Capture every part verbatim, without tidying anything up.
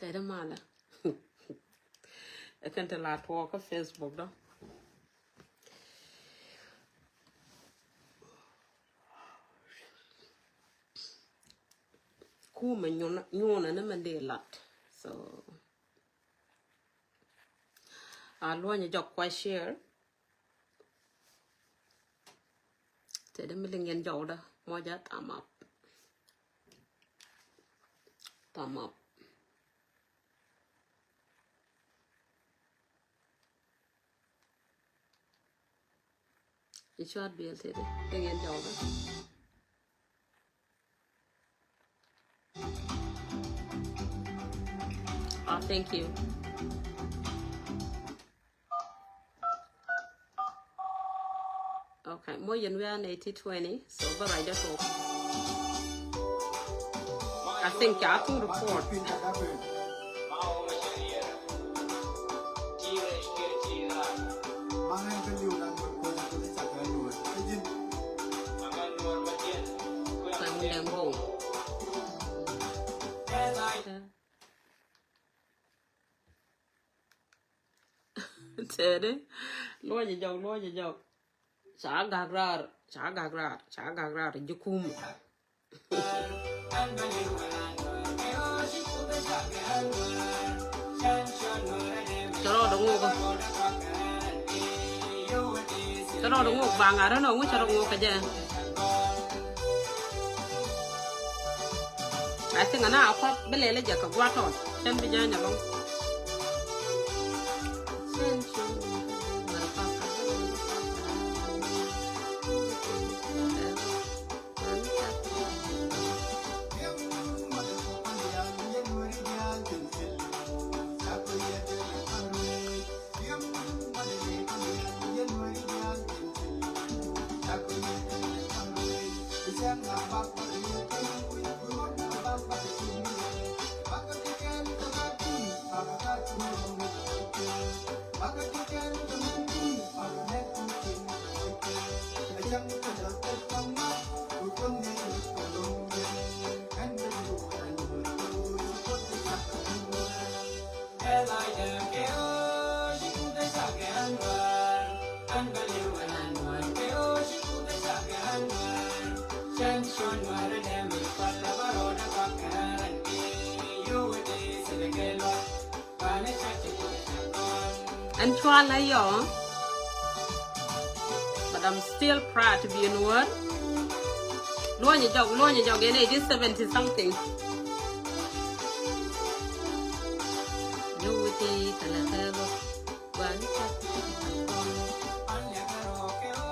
Ɛ dee malɛ. Ɛ kɛn te la tuɔɔk kä Facebook dɔ. Kumɛ nyuɔnɛ ni mɛ dee lat. So a luɔnyɛ jɔk kua share. Tëë dee mi liŋ yɛn jɔwdä mɔcä thumb up. Thumb up. I̱ cuat biɛl tëë dee liŋ yɛn jɔwdä. Oh, thank you. Okay, more than we are eighty twenty, so but I just hope. I think I can report. Tëëdɛ luɔcɛ jɔk, luɔcɛ jɔk. Ca gak raar, ca gak raar, ca gak raar ji̱ kum. Cɛ rɔɔdɛ ŋok. Cɛ rɔɔdɛ ŋok baŋ a rɔ̱n ɔ ŋu cɛ rɔ ŋok kɛ jɛ. I think ana a kɔp bi lɛl jɛ kɛ gua̱a̱t tɔn. Cɛn bi jany alɔŋ. Ɛn cual la yɔ. But I'm still proud to be a Nuer. Luɔnyɛ jɔk, luɔnyɛ jɔk, yɛn age is seventy something.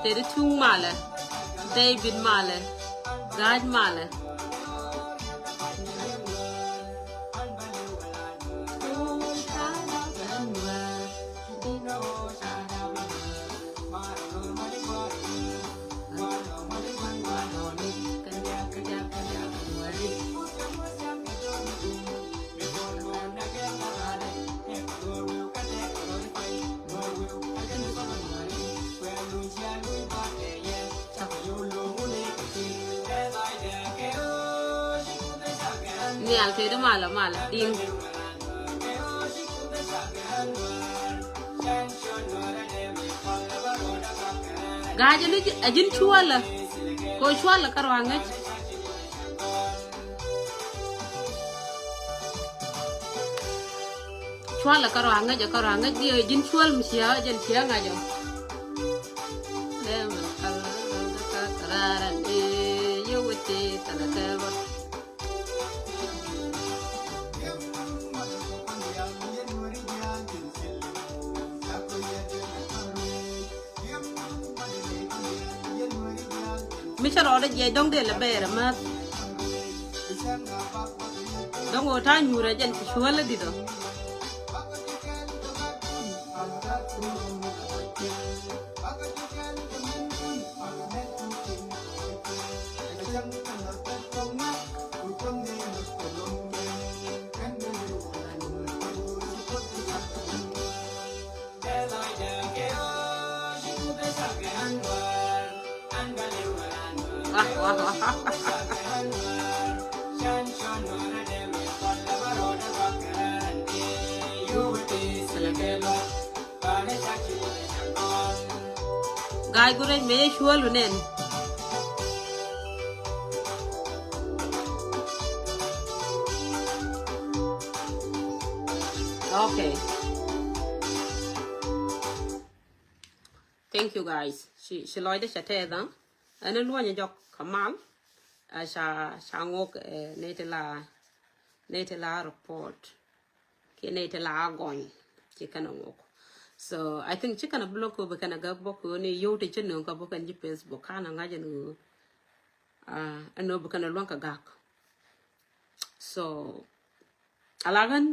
Tëëdɛ Tuŋ Malɛ, David Malɛ, Ga̱a̱c Malɛ. Nhial tëëdɛ malɛ malɛ di̱i̱ŋ. Ga̱a̱c ɛn ɛ ji̱n cuɔlä. Kɛ cuɔlä kärɔa ŋäc. Cualɛ kärɔa ŋäc ɛ kärɔa ŋäc diɛ ji̱n cual mi cia jɛn cia ŋa̱c ɔ. Lɛ mi kal kal kal kal raran ee yɛ wete kal kal rot. Mi cä rɔɔdɛ jiɛc dɔ̱ŋ dee lɛ bɛɛr ɛmääth. Dɔ̱ŋ ɣöö ta̱a̱ nyuurɛ jɛn ci cuäl ɛ di̱t ɔ. Guy, good day, me, sure, lu nen. Okay. Thank you, guys. Ci, ci lɔcdä ca tɛth, ah. Ɛn luɔny jɔk kamal. A ca, ca ŋok, eh, nɛy ti la, nɛy ti la report. Kiɛ nɛy ti la gɔny. Ci kɛn a ŋok. So, I think ci kɛn a block ko bi kɛn a gɛ bok ko ni yow ti ci nöŋ ka bok kɛn ji̱ Facebook. Kan a ŋa̱c ɛn ɣöö. Ah, ɛn ɣöö bi kɛn a luɔ̱ŋ kɛ gak. So, a la ɣän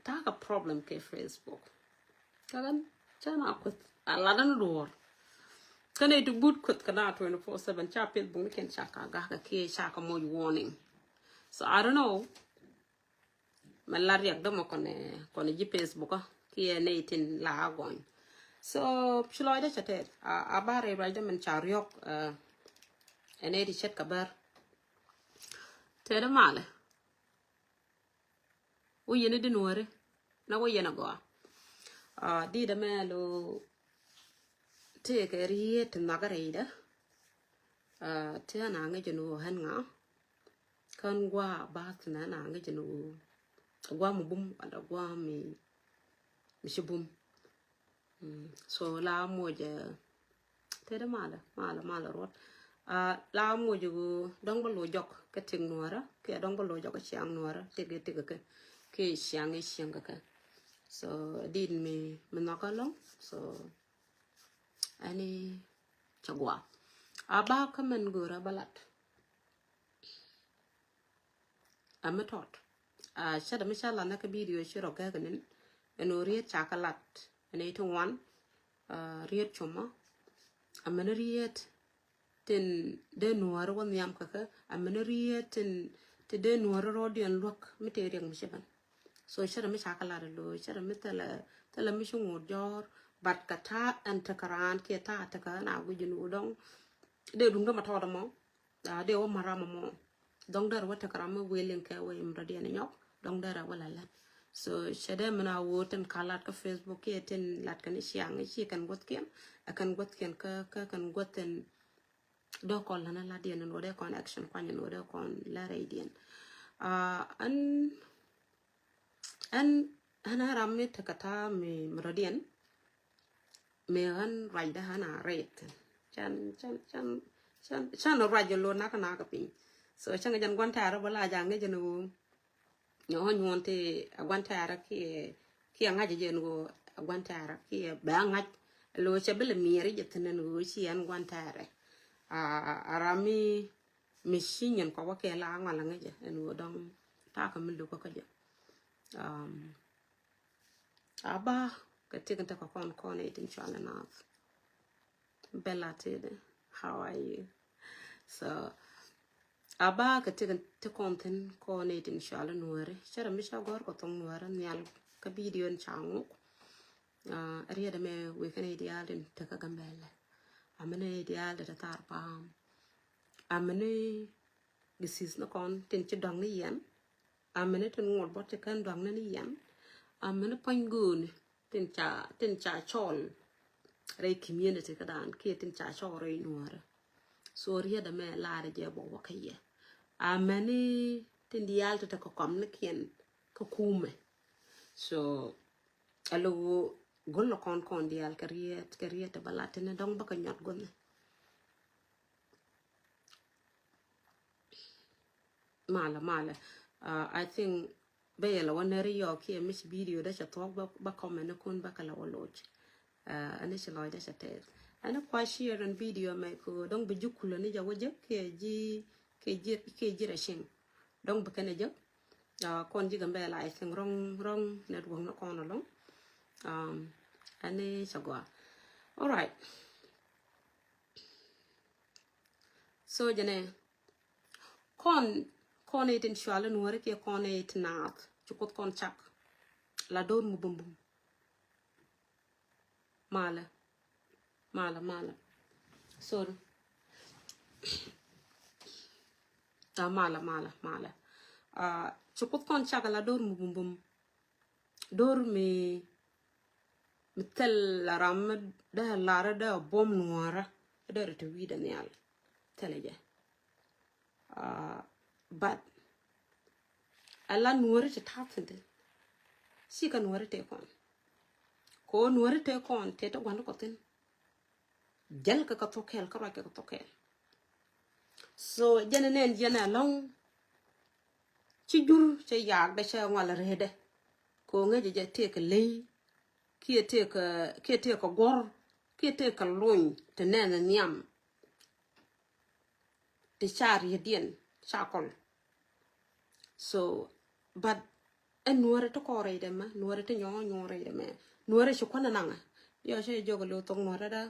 ta̱a̱ kɛ problem kɛ Facebook. Kä ɣän cä na kueth a la ɣän duɔ̱ɔ̱r. Kä nɛy ti but kueth kɛ na twenty four seven ca Facebook ni kɛn ca ka gak kɛ kiɛ ca ka moc warning. So, I don't know. Mɛ la riɛk dämɔ kɔnɛ, kɔnɛ ji̱ Facebook, ah, kiɛ nɛy tin la a gɔny. So, ci lɔcdä ca tɛth. A, a ba rɛy ruacdä mɛn ca riɔk, eh, ɛ nɛy ti ce̱tkɛ bär. Tɛth malɛ. Wä yɛn i̱ di nuɔ̱ɔ̱ri. Na wä yɛn a gɔaa. A, di̱t ɛmɛ lo tëëkɛ riet ti nhɔakä rɛydä. A, ti ɣän a ŋäc ɛn ɣöö ɣän ŋa. Kän gua̱a̱ bath nɛ na ŋäc ɛn ɣöö gua̱a̱ mi bum wala gua̱a̱ mi, mi ci bum. Mm. So la moc, eh, tëëdä malä, malä, malä ruɔt. Ah, la moc ɣöö dɔ̱ŋ bä lo̱c jɔk kä tik nuɔ̱ɔ̱rä, kiɛ dɔ̱ŋ bä lo̱c jɔk kä ciaŋ nuɔ̱ɔ̱rä, tik, tik kɛ, kiɛ ciaŋ i̱ ciaŋ kɛ kɛ. So, dit mi, mi nhɔkä ɛlɔ̱ŋ. So, ɛn i̱ cɛ gua̱a̱. A ba kä mɛn go̱o̱rä bä lat. Ɛ mi tɔt. A, cä dɛ mi ca lat nä kä video ci rɔ gɛk nin. Ɛn ɣöö riet ca kä lat. Ɛn i̱ ti ŋuan. A, riet cumä. Ɛ mi ni riet tin dee nuɔ̱ɔ̱ri wä nhiam kä kä. Ɛ mi ni riet tin ti dee nuɔ̱ɔ̱ri rɔɔdiɛn luäk mi tëë riɛk mi ci ben. So cä dɛ mi ca kä lat ɛ lo̱o̱, cä dɛ mi thilɛ, thilɛ mi ci ŋot jɔ̱ɔ̱r. But kɛ ta̱a̱ ɛn tekɛ raan kiɛ ta̱a̱ tekɛ ɛn a guic ɛn ɣöö dɔ̱ŋ dee duŋdä ma tɔɔt ɛmɔ. A, dee wä ma̱t ram ɛmɔ. Dɔ̱ŋ derɛ wä tekɛ ram mi willing kɛ wä im rɔ̱diɛn inyɔk. Dɔ̱ŋ derɛ wä la lät. So cɛ dee min a wä tin ka lat kä Facebook kiɛ tin lat kɛn i̱ ciaŋ i̱ ci kɛn guäthkiɛn. Ɛ kɛn guäthkiɛn kä, kä kɛn guäth in dee kɔn lät ni latdiɛn in wä dee kɔn action kuany in wä dee kɔn lät rɛydiɛn. A, ɛn Ɛn, ɛn a ram mi tekɛ ta̱a̱ mi, mi rɔ̱diɛn. Mi ɣän ruacdä ɣän a rɛy thi̱n. Can, can, can, can, can ruac jɛ lo̱n nakä nakä piny. So cäŋ jɛn gua̱n tɛ̈rä bä la ja̱ ŋäc jɛn ɣöö. Nyɔ ɣän nyuɔ̱n ti a gua̱n tɛ̈rä kiɛ, kiɛ ŋa̱c jɛn ɣöö a gua̱n tɛ̈rä kiɛ bɛ a ŋa̱c. Lo̱ cɛ bi lɛ miɛɛr jɛ thi̱n ɛn ɣöö ci ɛn gua̱n tɛ̈rä. A, a ram mi, mi ci nyin kɔ wä kɛ la ŋɔl ŋäc jɛ ɛn ɣöö dɔ̱ŋ ta̱a̱ kɛ mi luk kä jɛ. Um, a ba kɛ tik in tekɛ kɔn kɔn itin cual in naath. Bella tide, how are you? So a ba kɛ tik in ti kɔn thin kɔn itin cual in nuɔri. Cɛ rɛ mi ca gɔr kɔ thong nuɔri nhial kä video in ca ŋuk. A riet ɛmɛ wekɛ ni diaal in tekɛ Gambɛlɛ. A mini diaal in te thar paam. A mini disease ni kɔn tin ci dɔŋ ni yɛn. A mini tin ŋuɔt bɔt ti kɛn dɔŋ ni ni yɛn. A mini puɔ̱ny go̱o̱ni tin ca, tin ca cɔl rɛy community kä dan kiɛ tin ca cɔl rɛy nuɔrɛ. So riet ɛmɛ lar jɛ bɔ wä kä yɛ. A mini tin diaal ti te kɛ kɔm ni kiɛn kä kumɛ. So a lo go̱l lɔ kɔn kɔn diaal kɛ riet, kɛ riet ti bä lat tin dɔŋ bä kɛ nyɔt go̱ni. Malɛ, malɛ. Uh, I think bä yɛ lɛ wä nɛri yɔɔk kiɛ mic video dee cɛ thuɔk bä, bä comment ni kun bä kɛ lɛ wä loc. Uh, ɛn ni ci lɔc dee cɛ tɛth. Ɛn ni kua share ɛn video mɛ ko dɔŋ bi ji̱ kulä ni jɛ wä jɛ kiɛ ji̱, kiɛ ji̱, kiɛ ji̱ rɛ cieŋ. Dɔŋ bi kɛn ɛ jɛ. Uh, kɔn ji̱ Gambɛlɛ, I think wrong, wrong network ni kɔn ɛlɔŋ. Um, ɛn ni cɛ gɔaa. All right. So jɛnɛ kɔn, kɔn itin cual in wari kiɛ kɔn itin naath ci kuth kɔn cak la dor mu bum bum. Malɛ, malɛ, malɛ. Sorry. Ah, malɛ, malɛ, malɛ. Ah, ci kuth kɔn cak la dor mu bum bum. Dor mi, mi thil la ram mi dee lar dee buɔm nuɔrä. deri ti wi̱i̱dɛ nhial. Thilɛ jɛ. But a la nuɔri ti ta̱a̱ thi̱n thi̱n. Cikɛ nuɔri tëë kɔn. Kɛ ɣöö nuɔri tëë kɔn tëë ti gua̱n kɔ thi̱n. Jäl kɛ kɛ thok kɛɛl, kä ruac kɛ kɛ thok kɛɛl. So jɛn ɛ nɛn jɛn ɛ lɔ̱ŋ. Ci jur cɛ yaak dɛ cɛ ŋual rɛɛdɛ. Kɛ ɣöö ŋäcɛ jɛ tëë kɛ ley. Kiɛ tëë kɛ, kiɛ tëë kɛ guɔ̱r. Kiɛ tëë kɛ luny ti nɛn ɛ nhiam. Ti ca rietdiɛn ca kɔl. So but ɛ nuɔrɛ ti kɔn rɛydɛ mɛ, nuɔrɛ ti nyɔɔŋ nyɔɔŋ rɛydɛ mɛ. Nuɔrɛ ci kuanɛ naŋɛ. Yɔ cɛ jɔk lo̱ thok nuɔrɛ dä.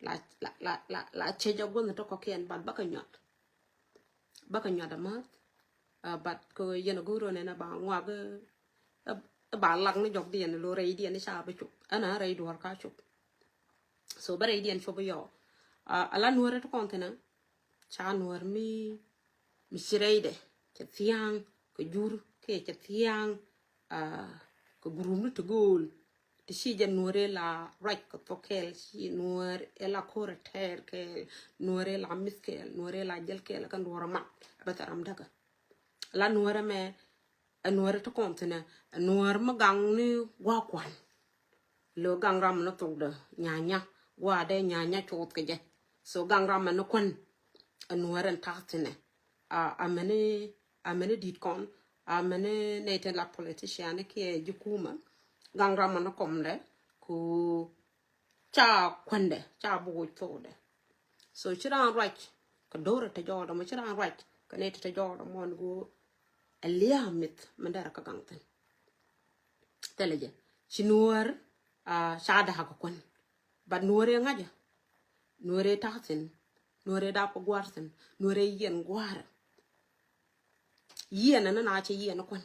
La la la la la cɛ jɛ guɔnh ti kɔkiɛn, but bakɛ nyuat. Bakɛ nyuat amäth. But kɛ yɛn a go̱o̱r nɛn a ba ŋuak. Ɛ ba lak ni jɔkdiɛn lo̱ rɛydiɛn ca bi cop. Ɛn a rɛy duɔr ka cop. So bä rɛydiɛn cop yɔ. A la nuɔrɛ ti kɔn thinɛ. Ca nuɔr mi, mi ci rɛydɛ cɛ thia̱a̱ŋ kɛ jur kiɛ cɛ thia̱a̱ŋ kɛ gurum ni ti go̱o̱l. Ti ci jɛ nuɔr ila ruac kɛ thok kɛɛl, ci nuɔr ila ko̱r ɛ tɛɛr kɛɛl, nuɔr ila mith kɛɛl, nuɔr ila jäl kɛɛl kɛ nuɔr ɛ mat. Bä thɛ ram däkä. La nuɔr ɛmɛ, ɛ nuɔr ti kɔn thinɛ, ɛ nuɔr mi gaŋ ni gua̱a̱ kuan. Lo̱ gaŋ ram ni thokdɛ nyanya, gua̱a̱dɛ nyanya cuuth kɛ jɛ. So gaŋ ram ni kuan, ɛ nuɔr ɛn ta̱a̱ thinɛ. Amɛni, amɛni di̱t kɔn, amɛni nɛy tin la politician kiɛ ji̱ kumä. Gaŋ ram ni kɔmdɛ ku ca kuandɛ, ca bi woc thokdɛ. So ci raan ruac kɛ do̱rɛ te jɔɔdɛ mɔ, ci raan ruac kɛ nɛy te te jɔɔdɛ mɔ ni go̱o̱. Ɛ lia̱a̱ mith mi dɛrɛ kä gaŋ thin. Thilɛ jɛ ci nuɔ̱ɔ̱r ca da̱a̱k kɛ kuän. But nuɔ̱ɔ̱r ɛ ŋa̱cä, nuɔ̱ɔ̱r ɛ ta̱a̱ thin, nuɔ̱ɔ̱r ɛ dap kɛ gua̱a̱r thin, nuɔ̱ɔ̱r ɛ yiɛn gua̱a̱r. Yiɛn ɛn na cɛ yiɛn kuän.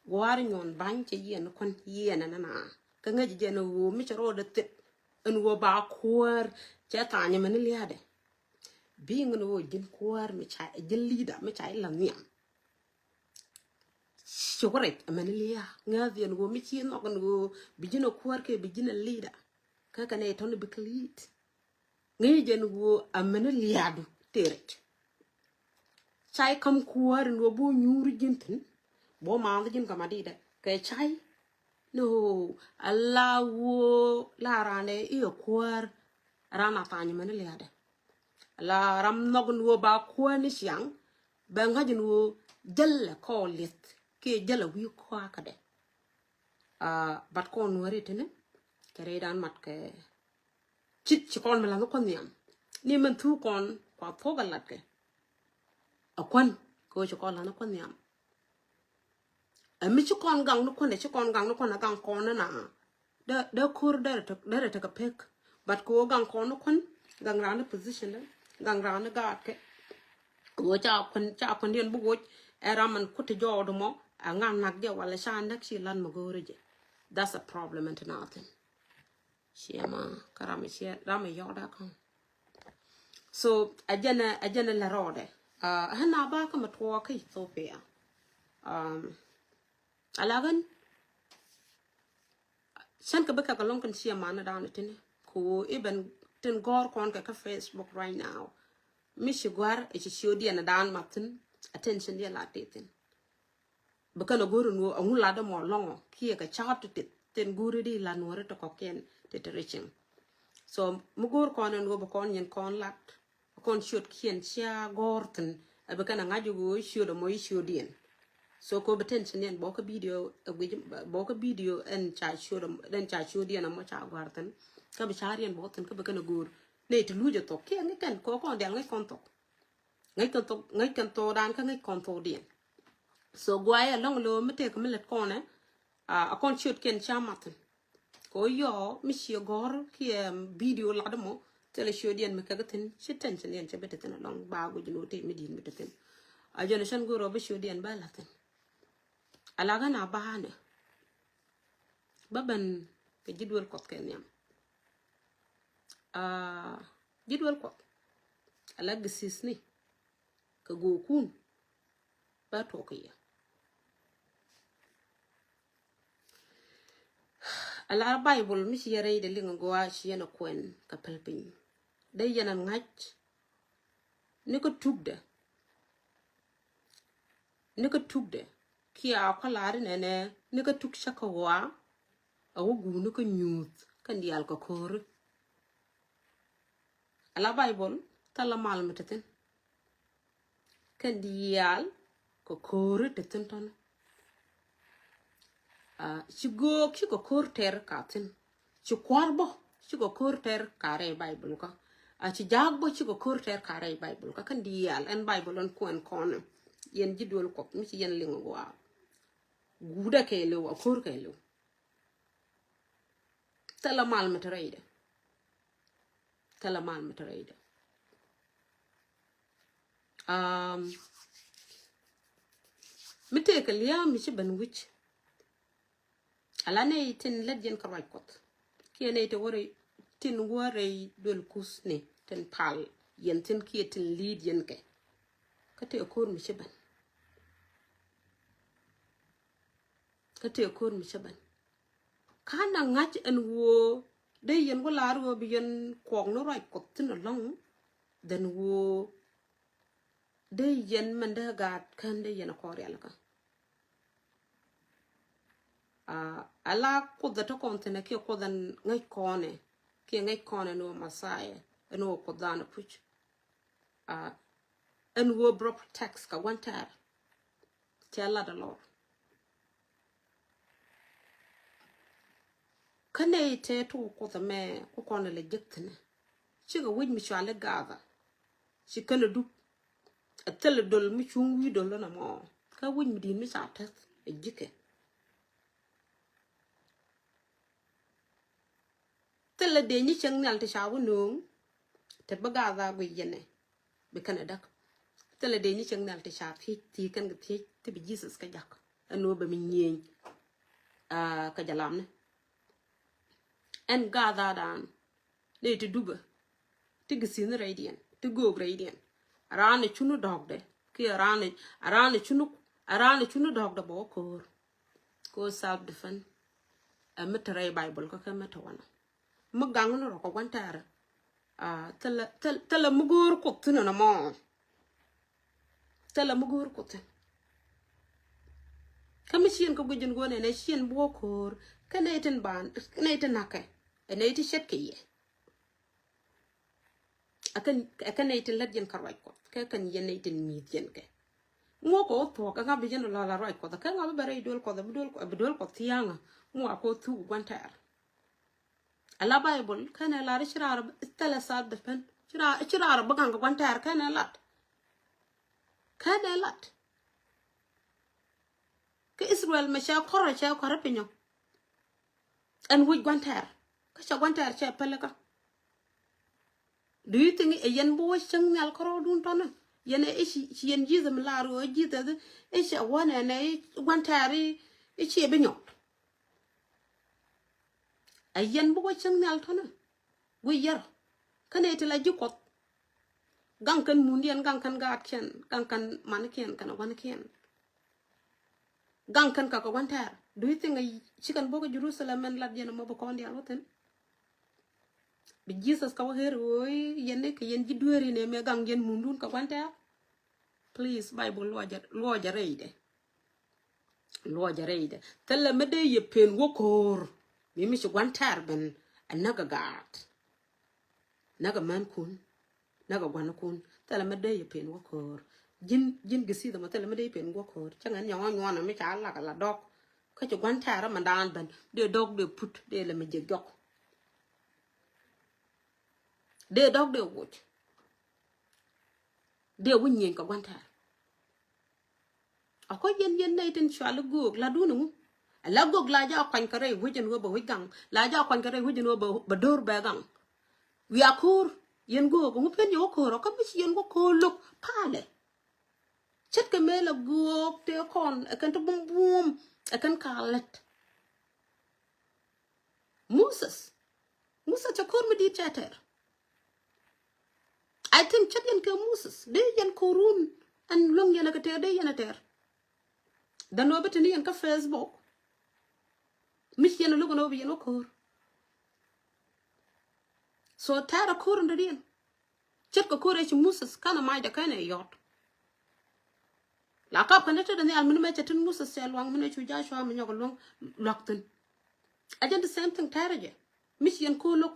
Gua̱a̱r nyuɔn ba̱ny cɛ yiɛn kuän, yiɛn ɛn na. Kä ŋäc jɛ ni ɣöö mi cɛ rɔɔdɛ thit ɛn ɣöö ba kuäär cɛ tha̱a̱ny mɛn lia̱a̱dɛ. Bi ŋän ɣöö ji̱n kuäär mi ca ji̱n leader mi ca ila nhiam. Ci wä rɛc ɛmɛn lia̱a̱ ŋäth yɛn ɣöö mi ci nhɔk ɛn ɣöö bi ji̱n ɛ kuäär kɛ bi ji̱n ɛ leader. Kä kɛn ɛ tɔn bi kɛ lead. Ŋäc jɛn ɣöö amäni lia̱a̱du tëë rɛc. Cay kam kuäär in ɣöö bi wä nyuuri ji̱n thi̱n. Bi wä ma̱a̱nh ji̱n kama di̱i̱dɛ kɛ cay. Ni ɣöö ala ɣöö la raan ɛ i̱ ɛ kuäär. Raan a tha̱a̱ny amäni lia̱a̱dɛ. Ala ram nhɔk in ɣöö ba kuäär ni ciaŋ. Bɛ ŋa̱c in ɣöö jäl ɛ kɔɔl li̱eth kiɛ jäl ɛ wi̱i̱ kɔakädɛ. But kɔn nuääri tini kɛ rɛydan mat kɛ Ci, ci kɔn mi la̱th ni kuän nhiam. Ni mɛn thuk kɔn kua thuɔ̱k a latkɛ. A kuän kɛ ɣöö ci kɔn la̱th ni kuän nhiam. Ɛ mi ci kɔn gaŋ ni kuän, ɛ ci kɔn gaŋ ni kuän a gaŋ kɔn ni na. Dee, dee ko̱r dee rɛ tekɛ pek. But kɛ ɣöö gaŋ kɔn ni kuän, gaŋ raan ni position dɛ, gaŋ raan ni gaatkɛ. Kɛ ɣöö ca kuän, ca kuän diɛn bi woc ɛ ram ɛn kut ti jɔɔk di mɔ, ɛ ŋa̱n nak jɛ wala ca näk ci la̱t mɛ go̱o̱rä jɛ. That's a problem ɛn ti nothing. Ciɛ ma kä ram ciɛ ram yɔk da kaŋ. So a jɛn a jɛn lɛ rɔɔdɛ. Ɛ na ba kä ma tuɔɔk kä Ethiopia. A la gɛn cɛn kɛ bä kɛ kɛ lɔŋ kɛn ciɛ ma ni dan tin ko even tin gɔr kɔn kɛ kä Facebook right now. Mi ci gɔr ɛ ci ciö diɛn dan ma tin attention diɛ la ti tin. Bi kɛn a go̱o̱ri nuɔ a ŋun lat dä mɔ lɔŋɔ kiɛ kɛ ca̱a̱t ti tith tin go̱o̱ri di la nuɔri ti kɔkiɛn ti ti ricing. So mi go̱o̱r kɔn in wä bi kɔn nyin kɔn lat kɔn ciöt kiɛn cia gɔ̱o̱r thin a bi kɛn a ŋa̱c wä ciöt a mɔ i̱ ciöt diɛn. So ko bi tension diɛn bɔkä video a guic bɔkä video ɛn ca ciöt ɛn ca ciöt diɛn a mɔ ca gɔ̱a̱r thin. Kä bi ca riɛn bɔkä thin kä bi kɛn a go̱o̱r ne ti luc a thok kiɛ ŋic kɛn ko kɔn dial ŋic kɔn thok. Ŋäc kɛn thok, ŋäc kɛn thokdan kä ŋäc kɔn thokdiɛn. So guayɛ lɔŋ lo̱o̱ mi tëëk mi lät kɔnɛ a kɔn ciötkiɛn ca mathin. Kɛ ɣöö yɔɔ mi ciɛ gɔ̱r kiɛ video lat mɔ thilɛ ciötdiɛn mi kɛk thin ci tension diɛn cɛ bi te thin alɔŋ ba guic ni wä tëë mi di̱i̱t mi te thin. A jɔn cɛn go̱r ɔ bi ciötdiɛn bä la̱thin. A la ɣän a ba̱a̱nɛ bä ben kɛ ji̱ duël kuɔth kɛ nhiam. Ji̱ duël kuɔth a la githithni kɛ go̱o̱kun bä tuɔk kɛ yɛ. A la Baibol mi ci yɛ rɛy de liŋ a gɔaa ci yɛn a kuɛn kɛ päl piny. dee yɛn a ŋa̱c ni kä tukdɛ. Ni kä tukdɛ kiɛ a kɔ la̱r inɛnɛ ni kä tuk cä kä ɣɔaa. A wä guuni kä nyuuth kɛn diaal kɛ ko̱ri. Ala Baibol thilɛ mal mi te thi̱n. Kɛn diaal kɛ ko̱ri te thi̱n tɔ̱ni. Ci göök cikɛ ko̱r tɛr ka thi̱n. Ci kua̱r bä cikɛ ko̱r tɛr ka rɛy Baibol kä. A ci jaak bä cikɛ ko̱r tɛr ka rɛy Baibol kä. Kɛn diaal ɛn Baibol ɛn kuɛn kɔnɛ. Yɛn ji̱ duel Kuɔth mi ci yɛn liŋ a gɔaa. Guudɛ kɛɛliw a ko̱r kɛɛliw. Thilɛ mal mi te rɛydɛ. Thilɛ mal mi te rɛydɛ. Um, mi tëëkɛ lia̱a̱ mi ci ben wi̱c. Ala nɛy tin lät yɛn kä ruac Kuɔth kiɛ nɛy tin wä rɛy, tin wä rɛy duel Kuthni tin pal yɛn thi̱n kiɛ tin li̱i̱t yɛn kɛ. Kä tëë ko̱r mi ci ben. Kä tëë ko̱r mi ci ben. Ka̱n a ŋa̱c ɛn ɣöö dee yɛn wä la̱r ɣöö bi yɛn kuɔk ni ruac Kuɔth thi̱n ɛlɔ̱ŋ. Then ɣöö dee yɛn mɛn dee gaat kän dee yɛn a kɔn rialikä. Ala Kuoth a te kɔn thi̱n kiɛ Kuoth ɛn ŋäc kɔnɛ kiɛ ŋäc kɔnɛ ɛn ɣöö Messiah ɛn ɣöö Kuoth dhan a puc. Ɛn ɣöö bi rɔ protect kä gua̱n tɛɛr. Cɛ lat a lɔr. Kä nɛy tëë tok Kuoth ɛmɛ ku kɔn ɛ lɛ jek thi̱n ɛ. Cikɛ wec mi cɔal i̱ gather. Ci kɛn ɛ dup. Ɛ thilɛ dol mi cuŋ wi̱i̱ dol lɔnɛ mɔ. Kä wec mi di̱i̱t mi ca tɛth ɛ ji̱kɛ. Thilɛ dee nyi cieŋ nhial ti ca wä nööŋ. Te bi gather guiy yɛnɛ. Bi kɛn ɛ däk. Thilɛ dee nyi cieŋ nhial ti ca thiec, thiec kɛn kɛ thiec ti bi Jesus kɛ jak. Ɛn ɣöö bɛ mi nyieny. Aa, kɛ jɛ lamni. Ɛn gather dan. Nɛy ti dupä. Ti gisi̱n rɛydiɛn. Ti göök rɛydiɛn. Raan ɛ cuni dɔ̱kdɛ. Kiɛ raan ɛ, raan ɛ cuni, raan ɛ cuni dɔ̱kdɛ bɛ wä ko̱o̱r. Ko self defense. Ɛ mi te rɛy Baibol kä kɛ mi te wanɔ. Mi gaŋ ni rɔ kɛ gua̱n tɛɛrɛ. Aa, thilɛ, thilɛ, thilɛ mi go̱o̱r Kuoth thi̱n ɛnɔ mɔ. Thilɛ mi go̱o̱r Kuoth thi̱n. Kä mi ciɛn kɛ guic in guɔ̱n ɛn ɛ ciɛn bi wä ko̱o̱r. Kä nɛy tin ban, nɛy tin na̱kɛ. Ɛ nɛy ti ce̱tkɛ yɛ. Ɛ kɛn, ɛ kɛn nɛy tin lät yɛn kä ruac Kuɔth. Kä kɛn yɛn nɛy tin mi̱i̱th yɛn kɛ. Ŋuɔ̱k kɛ wä thuɔ̱k, ɛ ŋa bi yɛn lɔ̱l a ruac Kuɔth. Kä ŋa bi bɛ rɛy duel Kuɔth, bi duel, bi duel Kuɔth thia̱a̱ŋä. Ŋuɔ̱k kɛ wä thuk gua̱n tɛɛr. Ala Baibol kɛn ɛ lat i̱ ci raar, thilɛ self defense. Ci raar, ci raar bi gaŋ kɛ gua̱n tɛɛr kɛn ɛ lat. Kɛn ɛ lat. Kä Israel mɛ cɛ kɔrɛ, cɛ kɔrɛ pinyɔ. Ɛn wi̱c gua̱n tɛɛr. Kä cɛ gua̱n tɛɛr cɛ pälikä. Do you think ɛ yɛn bi wä cieŋ nhial kärɔɔdun tɔnä? Yɛn ɛ i̱ ci, ci yɛn Jesus mi lar ɣöö Jesus i̱ cɛ wä nɛnɛ i̱ gua̱n tɛɛr i̱, i̱ ciɛ bi nyɔk. Ɛ yɛn bi wä cieŋ nhial tɔnä. Wi̱i̱ yɛr. Kä nɛy ti la ji̱ Kuɔth. Gaŋ kɛn mundiɛn, gaŋ kɛn gaatkiɛn, gaŋ kɛn mankiɛn, kɛn a gua̱nkiɛn. Gaŋ kɛn kɛ kɛ gua̱n tɛɛr. Do you think a ci kɛn bo̱k kä Jerusalem ɛn lat yɛn ɛmɔ bi kɔn diaal wä thi̱n? Bi Jesus kä wä ɣer ɣöö yɛn ni kɛ yɛn ji̱ dueeri nɛ mɛ gaŋ yɛn mundun kɛ gua̱n tɛɛr. Please, Bible luɔcɛ, luɔcɛ rɛydɛ. Luɔcɛ rɛydɛ. Thilɛ mi dee yɛ pen wä ko̱o̱r. Mi mi ci gua̱n tɛɛr ben ɛ näk ɛ gaat. Näk ɛ mänkun. Näk ɛ gua̱nkun. Thilɛ mi dee yɛ pen wä ko̱o̱r. Ji̱n, ji̱n gɛ thith ɛmɔ thilɛ mi dee yɛ pen wä ko̱o̱r. Cä ŋɛn nyɔŋɔ nyuɔnɛ mi ca lak ɛ la dɔk. Kä ci gua̱n tɛɛr ɛmɛ daan ben. Dee dɔk dee put dee lɛ mi jek jɔk. Dee dɔk dee woc. Dee wä nyieny kɛ gua̱n tɛɛr. A kɔ yɛn, yɛn nɛy tin cuali göök la dun ŋu. A la göök la ja kuany kɛ rɛy wec ɛn ɣöö bɛ wec gaŋ. La ja kuany kɛ rɛy wec ɛn ɣöö bɛ, bɛ do̱r bɛ gaŋ. Wiaa ko̱o̱r yɛn göök ŋu pen yɛ wä ko̱o̱r ɔ kä mi ci yɛn wä ko̱o̱r lo̱k palɛ. Ce̱tkɛ mëë la göök tëë kɔn ɛ kɛn ti bum bum ɛ kɛn ka lät. Moses. Moses cɛ ko̱r mi di̱i̱t cɛ tɛr. I think cɛ yɛn kɛ Moses. Dee yɛn ko̱run. Ɛn luäŋ yɛn ɛ kɛ tɛr, dee yɛn ɛ tɛr. Dhän ɣöö bi te ni yɛn kä Facebook. Mi ci yɛn ɛ lo̱k ɛn ɣöö bi yɛn wä ko̱r. So tɛr ɛ ko̱r in dɔ̱diɛn. Ce̱tkɛ ko̱r ëë ci Moses kɛnɛ macdɛ kɛnɛ yɔt. La kap kɛn te te nhial min mɛ cɛ tin Moses cɛ luaŋ min ɛ cu Joshua mi nyɔk luaŋ luak thin. Ɛ jɛn the same thing tɛrɛ jɛ. Mi ci yɛn ko̱ lo̱k.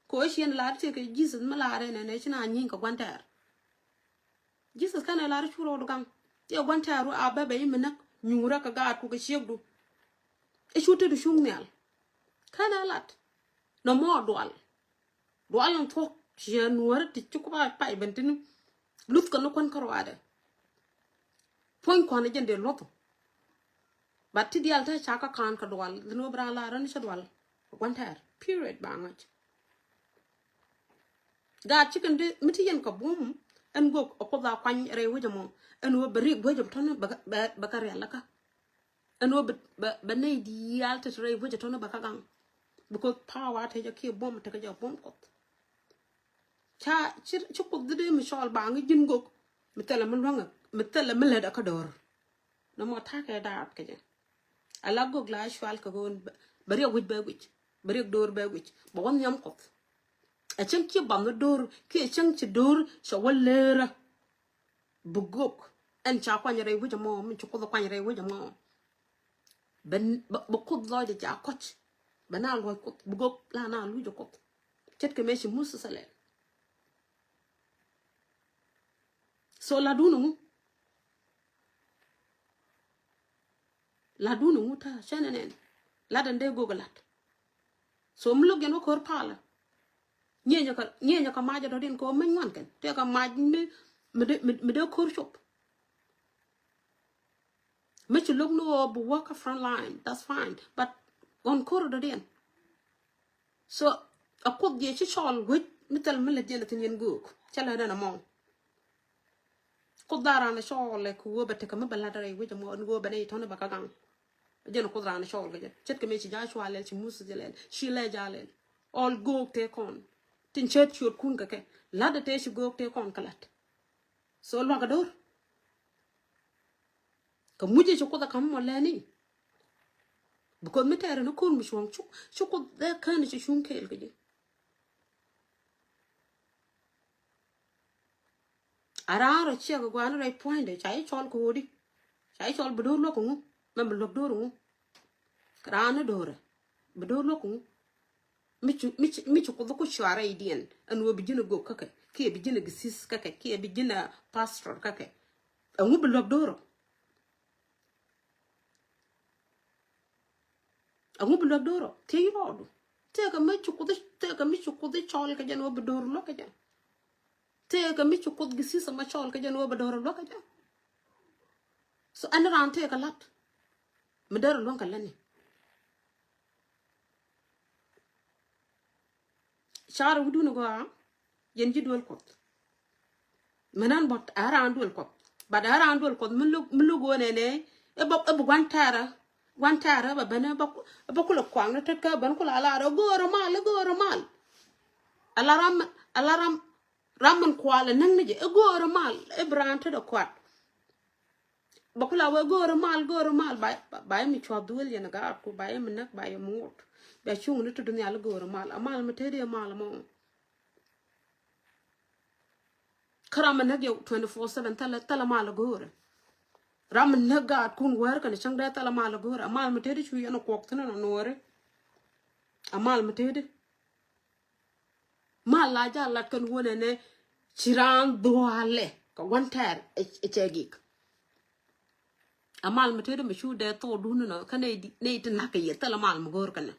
Ko̱ ɛ ci yɛn lar tëë kɛ Jesus mi lar ɛn ɛn ɛ ci na nyi̱i̱ŋ kɛ gua̱n tɛɛr. Jesus kɛnɛ lar cu rɔɔd gaŋ. Tëë gua̱n tɛɛr a bɛ bɛ i̱ mi näk nyuurä kɛ gaat ku kɛ ciekdu. Ɛ cu te du cuŋ nhial. Kɛnɛ lat. Nɔmɔ dual. Dual in thuɔ̱k ciɛ nuɔ̱ɔ̱ri ti ci ku ba pay ben tini. Luth kɛ ni kuän kä ruaadɛ. Puɔ̱ny kɔn jɛn dee luɔth. But ti diaal te ca kä kaan kɛ dual dhin wä bi raan lar ni cä dual. Gua̱n tɛɛr period ba ŋa̱c. Gaat ci kɛn di mi ti yɛn kɛ buɔ̱m. Ɛn guɔk a kuoth a kuany rɛy wec ɛmɔ. Ɛn wä bɛ riɛk guec ɛm tɔni bɛ kɛ riɛl lä kä. Ɛn wä bɛ nɛy diaal te te rɛy wec ɛ tɔni bɛ kä gaŋ. Because power te jɛ kiɛ buɔ̱m te kɛ jɛ buɔ̱m kuɔth. Ca ci ci kuoth dee mi cɔɔl ba ŋi ji̱n gök. Mi thilɛ mi luäŋɛ mi thilɛ mi lät ɛ kä do̱r. Nɔmɔ ta̱kɛ daat kɛ jɛ. Ala gök la cual kɛ ɣöö bɛ riɛk wi̱c bɛ wi̱c bɛ riɛk do̱r bɛ wi̱c bɛ wä nhiam kuɔth. Ɛ cäŋ ci bath ni do̱r kiɛ cäŋ ci do̱r cɛ wä leerä. Bi gök ɛn ca kuany rɛy wec ɛmɔ min ci kuoth kuany rɛy wec ɛmɔ. Bɛ bɛ kuoth lɔcdɛ ca kɔc. Bɛ na luɔc kuoth bi gök la na luc kuoth. Ce̱tkɛ mëë ci Moses ɛ lɛl. So latdun ɛŋu? Latdun ɛŋu ta̱a̱ cä nɛnɛn? Lat ɛn dee gök ɛ lat. So mi lo̱k yɛn wä ko̱r palä. Nyieenyɛ kä nyieenyɛ kä mac ɛ dɔ̱diɛn kɛ wä meny ŋuan kɛn tëë kä mac mi mi dee mi dee ko̱r cop. Mi ci lo̱k ni ɣöö bi wä kä front line, that's fine, but ɣɔn ko̱r ɛ dɔ̱diɛn. So a kuoth yɛ ci cɔɔl wec mi thil mi lät yɛn a thin yɛn göök cä lät ɛn ɛmɔ. Kuoth da̱a̱ raan a cɔɔl ɛ kɛ wee bɛ tekɛ mi bɛ la̱t rɛy wec ɛmɔ ɛn wee bɛ nɛy tɔ̱ni bɛ kä gaŋ. Jɛn kuoth raan a cɔɔl kɛ jɛ ce̱tkɛ mëë ci Joshua lɛl ci Moses jɛ lɛl ci lɛ ja lɛl. Ɔl göök tëë kɔn tin ce̱t ciötkun kɛ kɛ la̱t ɛ tëë ci göök tëë kɔn kɛ la̱t. So luakä do̱r. Kɛ mucɛ ci kuoth a ka̱m mɔ lɛni. Because mi tɛɛrɛ ni ko̱r mi cuɔ̱ŋ cu ci kuoth dee kän ci cuŋ kɛɛl kɛ ji̱. A raan rɔ ciɛk a gua̱a̱ni rɛy puɔ̱nydɛ ca i̱ cɔl kɛ ɣöödi. Ca i̱ cɔl bi do̱r luɔk ŋu mɛn bi luɔk do̱r ŋu. Raan ni do̱rɛ bi do̱r luɔk ŋu. Mi ci mi ci mi ci kuoth ku cuarɛ idiɛn ɛn wee bi ji̱n a gök käkɛ kiɛ bi ji̱n a gisis käkɛ kiɛ bi ji̱n a pastor käkɛ. Ɛŋu bi luɔk do̱r ɔ? Ɛŋu bi luäk do̱r ɔ? Thiec rɔɔdu. Tëëkɛ mi ci kuoth tëëkɛ mi ci kuoth cɔl kɛ jɛ ni wä bi do̱r luäk kɛ jɛ. Tëëkɛ mi ci kuoth gi sisɛ ma cɔl kɛ jɛ ni wä bi do̱r luäk kɛ jɛ. So ɛn raan tëëkɛ la̱t mi dee rɔ luäŋ kɛ lätni. Carɛ wi̱dun gɔaa. Yɛn ji̱ duel kuɔth. Mɛ nan bɔt a raan duel kuɔth. But a raan duel kuɔth mi luk mi luk wä nɛnɛ. Ɛ bä ɛ bä guan tɛɛrä guan tɛɛrä bä bɛn ɛ bä kulɛ kuaŋ ni tet kä bɛn kulɛ a lar ɛ go̱o̱rä mal ɛ go̱o̱rä mal. Ala ram ala ram ram min kual ɛ näŋ ni jɛ ɛ go̱o̱rä mal ɛ bi raan tet ɛ kuat. Bä kula wee go̱o̱rä mal go̱o̱rä mal ba ba mi cua̱th duel yɛn gaat ku ba mi näk ba mi ŋot. Bia cuŋ ni tudu nhial go̱o̱rä mal a mal mi tëëdi a mal mɔ. Kä ram mi näk yɛ twenty four seven thälɛ thälɛ mal go̱o̱rä. Ram mi näk gaat kun wär kɛn cäŋ dee thälɛ mal go̱o̱rä a mal mi tëëdi cu yɛn kuɔk thin nɔ nuɔɔri. A mal mi tëëdi. Mal la jal lat kɛn wunɛ nɛ ci raan dhualɛ kɛ guan tɛɛr ɛ cɛ gik. A mal mi tëëdɛ mi cu dee thok dun nɔ kä nɛ ti nak kɛ yɛ thilɛ mal mi go̱o̱r kɛnɛ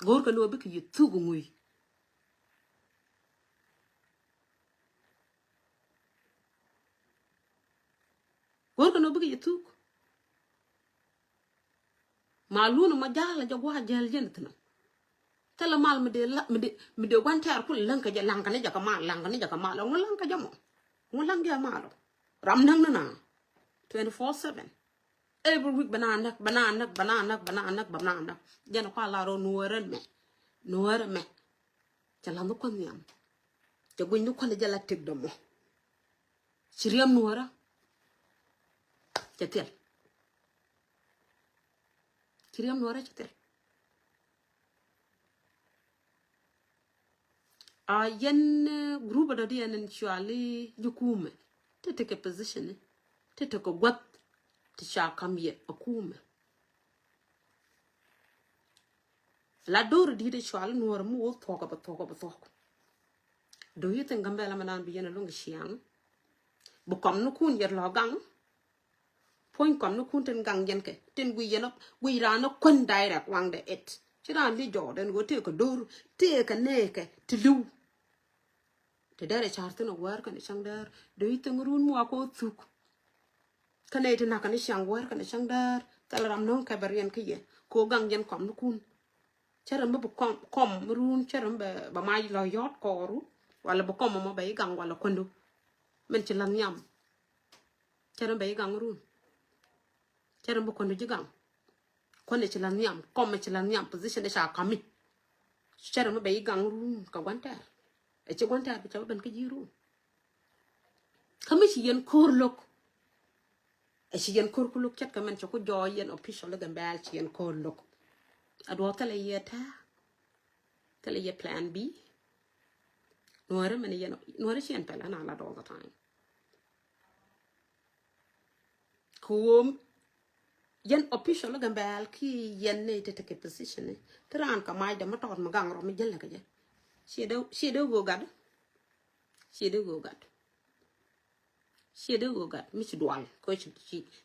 go̱o̱r kɛnɛ wä bikɛ yɛ thuk ŋuy. Go̱o̱r kɛnɛ wä bikɛ yɛ thuk. Malun ma jal jɛ gua jɛl jɛn thin. Thilɛ mal mi dee la mi dee mi dee guan tɛɛr kul laŋ kɛ jɛ laŋ kɛ ni jɛ kɛ mal laŋ kɛ ni jɛ kɛ mal ŋu laŋ kɛ jɛ mɔ. Ŋu laŋ jɛ mal ram näk ni na. Twenty four seven. Every week bɛ na näk bɛ na näk bɛ na näk bɛ na näk bɛ na näk. Jɛn kua la rɔ nuɔrɛ mɛ nuɔrɛ mɛ. Cɛ laŋ ni kuan nhiam. Cɛ guiny ni kuan jɛ la tek dɔmɔ. Ci riɛm nuɔrä cɛ thil. Ci riɛm nuɔrä cɛ thil. A yɛn, eh, group adɔ̱diɛn in cuali ji̱ kumɛ. Ti tekɛ position ni. Ti tekɛ gua̱th. Ti ca kam yɛ a kumɛ. La do̱r di̱t a cuali nuɔr mi wä thuɔk a bɛ thuɔk a bɛ thuɔk. Do you think Gambɛla mi naan bi yɛn a luŋ ciaŋ? Bi kɔm ni kun yɛt lɔ gaŋ. Puɔ̱ny kɔm ni kun tin gaŋ yɛn kɛ tin gui yɛn ɔ gui raan ɔ kuän direct waŋdɛ it. Ci raan li jɔɔdɛn ɣöö tëëkɛ do̱r tëëkɛ nɛɛkɛ ti li̱w. Ti dɛr ɛ ca̱r thin ɔ wäär kɛn ɛ cäŋ däär dee i̱ thiŋ run muak kɛ ɔ thuk. Kä nɛy ti nakä ni ciaŋ wäär kɛn ɛ cäŋ däär thil ram no̱o̱ŋ kɛ bɛ riɛn kä yɛ kɛ ɔ gaŋ yɛn kɔm ni kun. Cä ram bä bi kɔm kɔm run cä ram bɛ bɛ mac lɔ yɔt kɔɔru. Walɛ bi kɔm mɔ bɛ i̱ gaŋ walɛ kuändu. Min ci la̱th nhiam. Cä ram bɛ i̱ gaŋ run. Cä ram bä kuändu ji̱ gaŋ. Kuän ɛ ci la̱th nhiam kɔm ɛ ci la̱th nhiam position ɛ ca kami. Cä ram bɛ i̱ gaŋ run kɛ gua̱n tɛɛr. Ɛ ci gua̱n tɛɛr bi ca bä ben kä ji̱ run. Kä mi ci yɛn ko̱r lo̱k. Ɛ ci yɛn ko̱r ku lo̱k ce̱tkɛ mɛn cɛ ku jɔɔc yɛn official i̱ Gambɛl ci yɛn ko̱r lo̱k. A duɔth thilɛ yɛ tɛ̈. Thilɛ yɛ plan B. Nuɔ̱ɔ̱ri mɛn yɛn nuɔ̱ɔ̱ri ci yɛn pɛl ɛn a lat all the time. Kuom yɛn official i̱ Gambɛl ki yɛn ni ti tekɛ position ni ti raan kɛ mac dɛ mi tɔɔt mi gaŋ rɔ mi jälɛ kɛ jɛ. Ciɛ dee ciɛ dee ɣöö gat. Ciɛ dee ɣöö gat. Ciɛ dee ɣöö gat mi ci dual kɛ ci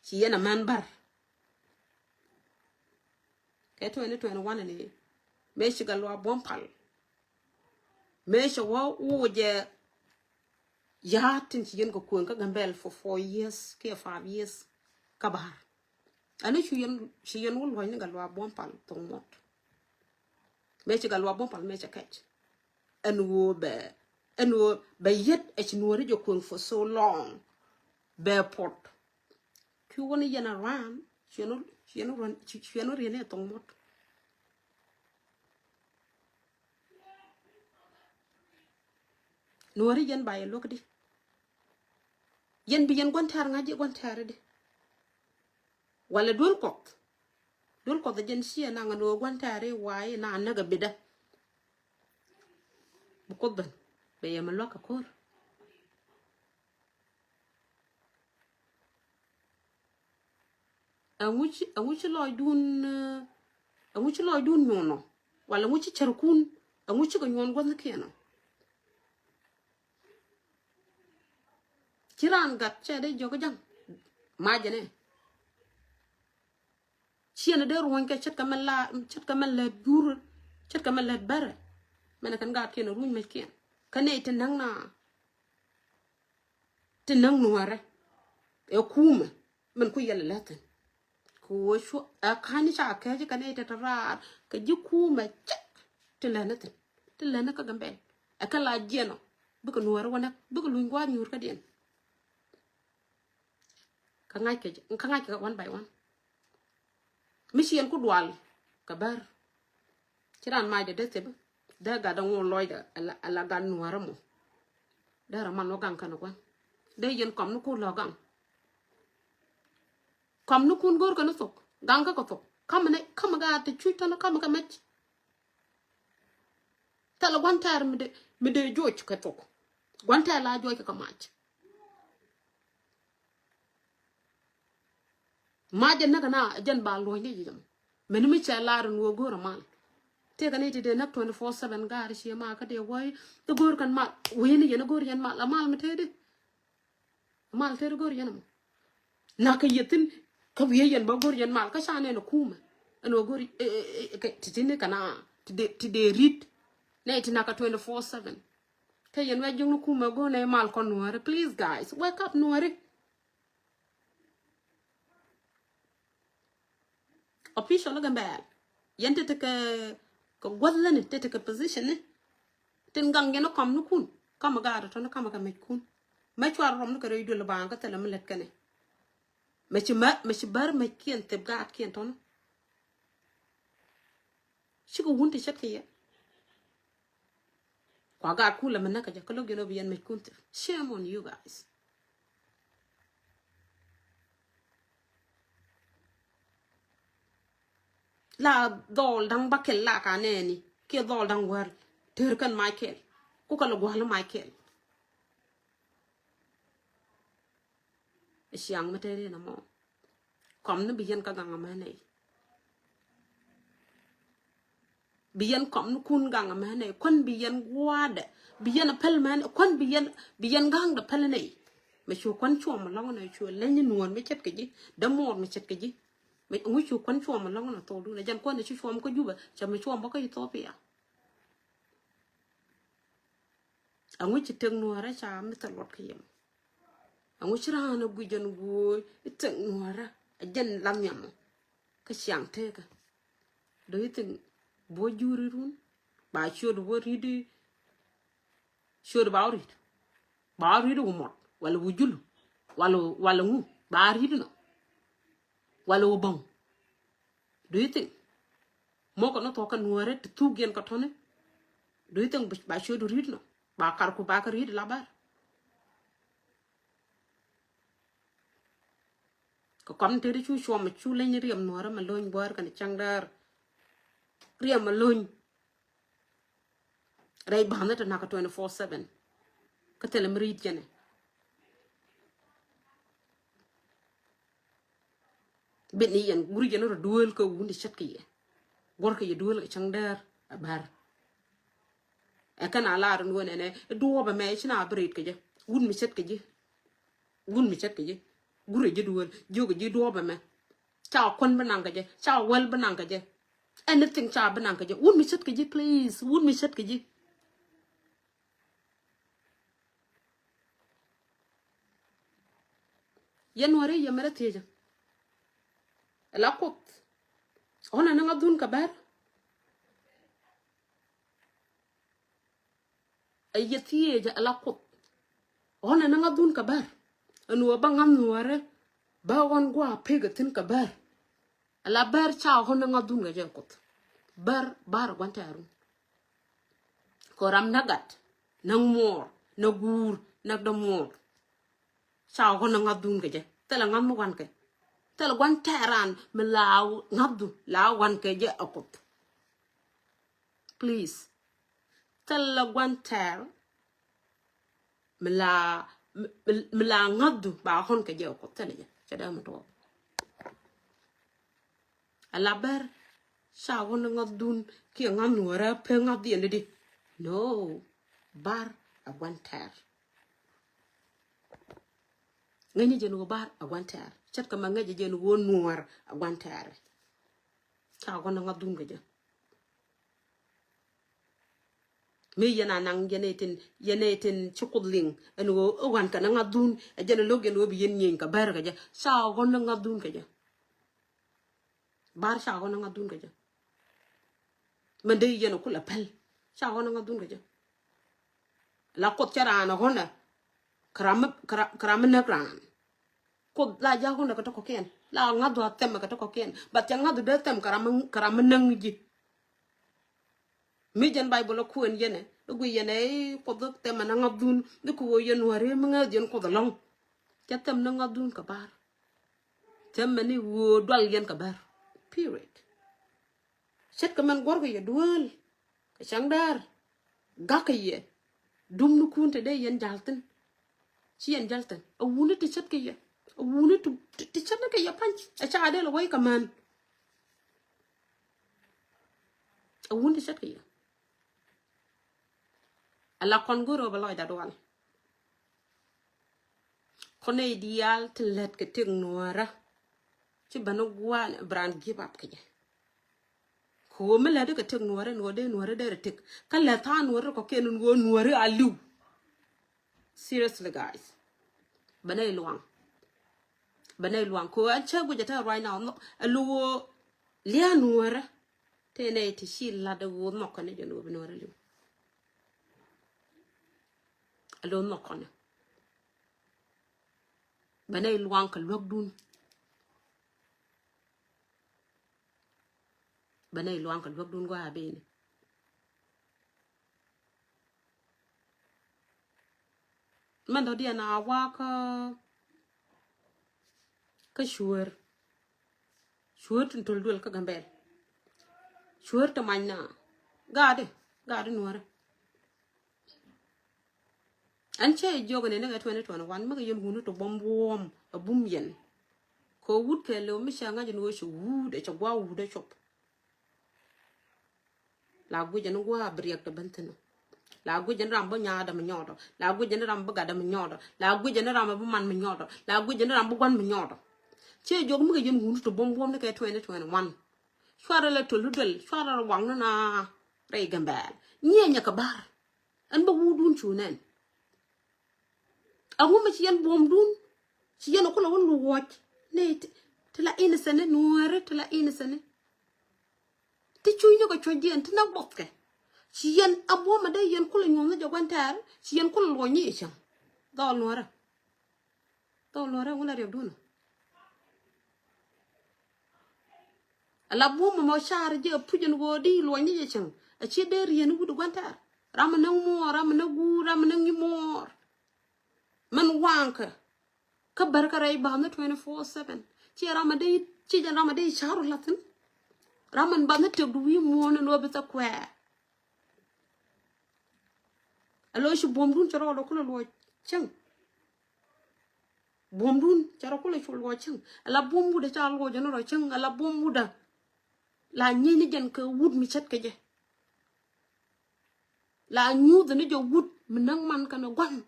ci yɛn a mɛn bär. Kɛ twenty twenty-one ni mëë ci Gatluak Buɔ̱m Pal. Mëë cɛ wä wocɛ ya̱a̱t tin ci yɛn kɛ kuëŋ kä Gambɛl for four years kiɛ five years. Kä ba̱a̱r ɛn ci yɛn ci yɛn wä luɔ̱c ni Gatluak Buɔ̱m Pal thoŋ muɔt. Mëë ci Gatluak Buɔ̱m Pal mëë cɛ kɛc. Ɛn ɣöö bɛ ɛn ɣöö bɛ yet ɛ ci nuɔ̱ɔ̱ri jɛ kuëŋ for so long. Bɛ puɔt. Cu wä ni yɛn a ruan ciɛn wä ciɛn wä ruan ciɛn wä riɛn ɛ thoŋ muɔt. Nuɔri yɛn ba yɛ luäk di. Yɛn bi yɛn gua̱n tɛɛr ŋa̱c yɛ gua̱n tɛɛr di. Walɛ duel kuɔth. Duel kuɔth jɛn ciɛ naŋ ɛn ɣöö gua̱n tɛɛr i̱ wa̱a̱ i̱ na näk ɛ bidä. Bi kuoth ben bɛ yɛ mi luäk ɛ ko̱r. Ɛŋu ci ɛŋu ci lɔcdun ɛŋu ci lɔcdun nyuɔnɔ wala ɛŋu ci cärkun ɛŋu cikɛ nyuɔn gua̱thnikiɛn ɔ. Ci raan gat cɛ dee jiɔk ja̱ŋ macɛ nɛ. Ciɛn dee ruɔ̱ny kɛ ce̱tkɛ mɛ la ce̱tkɛ mɛ lät jur ce̱tkɛ mɛ lät bärɛ. Mɛnɛ kɛn gaatkiɛn ɛ runy meckiɛn kä nɛy ti näk na. Ti näk nuɔrɛ ɛ kumɛ min ku yɛl lɛ thi̱n. Kɛ ɣöö cu ɛ ka̱ny ca kɛɛc kɛ nɛy ti te raar kɛ ji̱ kumɛ cɛk ti lɛn ni thi̱n ti lɛn ni kä Gambɛl. Ɛ kɛ la jiɛn ɔ bikɛ nuɔrɛ wä näk bikɛ luny gua̱a̱th nyuur kädiɛn. Kä ŋa̱ckɛ kä ŋa̱ckɛ one by one. Mi ci yɛn ku dual kɛ bär. Ci ran macdɛ dee thip dee gat dee ŋuɔn lɔcdɛ ala gat nuäärä mɔ. Dee rɔ man wä gaŋ kɛn gua̱n dee yɛn kɔm ni kun lɔ gaŋ. Kɔm ni kun go̱o̱r kɛn thok gaŋ kä kɛ thok. Ka̱mɛ nɛ ka̱mɛ gaat ti cuc tɔn ka̱mɛ kɛ mɛc. Thilɛ gua̱n tɛɛr mi dee mi dee joc kɛ thok. Gua̱n tɛɛr la joc kɛ kɛ mac. Ma jɛn näk na jɛn ba luɔ̱ny ni jɛ jɛ mɔ. Mɛn mi cɛ lar in wä go̱o̱r a mal. Tëëkɛ ni ti dee näk twenty four seven gaari cie ma kä dee wäi. Dee go̱o̱r kɛn mal wee ni yɛn a go̱o̱r yɛn mal a mal mi tëëdi. A mal tëëdi go̱o̱r yɛn a mɔ. Na kä yɛ thin kä wiee yɛn ba go̱o̱r yɛn mal kä ca nɛn a kumɛ. Ɛn wä go̱o̱r ti ti ni kɛ na ti dee ti dee rit. Nɛ ti na kä twenty four seven. Kä yɛn wä ji̱ ni kumɛ go̱o̱r nɛ mal kɔn nuɔ̱ɔ̱ri. Please guys, wake up nuɔ̱ɔ̱ri. Official Gambɛl. Yɛn te tekɛ kɛ gua̱th läni te tekɛ position ni. Tin gaŋ yɛn kɔm ni kun kamɛ gaat tɔni kamɛ kɛ mec kun. Mɛ cuar rɔm ni kɛ rɛy duel baŋ kä thilɛ mi lät kɛnɛ. Mɛ ci mɛ mɛ ci bär mec kiɛn thep gaat kiɛn tɔni. Cikɛ wun ti ce̱tkɛ yɛ. Kua gaat kun lɛ mi näk kɛ jɛ kä lo̱k yɛn ɔ bi yɛn mec kun thil. Shame on you guys. La dhɔl da̱ŋ ba kɛl la ka nɛɛni kiɛ dhɔl da̱ŋ wäl. Ter kɛn mac kɛl. Ku kɛ lɛ gua̱l Michael. Ɛ ciaŋ mi tëë riɛn ɛmɔ. Kɔm ni bi yɛn kä gaŋ ɛmɛ nɛy. Bi yɛn kɔm ni kun gaŋ ɛmɛ nɛy. Kuän bi yɛn gua̱a̱dɛ. Bi yɛn päl mɛ nɛy. Kuän bi yɛn, bi yɛn ga̱ŋdɛ päl nɛy. Mɛ cu kuän cuɔm ɛlɔ̱ŋ nɛ cu leny nuɔ̱ɔ̱r mi ce̱tkɛ ji̱. Dämuɔɔr mi ce̱tkɛ ji̱. Mɛ ŋu cu kuän cuɔm ɛlɔ̱ŋ nɛ thokdun. Ɛ jɛn kuän ɛ cu cuɔm kä Jubɛ. Cɛ mɛ cuɔm bä kä Ithiopia. Aŋu ci tëk nuɔ̱ɔ̱rä ca mi thil luɔt kä yɛm. Aŋu ci raan a guic jɛn guɔ̱ɔ̱c i̱ tëk nuɔ̱ɔ̱rä a jɛn lam yɛmɔ. Kä ciaŋ tekä. Do you think buɔ juri run? Ba ciöt buɔ ri̱t i̱ ciöt ba wä ri̱t. Ba wä ri̱t i̱ wä mɔt. Wala wä julu. Wala, wala ŋu. Ba ri̱t inɔ. Wala wä bäŋ. Do you think? Mɔkɔ ni thuɔ̱k kɛ nuɔ̱ɔ̱rä ti thuk yɛn kɛ tɔ̱ni. Do you think ba ciöt ri̱t nɔ? Ba karku ba kɛ ri̱t la bär. Kɛ kɔm tëë di cu cuɔm cu leny riɛm nuɔ̱ɔ̱rä mɛ lony buäär kɛn cäŋ däär. Riɛm mɛ lony. Rɛy ba̱a̱n ni te nakä twenty four seven. Kä thilɛ mi ri̱t kɛnɛ. Bit ni yɛn guri yɛn rɔ duel kɛ wun di chet kɛ yɛ. Gɔr kɛ yɛ duel kɛ cäŋ däär a bär. Ɛ kɛn a lar ni wä nɛnɛ duɔbɛ mɛ ci na bɛ ret kɛ jɛ. Wun mi chet kɛ jɛ. Wun mi chet kɛ jɛ. Guri jɛ duel jiök kɛ jɛ duɔbɛ mɛ. Ca kuän bi naŋ kɛ jɛ. Ca wäl bi naŋ kɛ jɛ. Anything ca bi naŋ kɛ jɛ. Wun mi chet kɛ jɛ, please. Wun mi chet kɛ jɛ. Yɛn nuɔri yɛ mɛrɛ thiecä. Ɛ la Kuoth. Ɣɔnɛ ni ŋa dhun kɛ bär. Ɛ yɛ thiecä ɛ la Kuoth. Ɣɔnɛ ni ŋa dhun kɛ bär. Ɛn ɣöö bä ŋa̱n nuɔri bä ɣɔn gua̱a̱ pek ɛ thi̱n kɛ bär. Ala bär ca ɣɔn ni ŋa̱ dhun kɛ jɛ Kuoth. Bär, bär gua̱n tɛɛrun. Kɛ ram nä gat, nä muɔɔr, nä guur, nä dämuɔɔr. Ca ɣɔn ni ŋa̱ dhun kɛ jɛ. Thilɛ ŋa̱ mi wan kɛ. Thilɛ gua̱n tɛɛran mi la ŋa̱ dhun, la wan kɛ jɛ ɛ Kuoth. Please. Thilɛ gua̱n tɛɛr. Mi la, mi, mi, mi la ŋa̱dhu ba ɣɔn kɛ jɛ ɛ Kuoth thilɛ jɛ. Cɛ dee mi tuɔɔk. Ala bär ca ɣɔn ŋa̱dhun kiɛ ŋa̱dh nuɔrä pek ŋa̱dh yɛn di. No. Bär a gua̱n tɛɛr. Ŋäcni jɛn ɣöö bär a gua̱n tɛɛr. Ce̱tkɛ ma ŋäcɛ jɛn ɣöö nuɔr a gua̱n tɛɛr. Ca ɣɔn ŋa̱dhun kɛ jɛ. Mi yɛn a naŋ yɛn ɛ tin, yɛn ɛ tin ci Kuoth liŋ ɛn ɣöö ɛ wan kɛn ŋa̱dhun ɛ jɛn ɛ lo̱k yɛn ɣöö bi yɛn nyieny kɛ bär kɛ jɛ. Ca ɣɔn ŋa̱dhun kɛ jɛ. Bär ca ɣɔn ŋa̱dhun kɛ jɛ. Mɛn dee yɛn ɛ kulɛ pɛl. Ca ɣɔn ŋa̱dhun kɛ jɛ. La Kuoth cɛ raan ɛ ɣɔn ɛ kɛ ram mi, kɛ ram, kɛ ram mi näk raan. Kuoth la ja̱a̱k wundɛ kɛ ti kɔ̱kiɛn. La ŋa̱dhu a thɛmɛ kɛ ti kɔ̱kiɛn. But cɛ ŋa̱dhu dee thɛm kɛ ram mi, kɛ ram mi näk ni ji̱. Mi jɛn Baibol a kuɛn yɛnɛ. I̱ gui yɛnɛ i̱ Kuoth thɛmɛ ni ŋa̱dhun. I̱ kɛ ɣöö yɛn wä ri mi ŋäth yɛn Kuoth ɛlɔ̱ŋ. Cɛ thɛm ni ŋa̱dhun kɛ bär. Thɛmɛ ni ɣöö dual yɛn kɛ bär. Period. Ce̱tkɛ mɛn guɔ̱rkɛ yɛ duel. Kɛ cäŋ däär. Ga̱kɛ yɛ. Dum ni kun te dee yɛn ja̱l thi̱n. Ci yɛn ja̱l thi̱n. A wuni ti ce̱tkɛ yɛ. A wuni ti, ti, ti ce̱tkɛ yɛ pa̱ny. A ca dee lɛ wec kɛ män. A wuni ti ce̱tkɛ yɛ. A la kɔn go̱r ɣöö bɛ lɔcda dual. Kɔn nɛy diaal tin lät kɛ tëk nuɔ̱ɔ̱rä. Ci bän ni gua̱a̱n bi raan give up kɛ jɛ. Kɛ ɣöö mi lätdi kɛ tëk nuɔ̱ɔ̱rä ni ɣöö dee nuɔ̱ɔ̱rä dee rɛ tëk. Kä lät tha̱a̱ŋ nuɔ̱ɔ̱rä kɔ̱kiɛn ni ɣöö nuɔ̱ɔ̱rä a li̱w. Seriously, guys. Bɛ nɛy luaŋ. Bɛ nɛy luaŋ. Kɛ ɣöö ɛn cä guic ɛ tɛ̈ right now. Ɛ lo̱ ɣöö lia̱a̱ nuɔ̱ɔ̱rä. Tëë nɛy ti ci la̱t ɛ ɣöö nhɔk kɛn ni jɛ ni ɣöö bi nuɔ̱ɔ̱rä li̱w. Alo nhɔk kɔnɛ. Bɛ nɛy luaŋ kɛ luäkdun. Bɛ nɛy luaŋ kɛ luäkdun gɔaa beni. Mɛn dhɔdiɛn a wakä kä cuäär. Cuäär tin töl duel kä Gambɛl. Cuäär ti many na. Gaatdi, gaatdi nuɔrä. Ɛn cä jiök ni ni kɛ twenty twenty-one mi kɛ yɛn wuni ti buɔ̱m buɔ̱m a bum yɛn. Kɛ wut kɛɛliw mi cɛ ŋa̱c ni wee ci wut ɛ cɛ gua̱a̱ wut ɛ cop. La guic ni gua̱a̱ bi riɛk ti ben thi̱n. La guic ni ram bi nyaadä mi nyɔɔdɔ. La guic ni ram bi gatdä mi nyɔɔdɔ. La guic ni ram bi man mi nyɔɔdɔ. La guic ni ram bi gua̱n mi nyɔɔdɔ. Cɛ jiök mi kɛ yɛn wuni ti buɔ̱m buɔ̱m ni kɛ twenty twenty-one. Cuarɛ la töl duel cuarɛ la waŋ ni na rɛy Gambɛl. Nyiɛ nyɛ kɛ ba̱r. Ɛn bä wudun cu nɛn. Aŋu mi ci yɛn buɔ̱mdun ci yɛn kulɛ wä luɔc ni ti la innocent ni nuääri ti la innocent ni. Ti cuc ni kɛ cuɔ̱c diɛn ti na guɔth kɛ. Ci yɛn a buɔ̱m a dee yɛn kulɛ nyuɔ̱th ni jɛ gua̱n tɛɛr ci yɛn kulɛ luɔc ni i̱ cäŋ. Dhɔl nuäärä. Dhɔl nuäärä ŋu la riɛk dun. Ala buɔ̱m mɔ car jɛ puc ɛn ɣöö di luɔny ni jɛ cäŋ. A ci dee riɛn wut gua̱n tɛɛr. Ram mi näk muɔɔr, ram mi näk guur, ram mi näk nyi muɔɔr. Mɛn waŋkä. Kä bär kä rɛy ba̱a̱th ni twenty-four seven. Ci ram mi dee, ci jɛn ram mi dee car wä la̱thin. Ram min ba̱a̱th ni tëk du wi̱i̱ muɔ̱ɔ̱n ni luɔ̱ bi thɛ kuɛɛ. Alo ci buɔ̱mdun cɛ rɔɔdɔ kulɛ luɔc cäŋ. Buɔ̱mdun cɛ rɔ kulɛ cu luɔc cäŋ. Ala buɔ̱m wudä ca luɔc ni rɔ cäŋ ala buɔ̱m wudä. La nyieny ni jɛn kɛ wut mi cät kɛ jɛ. La nyuuth ni jɛ wut mi näk man kɛnɛ gua̱n.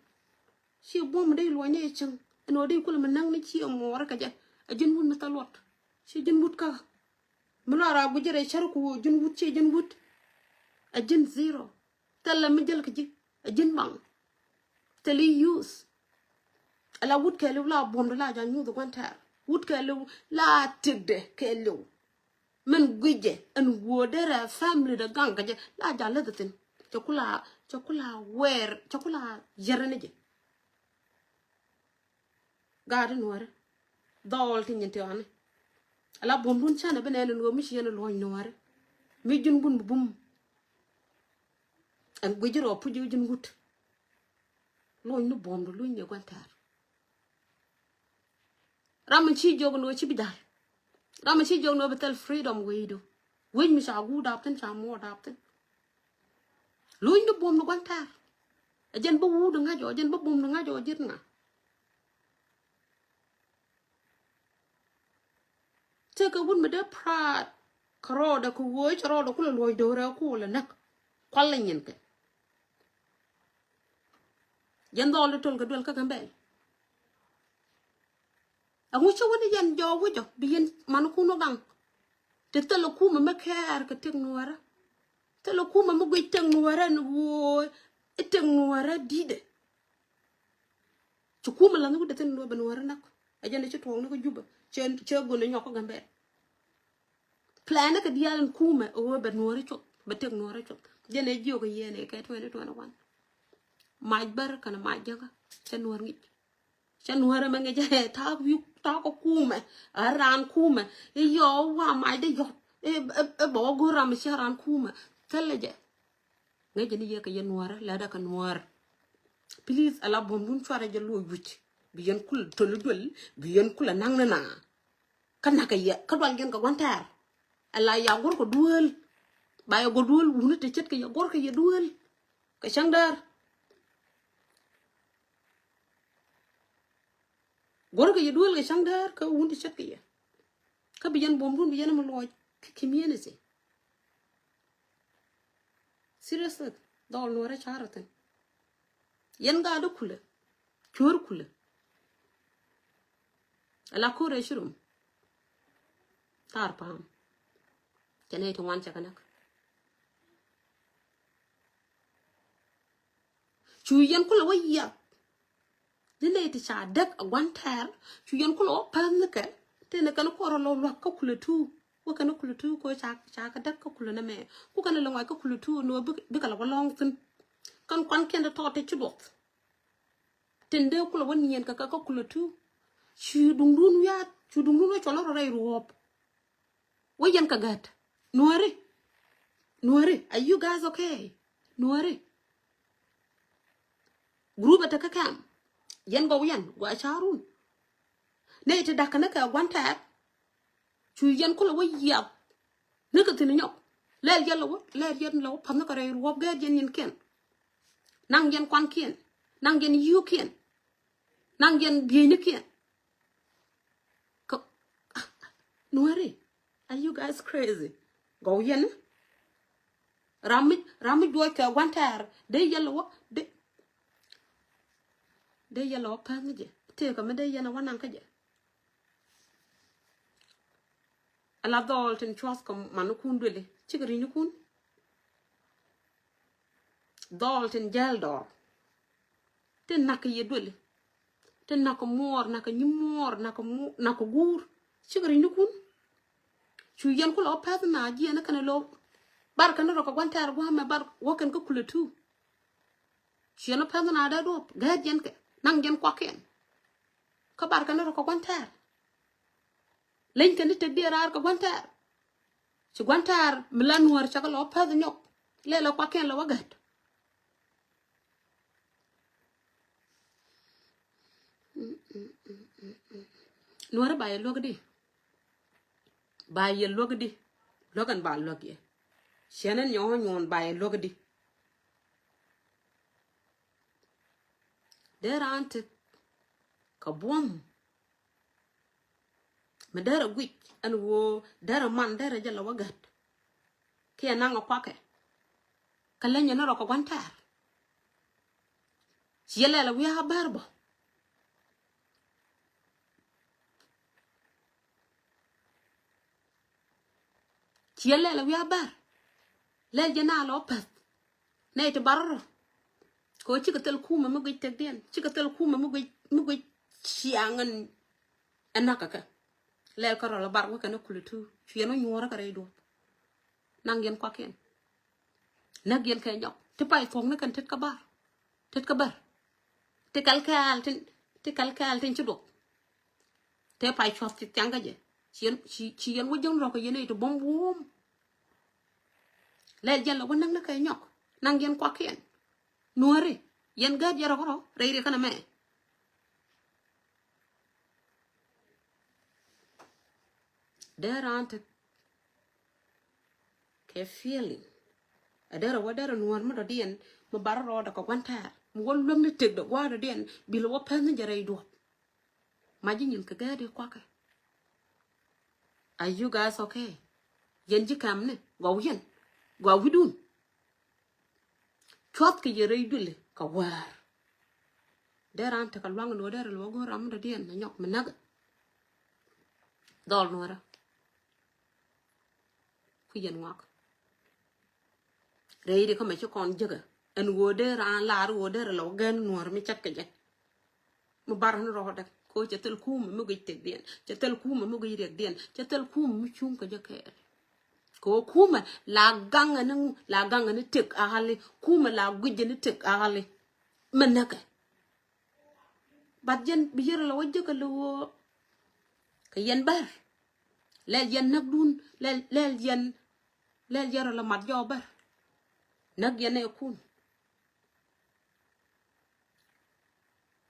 Ci buɔ̱m dee luɔc ni cäŋ ɛn ɣöö dee kulɛ mi näk ni ci muɔɔr kɛ jɛ. A ji̱n wut mi thä luɔt ci ji̱n wut kä. Mi luaar a guic rɛy cär ku ji̱n wut ci ji̱n wut. A ji̱n zero. Thilɛ mi jäl kä ji̱ a ji̱n baŋ. Thilɛ youth. Ala wut kɛɛliw la buɔ̱mdɛ la ja nyuuth gua̱n tɛɛr. Wut kɛɛliw la tëkdɛ kɛɛliw. Min guicɛ ɛn wuɔ̱ɔ̱dɛ rɛ family dɛ gaŋ kä jɛ la ja läth thi̱n. Cɛ kula, cɛ kula wɛɛr, cɛ kula yɛrɛ ni jɛ. Gaat nuɔ̱ɔ̱rä. Dhɔɔl ti nyin ti ɣɔni. Ala buɔ̱mdun canɛ bi nɛn nuɔ̱ɔ̱r mi ci yɛn luɔ̱ny nuɔ̱ɔ̱rä. Mi ji̱n bun bi bum. Ɛn guic rɔ puc ji̱n wut. Luɔ̱ny ni buɔ̱mdu luny ni gua̱n tɛɛr. Ram mi ci jiök ni wä ci bi dal. Ram mi ci jiök ni wä bi thil freedom wecdu. Wec mi ca guur dap thin ca muɔɔr dap thin. Luny ni buɔ̱m ni gua̱n tɛɛr. Ɛ jɛn bä wut ŋa̱c ɔ, ɛ jɛn bä buɔ̱m ni ŋa̱c ɔ ji̱t ŋa. Tëëkɛ wut mi dee praat kɛ rɔɔdɛ kɛ ɣöö cɛ rɔɔdɛ kulɛ luɔ̱c do̱rɛ kulɛ näk. Kualɛ nyinkɛ. Jɛn dhɔl di töl kɛ duel kä Gambɛl. Ɛŋu cä wä ni yɛn jɔɔk wä jɔk bi yɛn manikun wä gaŋ. Ti thilɛ kumɛ mi kɛɛr kɛ tëk nuäärä. Thilɛ kumɛ mi guic tëk nuäärä ni wuɔ̱ɔ̱c i̱ tëk nuäärä di̱tdɛ. Ci kumɛ la̱th ni wi̱cdɛ thi̱n ni wä bɛ nuäärä näk. Ɛ jɛn i̱ ci tuɔɔk ni kä Jubɛ cɛ, cɛ gön i̱ nyɔk kä Gambɛl. Plan ni kɛ diaal in kumɛ ɛ wä bɛ nuäärä cuɔth bɛ tëk nuäärä cuɔth. Jɛn ɛ jiök i̱ yɛn ɛ kɛ twenty twenty-one. Mac bär kɛnɛ mac jäkä cɛ nuäär ŋic. Cɛ nuäärä mɛ ŋic ɛ ta̱a̱ wi̱i̱ ta̱a̱ kä kumɛ. Ɛ raan kumɛ i̱ yɔɔ wa mac dee yɔt. Ɛ bɛ wä go̱r ram i̱ cia raan kumɛ thilɛ jɛ. Ŋäcɛ ni yɛ kɛ yɛ nuäärä lätdä kɛ nuäär. Please ala buɔ̱mdun cuarɛ jɛ lo̱c wi̱c bi yɛn kulɛ töl duel bi yɛn kulɛ naŋ ni na. Kä na̱k kɛ yɛ kä dual yɛn kɛ gua̱n tɛɛr. Ala ya go̱r kɛ duel. Ba yɛ go̱r duel wuni te ce̱tkɛ yɛ go̱r kɛ yɛ duel. Kɛ cäŋ däär. Go̱r kɛ yɛ duel kɛ cäŋ däär kä wuni te ce̱tkɛ yɛ. Kä bi yɛn buɔ̱mdun bi yɛn mi luɔc kɛ community. Seriously, dhɔl nuɔrɛ carɛ thin. Yɛn gaat kulɛ cuɔr kulɛ. Ala ko̱rɛ ci rom. Tar pa̱a̱m. Cɛ nɛy ti ŋuan cɛ kɛ näk. Cu yɛn kulɛ wä yiath. Ni nɛy ti ca däk a gua̱n tɛɛr cu yɛn kulɛ wä päth ni kɛ. Tëë ni kɛn kuɔrɔ lɔ luak kä kulɛ tuuk. Wä kɛn kulɛ tuuk kɛ ca, ca kɛ däk kä kulɛ nɛmɛ. Ku kɛn lɛ ŋɔc kä kulɛ tuuk ni wä bikɛ lɛ wä lɔ̱ŋ thi̱n. Kɛn kuan kiɛn ti tɔɔt ti ci duɔth. Tin dee kulɛ wä niɛn kɛ kɛ kä kulɛ tuuk. Cu duŋdun wiath cu duŋdun wä cuɔl rɔ rɛy ruɔ̱ɔ̱p. Wä yɛn kɛ gät. Nuäri. Nuäri, are you guys okay? Nuäri. Group ɛ te kä kɛm. Yɛn gɔw yɛn gua carun. Nɛy ti da̱k kɛ ni kɛ gua̱n tɛɛr. Cu yɛn kulɛ wä yiath. Ni kɛ thi̱n nyɔk. Lɛl yɛn lɛ wä, lɛl yɛn lɛ wä pa̱th ni kɛ rɛy ruɔ̱ɔ̱p gɛɛt yɛn yɛn kiɛn. Naŋ yɛn kuan kiɛn. Naŋ yɛn yio̱o̱kiɛn. Naŋ yɛn bieynikiɛn. Kä, Nuääri, are you guys crazy? Gɔw yɛn. Ram mi, ram mi juɔc kɛ gua̱n tɛɛr dee yɛl wä, dee, dee yɛl wä päth ni jɛ. Tëëkä mi dee yɛn wä naŋ kä jɛ. Ala dhɔɔl tin cuɔth kɛ manikun duëli, cikɛ ri̱nynikun. Dhɔɔl tin jäl dɔɔr. Tin nak kɛ yɛ duëli. Tin nak kɛ muɔɔr, nak kɛ nyimuɔɔr, nak kɛ mu-, nak kɛ guur. Cikɛ ri̱nynikun. Cu yɛn ku lɔ päth na jiɛn kɛn lɔ. Bar kɛn rɔ kɛ gua̱n tɛɛr gua̱a̱mɛ bar wä kɛn kä kulɛ tu. Ciɛn lɔ päth na dee duɔp. Gɛɛt yɛn kɛ. Naŋ yɛn kuakiɛn. Kä bar kɛn rɔ kɛ gua̱n tɛɛr. Leny kɛn ti tek diɛ raar kɛ gua̱n tɛɛr. Ci gua̱n tɛɛr mi la nuɔ̱ɔ̱r cakɛ lɔ päth nyɔk. Lɛ lɔ kuakiɛn lɔ wä gät. Nuɔ̱ɔ̱r ba yɛ luäk di. Ba yɛ luäk di. Luäk ɛn ba luäk yɛ. Ciɛn ɛn nyɔ̱ɔ̱n nyuɔ̱ɔ̱n ba yɛ luäk di. Dee raan tek kɛ buɔ̱m. Mi derɛ guic ɛn ɣöö derɛ man derɛ jɛ lɛ wä gät. Kiɛ naŋ ɛ kuakɛ. Kä leny ɛn rɔ kɛ gua̱n tɛɛr. Ciɛ lɛl ɛ wiaa bär bä. Ciɛ lɛl ɛ wiaa bär. Lɛl jɛ na lɔ päth. Nɛy ti bar rɔ. Kɛ ɣöö cikɛ thil kumɛ mi guic tekdiɛn. Cikɛ thil kumɛ mi guic, mi guic ciaŋ ɛn, ɛn nakä kɛ. Lɛl kä rɔ lɔ bar wä kɛn ɛ kulɛ tu. Cu yɛn wä nyuɔ̱ɔ̱rä kɛ rɛy duɔ̱p. Naŋ yɛn kuakiɛn. Näk yɛn kɛ nyɔk. Ti pay thuɔ̱k ni kɛn tet kä bar. Tet kä bär. Ti kɛl kɛɛl tin, ti kɛl kɛɛl tin ci duɔth. Tëë pay cuɔth ti thiaŋ kä jɛ. Ci yɛn, ci, ci yɛn wä jäŋ rɔ̱k kɛ yɛn ɛ ti buɔ̱m wuɔ̱m. Lɛl jɛn lɛ wä näk ni kɛ nyɔk. Naŋ yɛn kuakiɛn. Nuääri. Yɛn gät yɛ rɔ̱k rɔ̱. Rɛy ri känɛ mɛ. Dee raan tek kɛ feeling. Ɛ derɛ wä derɛ nuɔ̱ɔ̱r mi dɔ̱diɛn mi bar rɔɔdɛ kɛ gua̱n tɛɛr mi wä luäm ni tek dɛ gua̱a̱r dɔ̱diɛn bil wä pɛn ni jɛ rɛy duɔ̱p. Ma ji̱ nyin kɛ gɛɛdi kuakɛ. Are you guys okay? Yɛn ji̱ kɛm ni gɔw yɛn gɔw wi̱dun. Cuɔth kɛ yɛ rɛy duëli kɛ wäär. Dee raan tekɛ luaŋ ni wä derɛ luɔk go̱o̱r ram mi dɔ̱diɛn na nyɔk mi näk. Dhɔl nuɔrä. Ku yɛn ŋuak. Rɛy di kä mɛ ci kɔn jäkä. Ɛn ɣöö dee raan lar ɣöö dee rɛ lɔ gɛn nuɔr mi cɛt kɛ jɛ. Mi bar ni rɔɔdɛ kɛ ɣöö cɛ thil kumɛ mi guic tekdiɛn, cɛ thil kumɛ mi guic riɛkdiɛn, cɛ thil kumɛ mi cuŋ kɛ jɛ kɛɛl. Kɛ ɣöö kumɛ la gaŋɛ ni, la gaŋɛ ni tek aɣali, kumɛ la guic ni tek aɣali. Mɛ näkɛ. But yɛn bi yɛrɛ lɛ wä jäkä lɛ ɣöö kɛ yɛn bär. Lɛl yɛn näkdun, lɛl, lɛl yɛn, lɛl yɛn rɔ lɛ mat jɔw bär. Näk yɛn ɛ kun.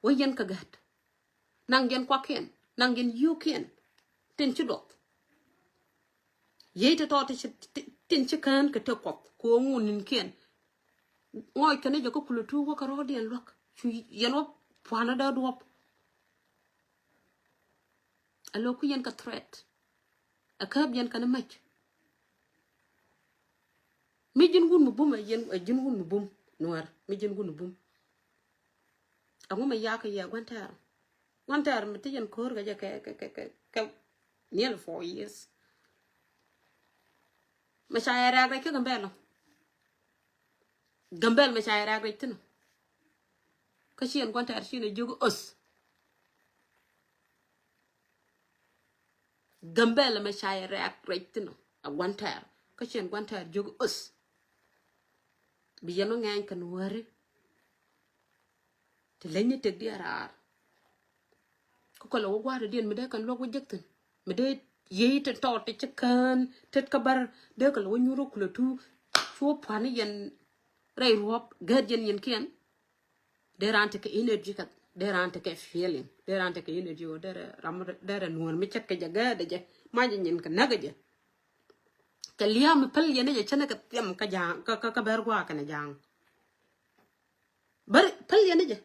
Wä yɛn kä gät. Naŋ yɛn kuakiɛn, naŋ yɛn yio̱o̱kiɛn. Tin ci duɔth. Yiey ti tɔɔt ti ci, ti, tin ci kään kɛ tëk kuɔth kɛ ɣöö ŋun ni̱nkiɛn. Ŋɔc kɛn ni jɛ kä kulɛ tuuk wä kɛ rɔɔdiɛn luäk cu yɛn wä pua̱a̱n ni dee duɔ̱ɔ̱p. A lo̱k ku yɛn kɛ threat. A kääp yɛn kɛn ni mäc. Mi ji̱n wun mi bum a yɛn, a ji̱n wun mi bum nuäär mi ji̱n wun mi bum. Aŋu mɛ yak yɛ gua̱n tɛɛr. Gua̱n tɛɛr mɛ ti yɛn ko̱r kɛ jɛ kɛ, kɛ, kɛ, kɛ, kɛ nearly four years. Mɛ ca yɛ rɛk rɛk kɛ Gambɛl ɔ. Gambɛl mɛ ca yɛ rɛk rɛk thin ɔ. Kä ci yɛn gua̱n tɛɛr ci yɛn a jiök Oth. Gambɛl mɛ ca yɛ rɛk rɛk thin ɔ a gua̱n tɛɛr. Kä ci yɛn gua̱n tɛɛr jiök Oth. Bi yɛn wä ŋɛny kɛ nuääri. Ti leny ni tek diɛ raar. Kä kɔlɛ wä gua̱a̱r diɛn mi dee kɛn luäk wä jek thi̱n mi dee yiey ti tɔɔt ti ci kään tet kä bär dee kɔlɛ wä nyuur wä kulɛ tuuk. Cu wä pua̱n ni yɛn rɛy ruɔ̱p gät yɛn yɛn kiɛn. Dee raan tekɛ energy kɛ, dee raan tekɛ feeling, dee raan tekɛ energy wä derɛ ram derɛ nuɔ̱ɔ̱r mi ce̱tkɛ jɛ gäätdɛ jɛ. Mac jɛ nyin kɛ näk jɛ. Kɛ lia̱a̱ mi päl yɛn jɛ cänɛ kɛ thiɛm kä ja̱a̱ŋ kä, kä, kä bär gua̱a̱ kɛnɛ ja̱a̱ŋ. Bär päl yɛn jɛ.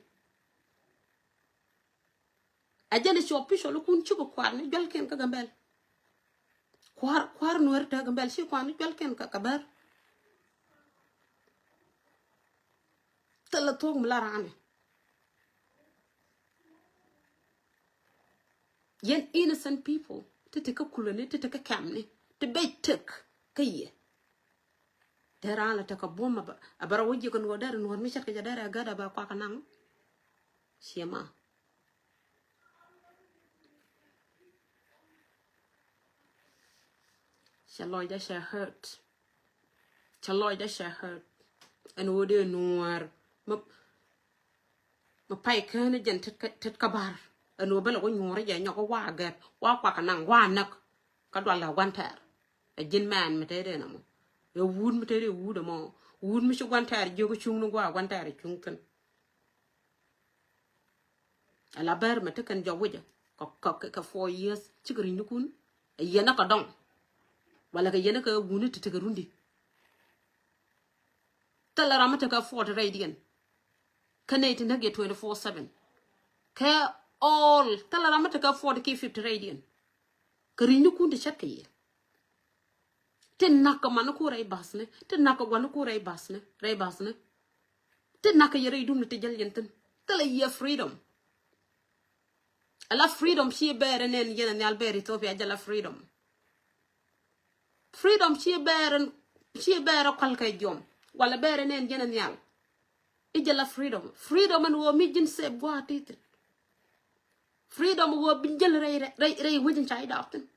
Ɛ jɛn ɛ ci official kun cikɛ kuar ni jualkiɛn kä Gambɛl. Kuar, kuar Nuɛr te Gambɛl ci kuar ni jualkiɛn kä, kä Bär. Thilɛ thuɔ̱k mi la raan ɛ. Yɛn innocent people ti ti kä kulä ni, ti ti kä kɛm ni, ti bec tek kä yɛ. Dee raan la tekɛ buɔ̱m a bɛ, a bɛ rɔ wä ji̱ kɛ Nuɔr, derɛ Nuɔr mi ce̱tkɛ jɛ derɛ a gät a bɛ kuak kɛ naŋ. Ciɛ ma. Cɛ lɔcdä cɛ hurt. Cɛ lɔcdä cɛ hurt. Ɛn ɣöö dee Nuɔr mi, mi pay kään jɛn tet kä, tet kä bar. Ɛn ɣöö bä lɛ wä nyuɔr jɛ nyɔk wa gɛr, wa kuak kɛ naŋ, wa näk. Kä dual la gua̱n tɛɛr. Ɛ ji̱n mɛn mi te dee na mɔ. Ɛ wut mi te dee wut ɛmɔ. Wut mi ci gua̱n tɛɛr jiök cuŋ ni gua gua̱n tɛɛr cuŋ thi̱n. Ala Bär mɛ ti kɛn jɔk wicɛ kɛ, kɛ, kɛ, kɛ four years cikɛ ri̱ny ni kun. Ɛ yɛn ɛ kɛ dɔŋ. Wala kɛ yɛn ɛ kɛ wuni ti tekɛ rundi. Thilɛ ram mi tekɛ afford rɛydiɛn. Kä nɛy ti näk yɛ twenty four seven. Kɛ all, thilɛ ram mi tekɛ afford ki fifty rɛydiɛn. Kɛ ri̱ny ni kun ti ce̱tkɛ yɛ. Ti nak kɛ man ku rɛy bath ni, ti nak kɛ guan ku rɛy bath ni, rɛy bath ni. Ti nak kɛ yɛ rɛy dum ni ti jäl yɛn thin. Thilɛ yɛ freedom. Ala freedom ci bɛɛrɛ nɛn yɛn a nhial bɛɛr Ethiopia jɛ la freedom. Freedom ci bɛɛrɛ, ci bɛɛrɛ kual kɛ jɔm. Wala bɛɛrɛ nɛn yɛn a nhial. I̱ jɛ la freedom. Freedom ɛn ɣöö mi ji̱n sep gua̱a̱ ti thin. Freedom ɣöö bi jäl rɛy, rɛy, rɛy wec in ca i̱ daap thin.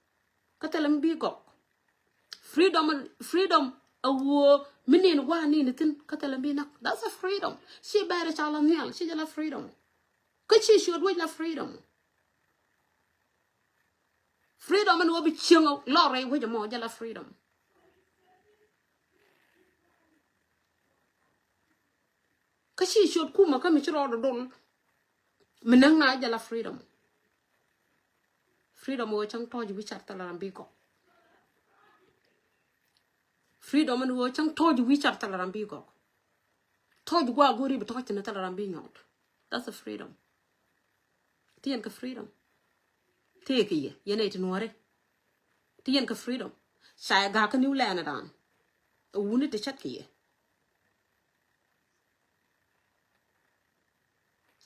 Kä thilɛ mi bi gɔk. Freedom, freedom a ɣöö mi nin gua̱a̱ nin thin kä thilɛ mi bi nak. That's a freedom. Ci bɛɛrɛ ca la nhial, ci jɛ la freedom. Kä ci ciöt wec la freedom. Freedom ɛn ɣöö bi cieŋ lɔr rɛy wec ɛmɔ jɛ la freedom. Kä ci ciöt kumä kä mi ci rɔɔdɛ dol. Mi näk na jɛ la freedom. Freedom ɣöö cäŋ tɔ̱ɔ̱c wi̱c car thilɛ ram bi gɔk. Freedom ɛn ɣöö cäŋ tɔ̱ɔ̱c wi̱c car thilɛ ram bi gɔk. Tɔ̱ɔ̱c gua̱a̱ go̱o̱ri bi tɔ̱ɔ̱c thi̱n thilɛ ram bi nyɔɔt. That's a freedom. Ti yɛn kɛ freedom. Tëëkɛ yɛ, yɛn ɛ ti nuɔ̱ɔ̱ri. Ti yɛn kɛ freedom. Ca yɛ ga̱a̱k kä New Land dan. Ɛ wuni ti ce̱tkɛ yɛ.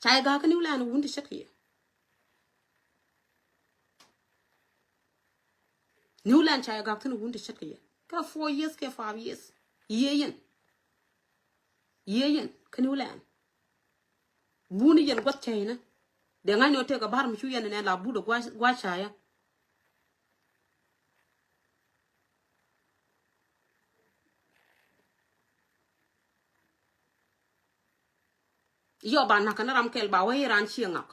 Ca yɛ ga̱a̱k kä New Land wun ti ce̱tkɛ yɛ. New Land ca yɛ ga̱a̱k thi̱n wun ti ce̱tkɛ yɛ. Kä four years kɛ five years. Yiëë yɛn. Yiëë yɛn kä New Land. Wun yɛn gua̱th cäynä. Dee ŋa̱cni ɣöö tëëkɛ ba̱r mi cu yɛn nɛ la but ɛ gua̱c, gua̱c cayä. Yɔ ba na̱k kɛn ram kɛl ba wee iran ciɛ ŋak.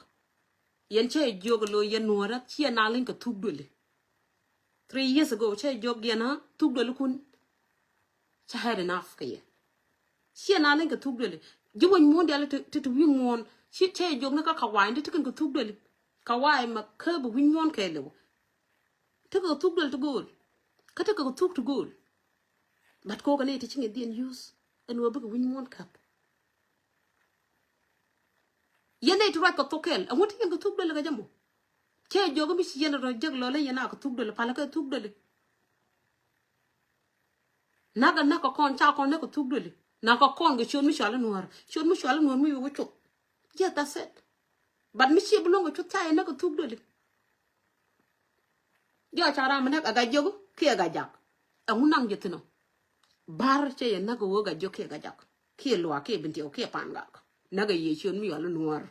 Yɛn cɛ jiök lo yɛn nuɔ̱ɔ̱rä ciɛ na liŋ kɛ thuk duëli. Three years ago cɛ jiök yɛn ha thuk duëli kun. Cɛ had enough kɛ yɛ. Ciɛ na liŋ kɛ thuk duëli. Ji̱ wec muɔ̱ɔ̱n diali ti ti wi̱i̱ muɔ̱ɔ̱n. Ci cɛ jiök ni kä kawaay ni ti kɛn kɛ thuk duëli. Kawaay ma kä bi wi̱i̱ muɔ̱ɔ̱n kɛ liw. Tekɛ kɛ thuk duël ti go̱o̱l. Kä tekɛ kɛ thuk ti go̱o̱l. But kokɛ ni ti ci ŋi̱th diɛn use. Ɛn wä bikɛ wi̱i̱ muɔ̱ɔ̱n käp. Yɛn nɛy ti ruac kɛ thok kɛl ɛŋu ti yɛn kɛ thuk duëli kɛ jɛ mɔ. Cɛ jiök mi ci yɛn rɔ jek lɔlä yɛn a kɛ thuk duëli palä kɛ thuk duëli. Nak ɛ nak kɛ kɔn ca kɔn nak kɛ thuk duëli. Nak kɛ kɔn kɛ ciöt mi cual inuɔ̱ɔ̱r ciöt mi cual inuɔ̱ɔ̱r mi wi̱i̱ wä cuth. Yes, that's it. But mi ciɛ bi luɔ̱ŋ kɛ cuth ca yɛ nak kɛ thuk duëli. Jɔɔc ca ram mi näk ɛ Gajok kiɛ Gajak. Ɛŋu naŋ jɛ thi̱n ɔ? Ba̱r cɛ yɛ näk ɛ ɣöö Gajok kiɛ Gajak kiɛ Luaak kiɛ Bintiɛw kiɛ Pangak. Näk ɛ yɛ ciöt mi cual inuɔ̱ɔ̱r.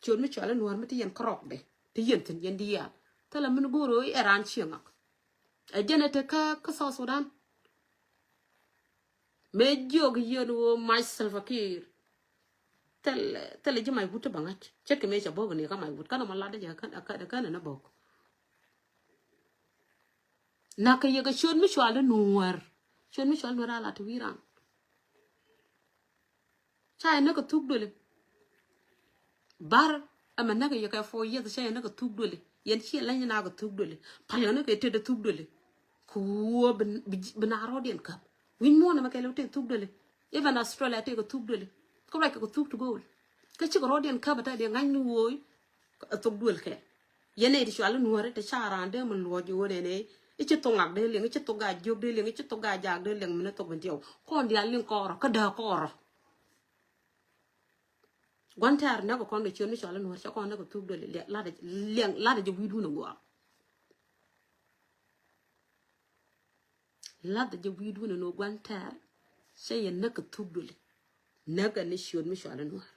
Ciöt mi cual inuɔ̱ɔ̱r mi ti yɛn kärɔkdɛ ti yɛn thi̱n yɛn diaal. Thilɛ min go̱o̱r ɣöö ɛ raan ciɛ ŋak. Ɛ jɛn ɛ te kä kä South Sudan. Mëë jiök yien ɣöö mac Salva Kiir. Thil, thil ji̱ mac wut ti bä ŋa̱c. Ce̱tkɛ mëë cɛ bo̱o̱k ni kä mac wut känɛ ma lat dee jɛ kän, kän, kän ni bo̱o̱k. Nakä yɛ kɛ ciöt mi cual inuɔ̱ɔ̱r. Ciöt mi cual inuɔ̱ɔ̱r a la ti wi̱i̱ ran. Ca yɛ näk kɛ thuk duëli. Ba̱r ɛmɛ näk yɛ kɛ four years ca yɛ näk kɛ thuk duëli. Yɛn ciɛ leny na kɛ thuk duëli. Pal kɛ ni kɛ tet ɛ thuk duëli. Kɛ wuɔ bi, bi, bi na rɔɔdiɛn käp. Wi̱ny muɔ̱ɔ̱n ɛmɛ kɛ lɛ tet thuk duëli. Even Australia tet kɛ thuk duëli. Kä ruac kɛ kɛ thuk ti go̱o̱l. Kä cikɛ rɔɔdiɛn käp ɛ tɛt yɛ ŋa̱cni wuɔ̱ɔ̱y. Ɛ thok duël kɛ. Yɛn nɛy ti cual i̱ nuääri ti ca raan dee mi luɔc i̱ ɣöö nɛnɛ i̱ ci thok ŋak dee liŋ, i̱ ci thok gaa jiök dee liŋ, i̱ ci thok gaa jaak dee liŋ, min ɛ thok bin tiɛw. Kɔn diaal liŋ kɔɔrɔ kä dääk kɔɔrɔ. Gua̱n tɛ̈r näk kɛ kɔn kɛ ciöt mi cual i̱ nuääri, cɛ kɔn näk kɛ thuk duël, liɛŋ latdɛ jɛ wi̱i̱dun ɛ gua̱a̱. Latdɛ jɛ wi̱i̱dun ɛ nuɔ̱ɔ̱r gua̱n tɛ̈r, cɛ yɛ näk kɛ thuk duël. Näk kɛ ni ciöt mi cual i̱ nuääri.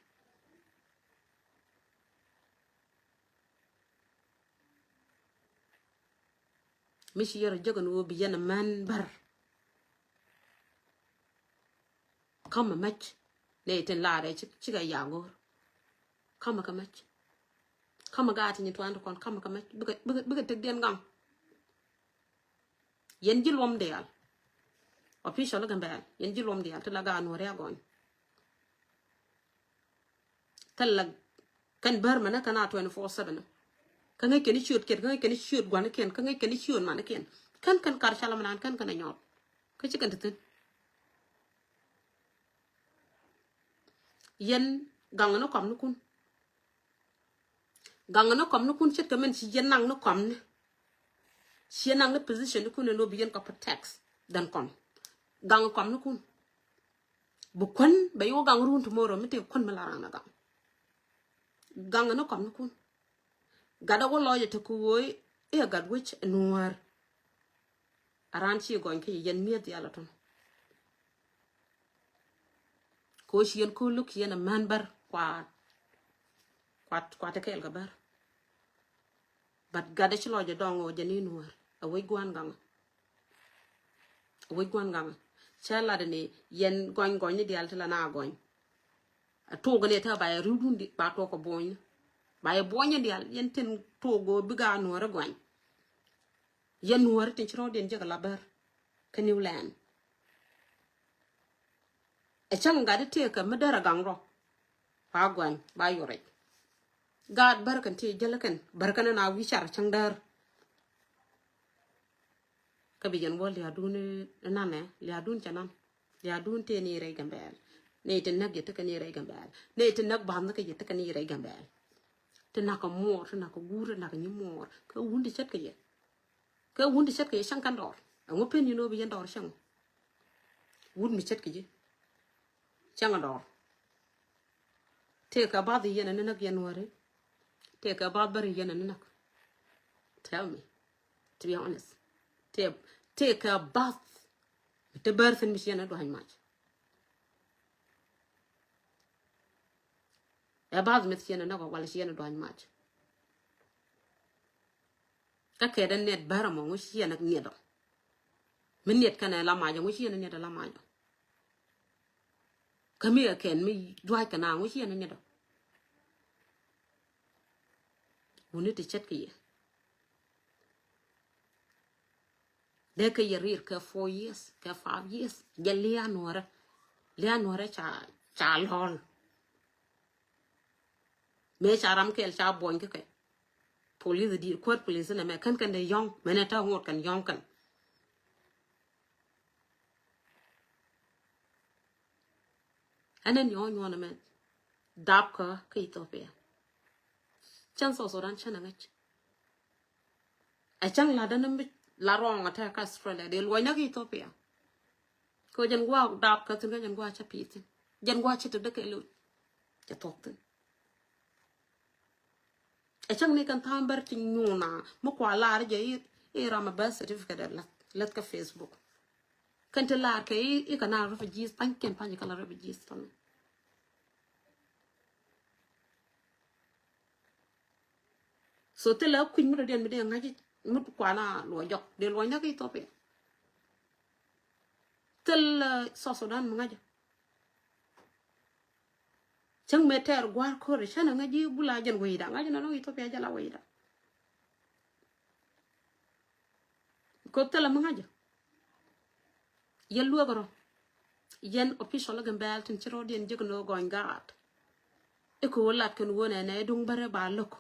Mi ci yɛr jek ni wä bi yɛn a män bär. Kamɛ mɛc. Nɛ itin laarɛ cikɛ yago̱r. Kamɛ kɛ mɛc. Kamɛ gaat ti nyi tuan ti kɔn kamɛ kɛ mɛc. Bikɛ, bikɛ, bikɛ tek diɛn gaŋ. Yɛn ji̱ luɔm diaal. Official Gambɛl. Yɛn ji̱ luɔm diaal ti la gaat nuɔri agɔny. Thilɛ kɛn bär mɛnɛ kɛn a twenty four seven. Kä ŋäc kɛn i̱ ciöt kiɛn, kä ŋäc kɛn i̱ ciöt gua̱nikiɛn, kä ŋäc kɛn i̱ ciöt manikiɛn. Kɛn kɛn kar ca la mɛnan kɛn kɛn a nyɔɔt. Kä ci kɛn ti thi̱n. Yɛn gaŋ ni kɔm ni kun. Gaŋ ni kɔm ni kun ce̱tkɛ mɛn ci yɛn naŋ ni kɔm ni. Ci yɛn naŋ ni position ni kun ni lo bi yɛn kɔ protect than kɔm. Gaŋ kɔm ni kun. Bi kuän bɛ yi wä gaŋ run tomorrow mi tëë kuän mi la ran a gaŋ. Gaŋ ni kɔm ni kun. Gat a wä lɔc a te ku woi i̱ a gat wec a nuäär. A ran ci gɔny kä yɛ yɛn mi̱eth yal a tun. Ko ci yɛn ko luk ci yɛn a män bär kua, kua, kua te kɛɛl kɛ bär. But gat a ci lɔc a dɔŋ wä jɛ ni nuäär a wec gua̱n gaŋ. Wec gua̱n gaŋ. Cɛ lat ni yɛn gɔny gɔny ni diaal ti la na gɔny. A tok ni te ba yɛ riwdun di ba tok a buɔny ni. Ba yɛ buɔny ni diaal yɛn tin tok go bi ga nuɔri gɔny. Yɛn nuɔri tin ci rɔ din jek a la bär. Kä New Land. Ɛ cäŋ gat i̱ tëëkä mi där ɛ gaŋ rɔ. Ba gua̱n ba yurɛc. Gaat bär kɛn ti jäl kɛn bär kɛn na wi̱i̱ car cäŋ där. Kä bi jɛn wä lia̱a̱dun i̱ nanɛ lia̱a̱dun cɛ nan. Lia̱a̱dun tëë ni rɛy Gambɛl. Nɛy ti näk yɛ tekɛ ni rɛy Gambɛl. Nɛy ti näk ba̱a̱m ni kɛ yɛ tekɛ ni rɛy Gambɛl. Ti nak kɛ muɔɔr, ti nak kɛ guur, ti nak kɛ nyi muɔɔr. Kä wun ti ce̱tkɛ yɛ. Kä wun ti ce̱tkɛ yɛ cäŋ kɛn dɔɔr. Ɛŋu pen yɛn ɣöö bi yɛn dɔɔr cäŋ. Wun mi ce̱tkɛ ji̱. Cäŋ dɔɔr. Tëëkɛ bath yɛn ni näk yɛn wääri. Tëëkɛ bath bär yɛn ni näk. Tell me. To be honest. Tëë, tëëkɛ bath. Te bär thin mi ci yɛn duany mac. Ɛ bath mi ci yɛn näk wala ci yɛn duany mac. Kä kɛ dee niet bär mɔ ŋu ci yɛn niet ɔ. Mi niet kɛn ɛ la mac ɔ ŋu ci yɛn niet ɛ la mac ɔ. Kä mi ɛ kɛn mi duac kɛ na ŋu ci yɛn niet ɔ. Wuni ti ce̱tkɛ yɛ. Dee kɛ yɛ rir kɛ four years, kɛ five years. Jɛ lia̱a̱ nuɔrɛ. Lia̱a̱ nuɔrɛ ca, ca lɔl. Mëë ca ram kɛɛl ca buɔny kä kɛ. Police di kuäär police nɛ mɛ kän kɛn dee yɔ̱ŋ mɛnɛ tɛ ŋot kɛn yɔ̱ŋ kɛn. Ɛn ɛn yɔ̱ŋ nyuɔn ɛmɛ dap kä kä Ethiopia. Cɛn South Sudan cɛn ɛ ŋäc. Ɛ cäŋ la̱t däni mi la rɔɔŋ ɛ tɛk kä Australia dee luɔ̱c näk Ethiopia. Kɛ jɛn gua̱a̱k dap kä thi̱n kä jɛn gua̱a̱k cä pi̱i̱ thi̱n jɛn gua̱a̱k cä te däk kɛ loc. Cɛ thuɔ̱k thi̱n. Ɛ cäŋ ni kɛn tha̱a̱ŋ bär ti nyuuna mi kua laar jɛ i̱ ram ɛ birth certificate ɛ lath lath kä Facebook. Kɛn ti laar kɛ i̱ kɛ na refugees pa̱ny kɛn pa̱ny kɛ la refugees tɔni. So thilɛ kui̱ny mi dɔ̱diɛn mi dee ŋa̱c mi kuana luɔc jɔk dee luɔc näk Ethiopia. Thil South Sudan mi ŋa̱c. Cäŋ mëë tɛɛr gua̱a̱r ko̱r cä na ŋäc ji̱ bula jɛn wecda ŋa̱c na nɔŋ Ethiopia jɛ la wecda. Ko̱ thilɛ mi ŋa̱c. Yɛn luäk rɔ. Yɛn official Gambɛl tin ci rɔɔdiɛn jek ni ɣöö gɔny gaat. I̱ ko̱ lat kɛn ɣöö nɛnɛ i̱ duŋ bärɛ ba lo̱k.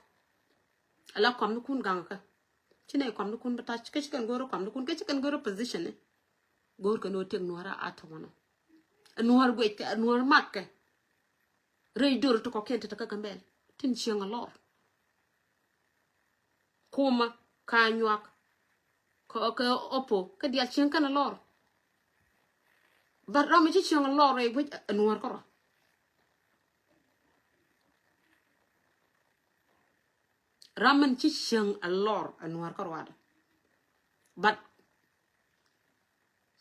Ala kɔm ni kun gaŋ kä. Ci nɛy kɔm ni kun bi tac kä ci kɛn go̱o̱r kɔm ni kun kä ci kɛn go̱o̱r position ni. Go̱o̱r kɛn ɣöö tëk nuɔ̱ɔ̱rä a tɔmɔnɔ. Ɛ nuɔ̱ɔ̱r guec kɛ ɛ nuɔ̱ɔ̱r mat kɛ. Rɛy dör ti kɔkiɛn ti te kä Gambɛl tin cieŋ a lɔr. Kumä, ka Anyuak, kä, kä Opo, kä diaal cieŋ kɛn a lɔr. But ram mi ci cieŋ a lɔr rɛy guec a Nuɔr kärɔa. Ram min ci cieŋ a lɔr a Nuɔr kärɔa dä. But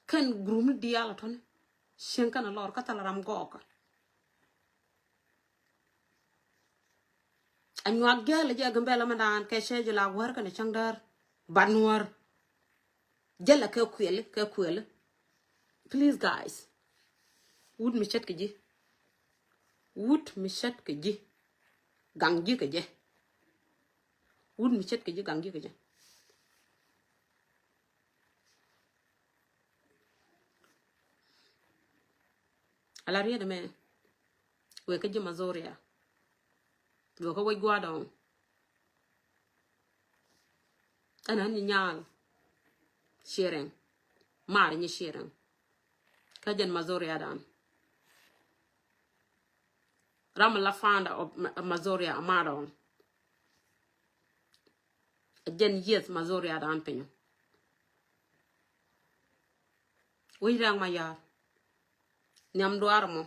kɛn group ni diaal a tɔni cieŋ kɛn a lɔr kä thal ram gɔɔkä. Anyuak gɛl jɛ Gambɛla mɛ daan kɛ cɛ jɛ la wär kɛn cäŋ däär. But Nuɔr jɛ la kɛ kuɛli, kɛ kuɛli. Please guys. Wut mi cät kɛ ji̱. Wut mi cät kɛ ji̱. Gaŋ ji̱ kɛ jɛ. Wut mi cät kɛ ji̱, gaŋ ji̱ kɛ jɛ. Ala riet mɛ. Wek kä ji̱ Mazoria. Wek kä wec gua̱a̱r dɔŋ. Ɛn ɛn nyi nyaal. Ciɛrɛŋ. Mar nyi ciɛrɛŋ. Kä jɛn Mazoria dan. Ram la founder of Ma-, Mazoria Amadon. Jɛn yes Mazoria dan pinyo. Wec Rɛŋ Mayar. Nhiam duar mɔ.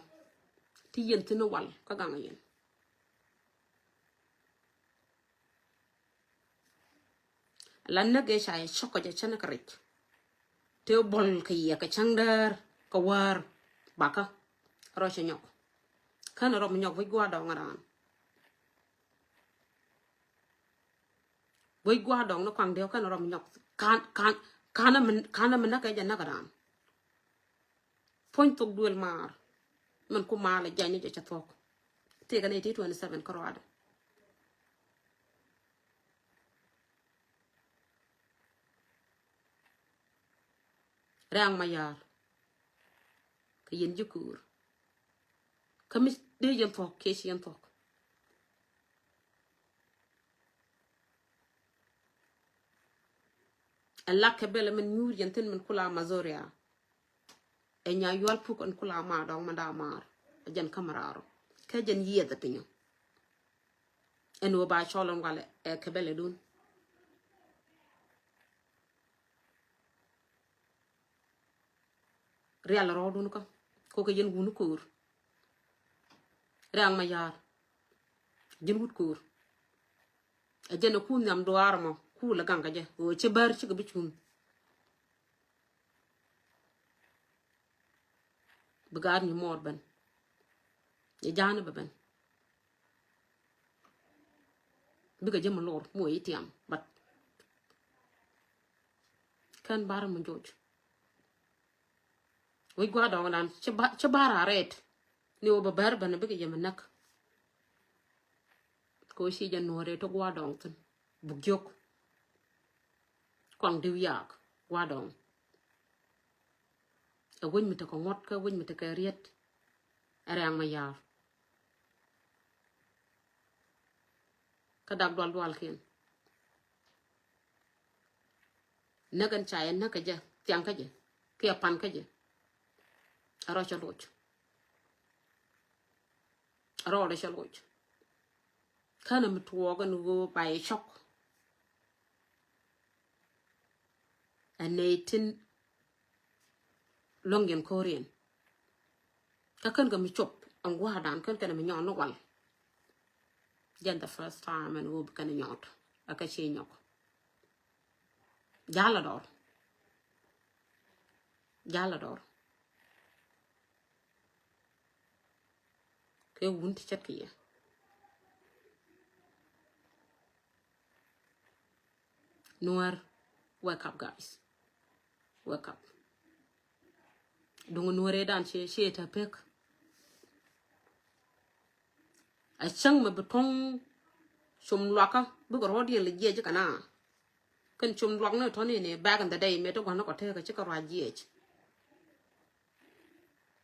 Ti yɛn thin wal kä gaŋ yɛn. La näk ëë ca yɛ cɔk kɛ jɛ cɛn kɛ ric. Tëë bol kɛ yɛ kɛ cäŋ däär kɛ wäär bakä. Rɔ cɛ nyɔk. Kän rɔ mi nyɔk wec gua̱a̱r dɔŋ raan. Wec gua̱a̱r dɔŋ ni kuaŋ diɛ kän rɔ mi nyɔk. Kan, kan, kan mi, kan mi näk ëë jɛ näk raan. Puɔ̱ny thok duël maar. Min ku maar lɛ jany ni jɛ cɛ thuɔ̱k. Tëëkɛ ni ti twenty seven kärɔadɛ. Rɛŋ Mayar. Kɛ yɛn ji̱ kuur. Kä mi dee yɛn thuɔ̱k kiɛ ci yɛn thuɔ̱k. Ɛ lak kɛ bɛlɛ min nyuur yɛn thin min kula Mazoria. Ɛ nya yual puk ɛn kula ma dɔŋ ma da mar. Ɛ jɛn kamararu. Kɛ jɛn yieth ɛ pinyo. Ɛn wä ba cɔl ɛn walɛ ɛ kɛ bɛlɛ dun. Rial rɔɔdun kä. Kokɛ yɛn wun ko̱o̱r. Rɛŋ Mayar. Ji̱n wut ko̱o̱r. Ɛ jɛn ɛ kun nhiam duaar mɔ. Kuul ɛ gaŋ kä jɛ. Ɣöö cɛ bär cikɛ bi cuŋ. Bi gaat ni mɔɔr ben. Yɛ ja̱a̱n bɛ ben. Bikɛ jɛ mi lor mi wee yi tiam, but kɛn bar mi joc. Wec gua̱a̱r dɔŋ dan ci ba, ci bar a ret. Ni wä bä bär ben bikɛ jɛ mi näk. Ko ci jɛ nuɔrɛ to gua̱a̱r dɔŋ thin. Buk jiök. Kɔŋ diw yak gua̱a̱r dɔŋ. Ɛ wec mi tekɛ ŋuɔ̱t kä wec mi tekɛ riet. Ɛ Rɛŋ Mayar. Kä dak dual dual kiɛn. Näk ɛn ca yɛ näk kä jɛ, thiaŋ kä jɛ, kiɛ pan kä jɛ. Ɛ rɔ cɛ loc. Ɛ rɔ cɛ loc. Känɛ mi tuɔɔk ɛn ɣöö ba yɛ cɔk. Ɛ nɛy tin luäŋ yɛn ko̱riɛn. Kä kän kɛ mi cop ɛn gua̱a̱r dan kän kɛn mi nyɔɔt ni wal. Jɛn the first time ɛn ɣöö bi kɛn nyɔɔt. Ɛ kɛ ci nyɔk. Jalɛ dɔr. Jalɛ dɔr. Kɛ wun ti cät kɛ yɛ. Nuäär, wake up guys. Wake up. Duŋ nuäär ëë dan cie, cie tɛ pek. A cäŋ mɛ bi tuɔ̱ŋ cum luakä bikɛ rɔ̱diɛn lɛ jiɛc kɛna. Kɛn cum luak ni tɔ̱ni ni back in the day mëë ti gua̱n ni kɔ tekɛ cikɛ ruac jiɛc.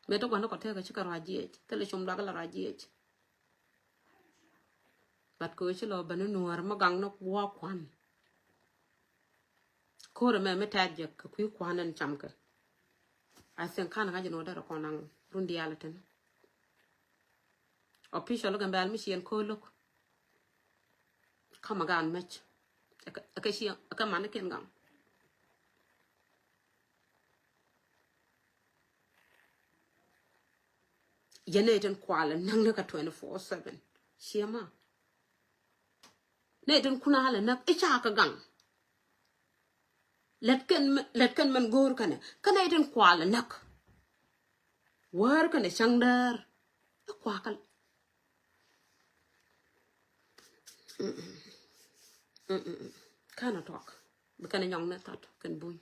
Mëë ti gua̱n ni kɔ tekɛ cikɛ ruac jiɛc. Thilɛ cum luak la ruac jiɛc. But kɛ ɣöö ci lɔ ben ni nuäär mi gaŋ ni gua̱a̱ kua̱n. Ko̱rɛ mɛ mi tɛth jɛ kɛ kui̱ kua̱n ɛn camkɛ. I think kan ŋa̱c ɛn ɣöö derɛ kɔn naŋ run diaal ɛ tɛn. Official Gambɛl mi ci ɛn ko̱r lo̱k. Kamɛ gaan mec. Ɛ kɛ, ɛ kɛ ciɛ, ɛ kɛ man ni kɛn gaŋ. Yɛn nɛy tin kualɛ näk ni kɛ twenty four seven. Ciɛ ma. Nɛy tin kun a lɛ näk i̱ ca kɛ gaŋ. Lät kɛn mɛ-, lät kɛn mɛn go̱o̱r kɛnɛ. Kä nɛy tin kualɛ näk. Wäär kɛnɛ cäŋ däär. I̱ kuakä. Mm-mm. Mm-mm. Känɛ tuɔk. Bi kɛnɛ nyɔŋ ni that kɛn buny.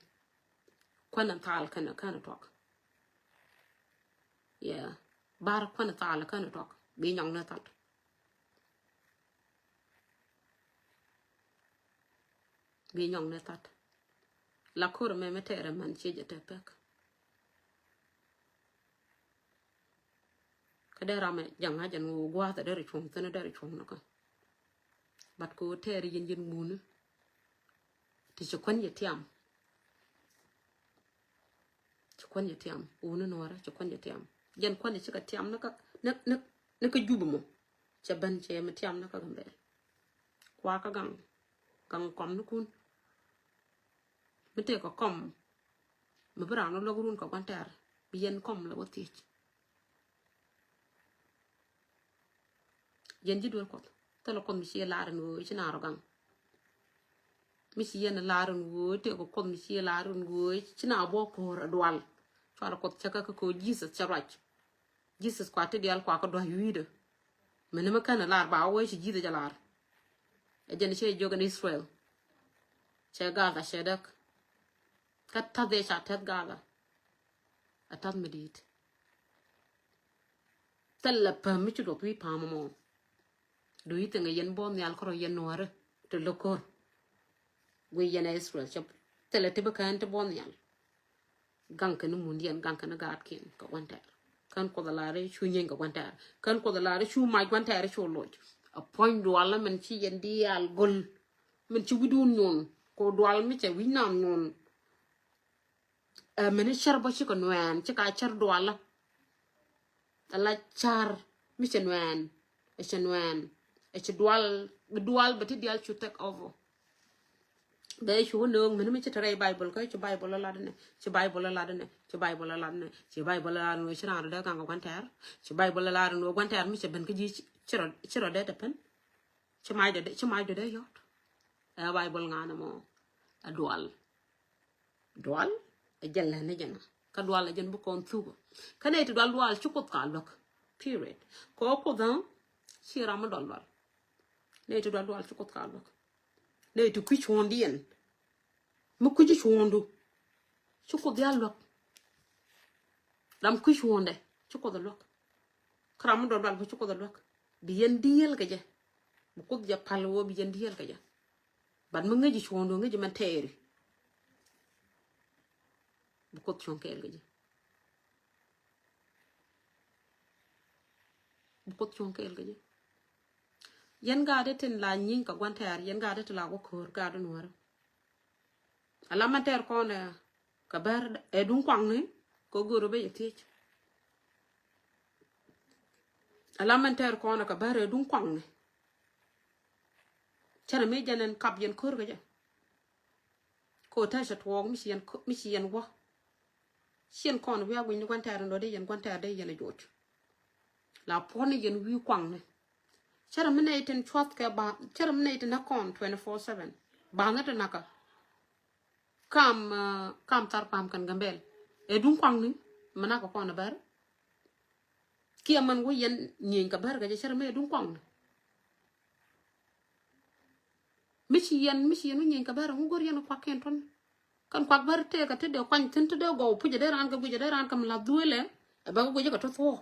Kuanɛ thal kɛnɛ, känɛ tuɔk. Yeah. Bar kuanɛ thal känɛ tuɔk. Bi nyɔŋ ni that. Bi nyɔŋ ni that. La ko̱r mɛ mi tɛɛrɛ man ciec a tɛth pek. Kä dee ram ɛ jaŋ a jɛn ɣöö gua̱a̱th ɛ derɛ cuɔ̱ŋ thi̱n ɛ derɛ cuɔ̱ŋ ni kä. But kɛ ɣöö tɛɛr yɛn yɛn ŋuni. Ti ci kuän yɛ tiam. Ci kuän yɛ tiam. Wuni nuɔrɛ ci kuän yɛ tiam. Jɛn kuän yɛ cikɛ tiam ni kä, ni, ni, ni kä Jubɛ mɔ. Cɛ ben cɛ mi tiam ni kä Gambɛl. Kua kä gaŋ. Gaŋ kɔm ni kun. Mi tëëkɛ kɔm. Mi bi raan wä luäk run kɛ gua̱n tɛɛr. Bi yɛn kɔm lɛ wä thiec. Yɛn ji̱ duel Kuɔth. Thilɛ Kuɔth mi ci lar in ɣöö ci naar ɔ gaŋ. Mi ci yɛn lar in ɣöö tëëkɛ Kuɔth mi ci lar in ɣöö ci naar bɔ ko̱r a dual. Cuarɛ Kuɔth cä kä kä ko̱r Jesus cä ruac. Jesus kua ti diaal kua kä dua̱c wi̱i̱dä. Mɛn ni mi känɛ lar ba wee ci Jesus jɛ lar. Ɛ jɛn cɛ jiök in Israel. Cɛ Gaza cɛ däk. Kä ta̱th ëë ca tɛth Gaza. A ta̱th mi di̱i̱t. Thilɛ päm mi ci duɔth wi̱i̱ pa̱a̱m ɛmɔ. Do you think yɛn buɔth nhial kärɔ yɛn nuäärä ti lo̱k ko̱r? Guiy yɛn ɛ Israel cɛ thilɛ ti bi kään ti buɔth nhial. Gaŋ kɛn ni mundiɛn, gaŋ kɛn ni gaatkiɛn kɛ gua̱n tɛɛr. Kään Kuoth a lar i̱ cu nyieeny kɛ gua̱n tɛɛr. Kään Kuoth a lar i̱ cu mac gua̱n tɛɛr i̱ cu loc. A puɔ̱ny dualä min ci yɛn diaal go̱l. Min ci wi̱cdun nyuɔn. Kɛ dual mi cɛ wi̱c naath nyuɔn. Ɛ, min i̱ cär bä cikɛ nuɛɛn, cikɛ a cär dualä. Ala cär mi cɛ nuɛɛn, ɛ cɛ nuɛɛn, ɛ cɛ dual, bi dual bɛ ti diaal cu take over. Bɛ cu wä nööŋ min mi ci te rɛy Baibol kä ci Baibol ɛ lat inɛ, ci Baibol ɛ lat inɛ, ci Baibol ɛ lat inɛ, ci Baibol ɛ lat inɛ, ci raan rɔ dee gaŋ kɛ gua̱n tɛɛr, ci Baibol ɛ lat inɛ gua̱n tɛɛr mi cɛ ben kä ji̱ ci rɔ, ci rɔ dee te pen. Ci mac dee, ci mac dee yɔt. Ɛ Baibol ŋa̱n ɛmɔ ɛ dual. Dual ɛ jɛn lɛn ni jɛn kä dual ɛ jɛn bi kɔn thuk. Kä nɛy ti dual dual ci Kuoth ka luäk. Period. Kɛ ɣöö Kuoth ɛ ci ram mi dual dual. Nɛy ti dual dual ci Kuoth ka luäk. Nɛy ti kui̱ cuɔ̱ɔ̱ŋdiɛn mi kui̱ ci cuɔ̱ɔ̱ŋdu ci Kuoth ya luäk. Ram kui̱ cuɔ̱ɔ̱ŋdɛ ci Kuoth ɛ luäk. Kä ram mi dual dual kɛ ci Kuoth ɛ luäk. Bi yɛn dieel kɛ jɛ. Bi Kuoth jɛ pal wä bi yɛn dieel kɛ jɛ. But mi ŋäci cuɔ̱ɔ̱ŋdu ŋäci mɛn tɛɛri. Bi Kuoth cuɔ̱ŋ kɛɛl kɛ jɛ. Bi Kuoth cuɔ̱ŋ kɛɛl kɛ jɛ. Yɛn gaat tin la nyieeny kɛ gua̱n tɛɛr, yɛn gaat tin la wä ko̱r, gaat nuäärä. Ala mɛn tɛɛr kɔn ɛ kɛ bär ɛ duŋ kuaŋni kɛ go̱o̱r bä yɛ thiec. Ala mɛn tɛɛr kɔn ɛ kɛ bär ɛ duŋ kuaŋni. Cɛ rɛ mi jɛn ɛn kap yɛn ko̱r kɛ jɛ. Kɛ ɣöö tɛcɛ tuɔɔk mi ci yɛn, mi ci yɛn wä. Ci yɛn kɔn wi̱i̱ a gui̱ny ni gua̱n tɛɛr in dɔ̱diɛn, gua̱n tɛɛr dee yɛn a joc. La puɔ̱n ni yɛn wi̱i̱ kuaŋni. Cärɛ mi nɛy tin cua̱th kɛ ba, cärɛ mi nɛy tin näk kɔn twenty four seven. Ba̱a̱ŋ ni tin näkä. Kam, ah, kam thar pam kɛn Gambɛl. Ɛ duŋ kuaŋni mi näk kɔn a bär. Kiɛ man wä yɛn nyieeny kɛ bär kɛ jɛ cärɛ mi ɛ duŋ kuaŋni. Mi ci yɛn, mi ci yɛn wä nyieeny kɛ bär, ŋu go̱r yɛn kuak kiɛn tɔn. Kɛn kuak bär tëëkä ti dee kuany thi̱n ti dee gɔw puc ɛ dee raan kɛ guic ɛ dee raan kɛ mi lath duëëlɛ, ɛ bɛ kɛ guic ɛ kɛ tɔ thuɔɔk.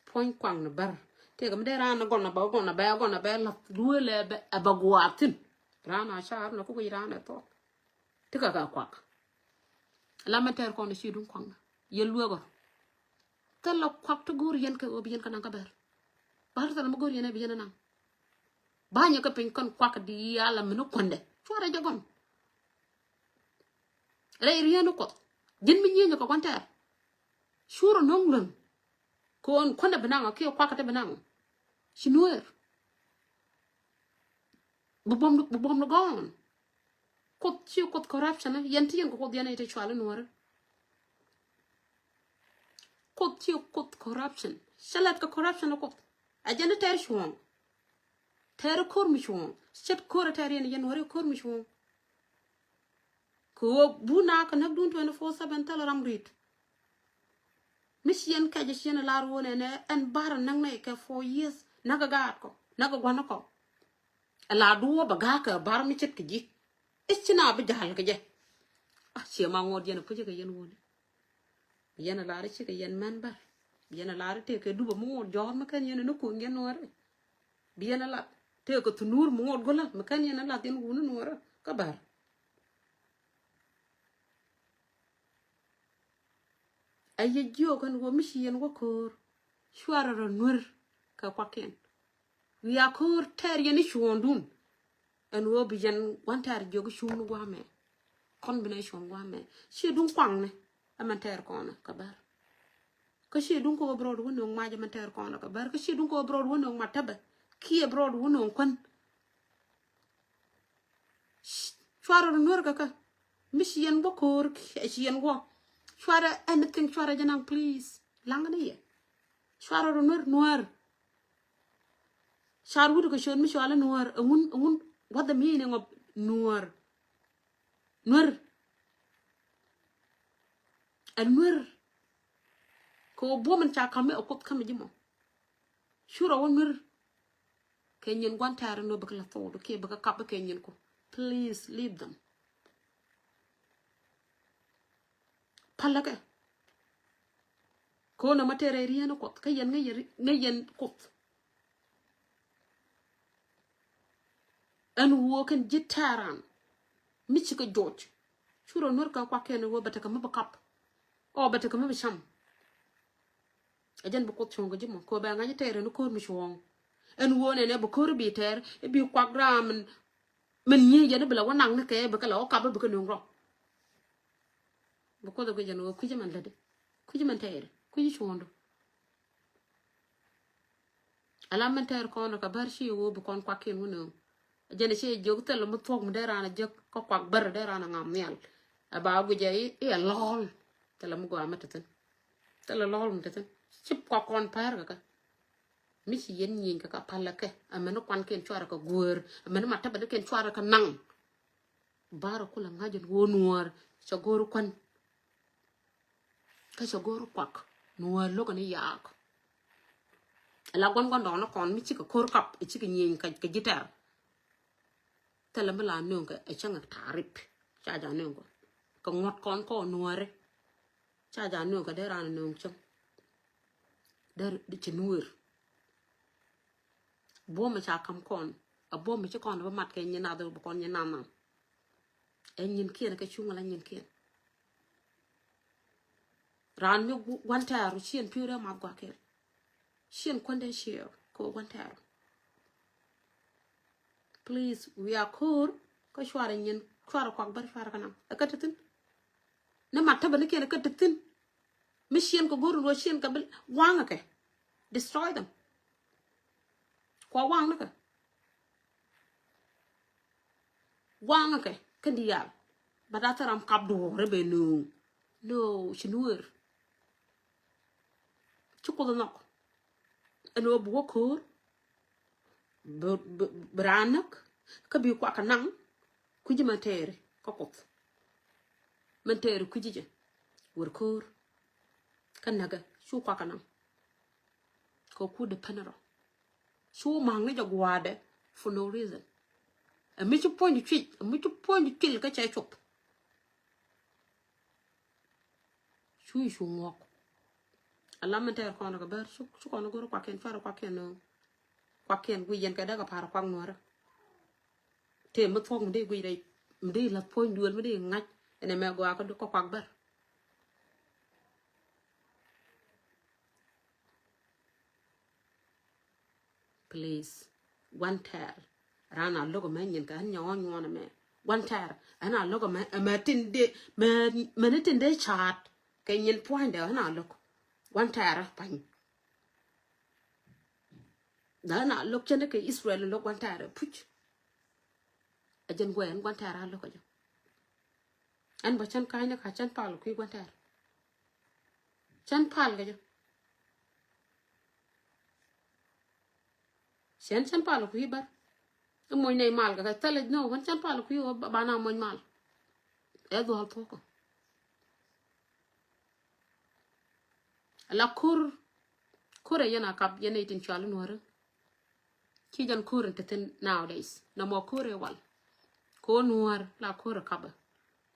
Puɔ̱ny kuaŋni bär. Tëëkä mi dee raan gɔn ɛ bɛ gɔn ɛ bɛ gɔn ɛ bɛ lath duëëlɛ ɛ bɛ, ɛ bɛ gua̱a̱th thi̱n. Raan a caar nɔ kä guic raan ɛ thuɔɔk. Ti kɛ kɛ kuak. La mɛn tɛɛr kɔn ci duŋ kuaŋni. Yɛ lueek ɔ. Thilɛ kuak ti go̱o̱r yɛn kɛ ɣöö bi yɛn kɛ naŋ kä bär. Bär thilɛ mi go̱o̱r yɛn ɛ bi yɛn ɛ naŋ. Ba̱nyɛ kä piny kɔn kuak diaal a min ni kuändɛ. Cuarɛ jɛ gɔn. Rɛy rieen ni Kuɔth. Ji̱n mi nyieenyɛ kɛ gua̱n tɛɛr. Cuarɛ no̱o̱ŋ luäŋ. Kɛ ɣöö kuändɛ bi naŋ ɔ kiɛ kuak kä te bi naŋ ɔ. Ci nueer. Bi buɔm, bi buɔm ni gɔɔn. Kuoth ci kuoth corruption, yɛn ti yɛn kɛ kuoth yɛn ɛ ti cual inuɔri. Kuoth ci kuoth corruption. Cɛ lɛt kɛ corruption ɛ kuoth. A jɛn ti tɛr cuɔ̱ɔ̱ŋ. Tɛr ko̱r mi cuɔ̱ɔ̱ŋ. Ce̱t ko̱r a tɛr yɛn, yɛn nuɔri ko̱r mi cuɔ̱ɔ̱ŋ. Kɛ ɣöö bun a kɛ näk dun twenty four seven thilɛ ram rit. Mi ci yɛn kɛc ci yɛn lar wun ɛn, ɛn bar näk nɛ kɛ four years, näk a gaat kɔ, näk a gua̱n kɔ. Ɛ la duɔ̱ɔ̱p a ga̱a̱k kɛ bar mi ce̱tkɛ ji̱. I̱ ci na bi ja̱l kɛ jɛ. A ciɛ ma ŋuɔ̱t yɛn a pucä kɛ yɛn wuni. Bi yɛn a lar i̱ cikɛ yɛn mɛn bär. Bi yɛn a lar i̱ tëëkɛ dupä mi ŋuɔ̱t jɔ̱ɔ̱r mi kɛn yɛn a ni kuŋ yɛn nuɔ̱ɔ̱ri. Bi yɛn a lat tëëkɛ thunur mi ŋuɔ̱t go̱lä mi kɛn yɛn a lat yɛn wuni nuɔ̱ɔ̱ri kä bär. A yɛ jiök ɛn ɣöö mi ci yɛn wä ko̱o̱r cuarɛ rɔ nuer kɛ kuakiɛn. Wiaa ko̱o̱r tɛɛr yɛn i̱ cuɔ̱ɔ̱ŋdun. Ɛn ɣöö bi yɛn gua̱n tɛɛr jiök i̱ cuŋni gua̱a̱mɛ. Kɔn bi nɛ cuɔ̱ɔ̱ŋ gua̱a̱mɛ. Ciɛ duŋ kuaŋni ɛmɛn tɛɛr kɔnɛ kɛ bär. Kä ciɛ duŋ kɛ ɣöö bi rɔɔd wä nööŋ mac ɛmɛn tɛɛr kɔnɛ kɛ bär. Kä ciɛ duŋ kɛ ɣöö bi rɔɔd wä nööŋ mat tɛbɛ. Kiɛ bi rɔɔd wä nööŋ kuän. Cuarɛ rɔ nuer kɛ kä. Mi ci yɛn bä ko̱o̱r kiɛ ci yɛn wä. Cuarɛ anything, cuarɛ jɛ naŋ, please. Laŋ ni yɛ. Cuarɛ rɔ nuer, nuer. Car wut kɛ ciöt mi cualɛ nuer. Ɛŋun, ɛŋun, what the meaning of nuer? Nuer. Ɛ nuer. Kɛ ɣöö buɔ̱m in ca ka̱m mi ɛ kuoth ka̱m mi ji̱ mɔ. Curɛ wä nuer. Kɛ nyin gua̱n tɛɛr in wä bikɛ la thok kiɛ bikɛ kap kɛ nyin ku. Please leave them. Palä kɛ. Kɛ ɣöö nɔmɔ tɛɛr ɛ rieen kuoth kä yɛn ŋäc yɛn, ŋäc yɛn kuoth. Ɛn wuɔ kɛn ji̱ tɛɛran mi cikɛ joc. Curɛ nuer kɛ kuak kɛn wuɔ bɛ tekɛ mi bi kap. Ɔ bɛ tekɛ mi bi cam. Ɛ jɛn bi kuoth cuɔ̱ŋ kɛ ji̱ mɔ kɛ bɛ ŋa̱c tɛɛr ɛn ko̱r mi cuɔ̱ɔ̱ŋ. Ɛn wuɔ nɛnɛ bi ko̱r bi tɛɛr bi kuak ram min, min nyiey jɛn bi la wä naŋ ni kɛ bi kɛ la wä kap bi kɛ nööŋ rɔ. Bi kuoth ɛ guic ɛn ɣöö kui̱c ɛmɛn lätdi. Kui̱c ɛmɛn tɛɛri. Kui̱c cuɔ̱ɔ̱ŋdu. Ala min tɛɛr kɔn ɛ kɛ bär ci ɣöö bi kɔn kuakiɛn wä nööŋ. Jɛn ɛ ci jiök thilɛ mi thuɔ̱k mi dee raan ɛ jiäk kä kuak bär dee raan ɛ ŋam nhial. Ɛ ba guic ɛ i̱ ɛ lɔ̱ɔ̱l. Thilɛ mi gɔaa mi te thi̱n. Thilɛ lɔ̱ɔ̱l mi te thi̱n. Ci kuak kɔn pär kɛ kɛ. Mi ci yɛn nyieny kɛ kɛ palä kɛ. Ɛ mɛn kuankiɛn cuarɛ kɛ guäär. Ɛ mɛn ma tɛpɛ ni kiɛn cuarɛ kɛ naŋ. Barɛ kulɛ ŋa̱c ɛn ɣöö nuäär cɛ go̱o̱r kuän. Kä cɛ go̱o̱r kuak nuäär lo̱kɛ ni yaak. Ala gua̱n gua̱n dɔɔn ni kɔn mi cikɛ ko̱r kap ɛ cikɛ nyieny kɛ, kɛ ji̱ tɛr. Thilɛ mi la nööŋ kɛ ɛ cäŋ ɛ ta̱a̱ rip. Ca ja nööŋ kɛ kɛ ŋuɔ̱t kɔn kɔn nuääri. Ca ja nööŋ kɛ dee raan nööŋ cäŋ. Dee ri ci nuëër. Buɔ̱m mi ca ka̱m kɔn a buɔ̱m mi ci kɔn bi mat kɛ nyin nath bi kɔn nyin nath nam. Ɛ nyinkiɛn kɛ cuŋ ala nyinkiɛn. Raan mi gu-, gua̱n tɛɛru ciɛn pi̱w rɛ math gua̱kiɛn. Ciɛn kuändɛ ciɛɛr kɛ gua̱n tɛɛru. Please, wiaa ko̱o̱r kä cuarɛ nyin cuarɛ kuak bär cuarɛ kɛ nam ɛ kä te thi̱n. Ni mat tebä ni kiɛn ɛ kä te thi̱n. Mi ciɛn kɛ go̱r in ruɔ ciɛn kɛ bi waŋɛ kɛ. Destroy them. Kua waŋ ni kɛ. Waŋɛ kɛ kä diaal. But a thil ram kap duɔ̱ɔ̱r rɛ bɛ nööŋ. No, ci nuëër. Ci kuoth nhɔk. Ɛn ɣöö bi wä ko̱o̱r. Bi, bi, bi raan näk. Kä bi kuak kɛ naŋ. Kui̱ci mɛn tɛɛri kä kuoth. Mɛn tɛɛri kui̱ci jɛ. Wër ko̱o̱r. Kä näkɛ cu kuak kɛ naŋ. Kɛ ku depend rɔ. Cu ma̱a̱ŋni jɛ gua̱a̱dɛ for no reason. Ɛ mi ci puɔ̱ny cuic, ɛ mi ci puɔ̱ny cuil kä cɛ cop. Cu cu ŋuɔk. Ala min tɛɛr kɔn kɛ bär cu, cu kɔn go̱r kuakiɛn cuarɛ kuakiɛn nööŋ. Kuakiɛn guic yɛn kɛ dee kɛ pa̱a̱r kuak nuɔ̱ɔ̱rä. Tëë mi thuɔ̱k mi dee guic rɛy mi dee la̱th puɔ̱ny duël mi dee ŋa̱c. Ɛn ɛmɛ gɔaa kä kuak bär. Please. Gua̱n tɛɛr. Raan a lo̱k ɛmɛ nyin kɛ ɣän nyɔ̱ɔ̱ŋ nyuɔ̱ɔ̱n ɛmɛ. Gua̱n tɛɛr. Ɛn a lo̱k ɛmɛ, ɛmɛ tin dee, mɛ, mɛ ni tin dee ca̱a̱t. Kɛ nyin pua̱nydɛ ɣän a lo̱k. Gua̱n tɛɛr ɛ pa̱ny. Dee ɣän a lo̱k cändɛ kɛ Israel lo̱k gua̱n tɛɛr ɛ puc. Jɛn guɛ ɛn gua̱n tɛɛr a lo̱k kɛ jɛ. Ɛn bä cän ka̱ny ni ka cän pal kui̱ gua̱n tɛɛr. Cän pal kɛ jɛ. Cän cän pal kui̱ bär. I̱ moc nɛy mal kɛ kɛ thilɛ ni wän cän pal kui̱ wä ba na moc mal. Ɛ dhual thuɔ̱k kɔ. La kur kur ɛ yɛn a kap yɛn nɛy tin cual in wärä. Ci jɛn ko̱r in te thin nowadays. Nɔmɔ ko̱r ɛ wal. Ko̱r nuɔ̱ɔ̱r la ko̱r ɛ kapɛ.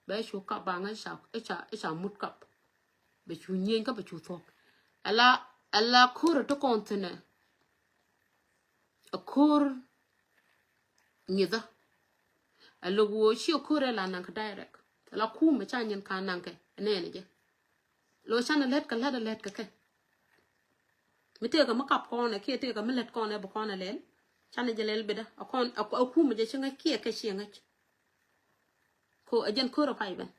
Bɛ cu kap ba ŋa̱c ca i̱ ca i̱ ca mut kap. Bɛ cu nyieny kä bɛ cu thuɔ̱k. Ala ala ko̱r ɛ ti kɔn thinɛ. Ɛ ko̱r nyithä. Ɛ lo̱k ɣöö ci ɛ ko̱r ɛ la naŋ kɛ direct. Ala kumɛ ca nyin ka naŋ kɛ ɛ nɛɛnɛ jɛ. Lo canɛ lät kɛ lät ɛ lät kɛ kɛ. Mi tëëkä mi kap kɔn ɛ kiɛ tëëkä mi lät kɔn ɛ bi kɔn ɛ lɛl. Canɛ jɛ lɛl bidä a kɔn a kumɛ jɛ ci ŋäc kiɛ kɛ ciɛ ŋäc. Ko ɛ jɛn ko̱r ɛ pay bɛn.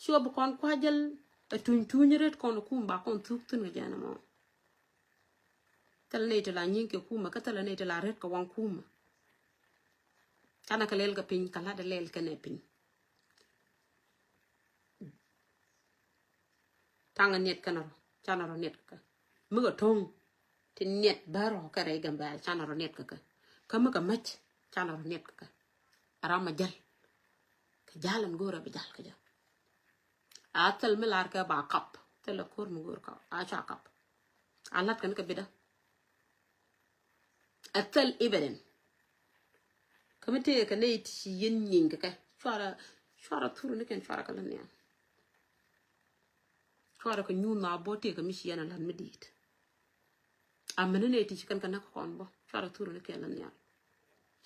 Ci ɔ bi kɔn kua jäl ɛ tuny tuny ret kɔn ɛ kum ba kɔn thuk thin kɛ jɛn ɛmɔ. Thilɛ nɛy ti la nyiŋ kɛ kumɛ kä thilɛ nɛy ti la ret kɛ waŋ kumɛ. Canɛ kɛ lɛl kɛ piny kɛ lat ɛ lɛl kɛnɛ piny. Taŋ a niet kɛn a rɔ canɛ rɔ niet kɛ kɛ. Mi kɛ to̱ŋ ti niet bär rɔ kɛ rɛy Gambɛl canɛ rɔ niet kɛ kɛ. Kä mi kɛ mäc canɛ rɔ niet kɛ kɛ. A ram a jäl kɛ jal ɛn go̱o̱rɛ bi jal kɛ jɛ. A thil mi lar kɛ ba kap thil a ko̱r mi go̱o̱r kap a ca kap. A lat kɛn kɛ bidä. A thil ibɛdɛn. Kä mi tëëkɛ nɛy ti ci yɛn nyieny kɛ kɛ cuarɛ cuarɛ thur ni kɛn cuarɛ kɛ lä nhial. Cuarɛ kɛ nyuun na bɔ tëëkɛ mi ci yɛn a lat mi di̱i̱t. A mini nɛy ti ci kɛn kɛ näk kɔn bɔ cuarɛ thur ni kɛn lä nhial.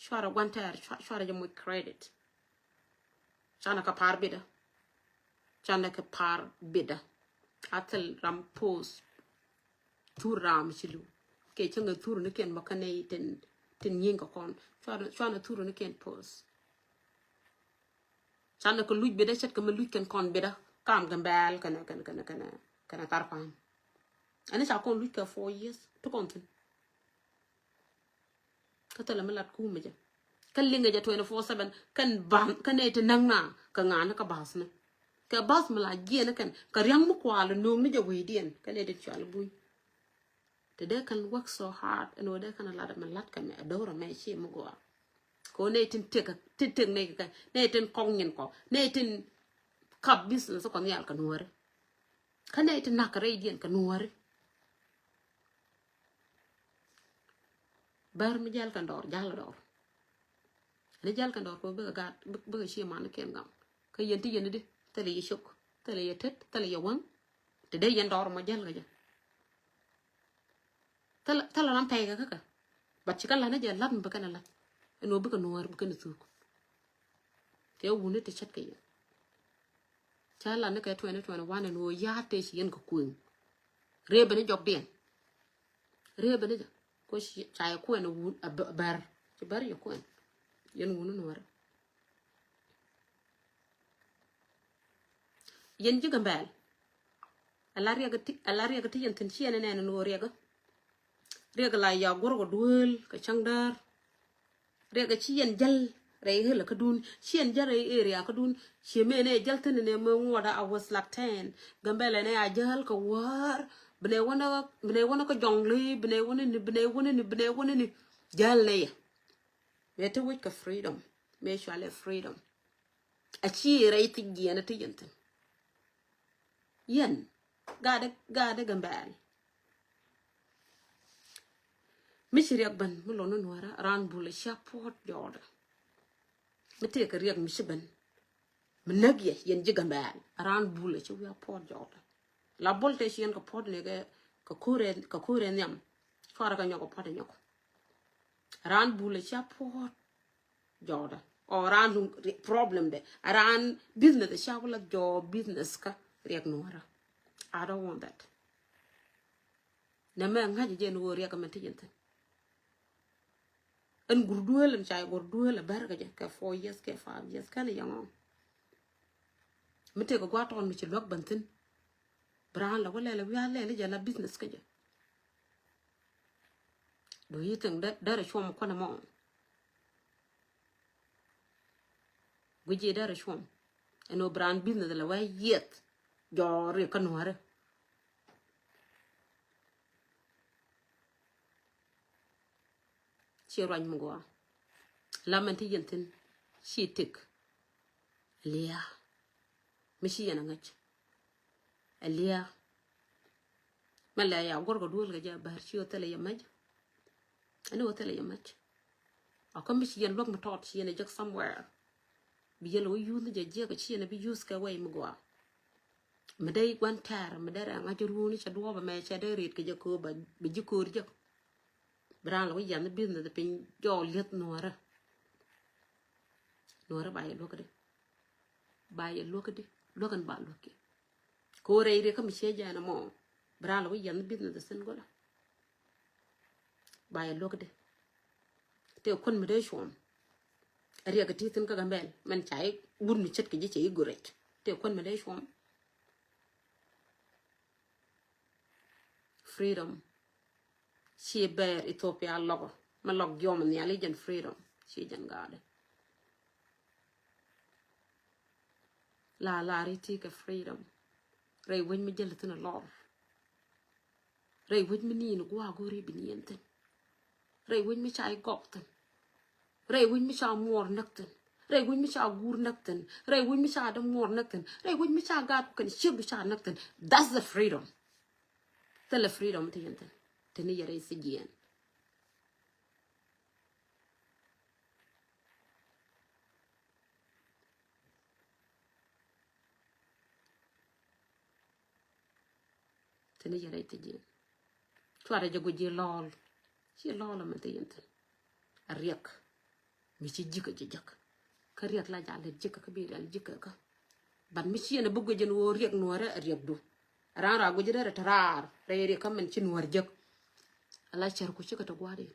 Cuarɛ gua̱n tɛɛr cuarɛ jɛ moc credit. Canɛ kɛ pa̱a̱r bidä. Canɛ kɛ pa̱a̱r bidä. A thil ram post. Thur ram ci li̱w kɛ cäŋ ɛ thur ni kɛn mɔ kɛn ɛ tin tin nyiŋ kɛ kɔn. Cuanɛ cuanɛ thur ni kɛn post. Canɛ kɛ luc bidä ce̱tkɛ mi luc kɛn kɔn bidä kam Gambɛl kɛnɛ kɛnɛ kɛnɛ kɛnɛ kɛnɛ Tharpam. Ɛn ca kɔn luc kɛ four years ti kɔn thin. Kä thilɛ mi lat kumɛ jɛ kä liŋɛ jɛ twenty four seven kɛn bath kɛn nɛy ti näk na kɛ ŋa̱a̱n kä bath ni. Kɛ bath mi la jiɛn kɛn kɛ ria̱ŋ mi kual no̱o̱ŋ ni jɛ wecdiɛn kɛn nɛy ti cual buny. Te dee kɛn work so hard ɛn wä dee kɛn lat mi lat kɛ mɛ do̱r mɛ ci mi gɔaa. Kɛ wä nɛy tin tek tin tek nɛy kɛ nɛy tin kɔk nyin kɔ nɛy tin kap business kɔ nhial kɛ nuɔri. Kä nɛy tin nak kɛ rɛydiɛn kɛ nuɔri. Bär mi jal kɛn dɔɔr jal dɔɔr. Ni jal kɛn dɔɔr kɛ bikɛ gat bikɛ ci man kɛn gam. Kä yɛn ti yɛn di thilɛ yɛ cok thilɛ yɛ tet thilɛ yɛ waŋ. Ti dee yɛn dɔɔr mɔ jal kɛ jɛ. Thilɛ thilɛ ram pɛy kɛ kä kɛ. But ci kɛn lat ni jɛ lat mi bi kɛn lat. Ɛn wä bikɛ nuɔr bikɛ ni thuk. Kɛ wuni ti cɛt kɛ yɛ. Ca lat ni kɛ twenty twenty one ɛn wä ya̱a̱ tëë ci yɛn kɛ kueŋ. Rëë bɛ ni jɔkdiɛn. Rëë bɛ ni jɛ ko ci ca yɛ kuɛn a wun a bär ci bär yɛ kuɛn. Yɛn wuni nuɔrɛ. Yɛn ji̱ Gambɛl. Ala riɛk ti ala riɛk ti yɛn thin ci yɛn nɛn ni wä riɛk. Riɛk la ya guɔr kɛ duel kɛ cäŋ däär. Riɛk ci yɛn jäl rɛy hil kä dun ci yɛn jäl rɛy area kä dun. Ci mëë nɛ jäl thin nɛ mɛ ŋuɔda a was like ten. Gambɛl nɛ a jäl kɛ war. Binɛ wänä binɛ wänä kä jɔŋli binɛ wänä ni binɛ wänä ni binɛ wänä ni. Jäl nɛ yɛ. Mëë ti wec kɛ freedom mëë cualɛ freedom. A ci rɛy thic jiɛn a ti yɛn thin. Yɛn gaadɛ gaadɛ Gambɛl. Mi ci riɛk ben mi lon ni nuɔrä raan bul a cia puɔt jɔɔdɛ. Mi tëëkɛ riɛk mi ci ben mi näk yɛ yɛn ji̱ Gambɛl raan bul a ci wi̱i̱ a puɔt jɔɔdɛ. La bol te ci yɛn kɛ puɔt ni kɛ kɛ ko̱rɛ kɛ ko̱rɛ nhiam. Cuarɛ kɛ nyɔk kɛ puɔt nyɔk. Raan bul a cia puɔt jɔɔdä ɔ raan duŋ problem dɛ a raan business a cia wula jɔɔ business kä riɛk nuɔrä. I don't want that. Nɛ mɛ ŋa̱c jɛ ni wä riɛk mɛ ti jɛn thin. Ɛn gur duel ɛn ca yɛ gur duel a bär kɛ jɛ kɛ four years kɛ five years kɛn yɛ ŋɔŋ. Mi tëëkɛ gua̱a̱r tɔn mi ci luäk bän thin. Bi raan la wä lɛl wi̱i̱ a lɛl jɛ la business kä jɛ. Do you think that that is cuɔm kuɔn ɛmɔ? Wi̱ci dee rɛ cuɔm. Ɛn ɣöö bi raan business lɛ wee yieth. Jɔɔri kä nuɔ̱ɔ̱ri. Ci ruac mi gɔaa. La mɛn ti yɛn thi̱n ci tik. Liaa. Mi ci yɛn a ŋäc. Liaa. Mɛ lɛ ya guɔr kɛ duel kɛ jɛ bär ci ɣä thilɛ yɛ mɛc. Ɛn ɣä thilɛ yɛ mɛc. A kä mi ci yɛn luäk mi tɔt ci yɛn a jek somewhere. Bi yɛn lɛ wä yuth ni jɛ jiɛk ci yɛn a bi yuth kɛ wɛy mi gɔaa. Mi dee gua̱n tɛɛr mi dee rɛ ŋa̱c ruuni cɛ duɔɔp ɛmɛ cɛ dee ret kɛ jɛ kööb bɛ ji̱ köör jek. Bi raan lɛ wä yɛn ni business piny jɔɔk lieth nuɔrä. Nuɔrä ba yɛ luäk di. Ba yɛ luäk di. Luäk ɛn ba luäk ki. Kɛ wä rɛy riek kä mi ciɛ jɛn ɛmɔ. Bi raan lɛ wä yɛn ni business sin gola. Ba yɛ luäk di. Tëë kuän mi dee cuɔm. Riɛk ti thi̱n kä Gambɛl mɛn ca i̱ wut mi ce̱tkɛ ji̱ cɛ i̱ go̱rɛc. Tëë kuän mi dee cuɔm. Freedom. Ci bɛɛr Ethiopia lɔk. Mɛ lɔk jiɔm nhial i̱ jɛn freedom. Ci jɛn gaadɛ. La la ri ti kɛ freedom. Rɛy wec mi jäl thi̱n a lɔr. Rɛy wec mi ni̱i̱n gua̱a̱ go̱o̱ri bi ni̱i̱n thi̱n. Rɛy wec mi ca i̱ gɔk thi̱n. Rɛy wec mi ca muɔɔr näk thi̱n. Rɛy wec mi ca guur näk thi̱n. Rɛy wec mi ca dämuɔɔr näk thi̱n. Rɛy wec mi ca gaat kɛn ciekdu ca näk thi̱n. That's the freedom. Thilɛ freedom ti yɛn thi̱n. Ti ni yɛ rɛy thijiɛn. Tini yɛ rɛy ti ji̱. Cuarɛ jɛ guic ji̱ lɔɔl. Ci lɔɔl mɛ ti yɛn thin. A riɛk. Mi ci ji̱kä jɛ jek. Kä riɛk la ja lɛt ji̱kä kä bi riɛl ji̱kä kä. But mi ci yɛn a bi guic jɛ ni woo riɛk nuɔrɛ a riɛk du. Ran ra guic jɛ rɛ rɛ te raar rɛy riɛk kä mɛn ci nuɔr jek. Ala cɛr ku cikɛ te gua̱a̱ri.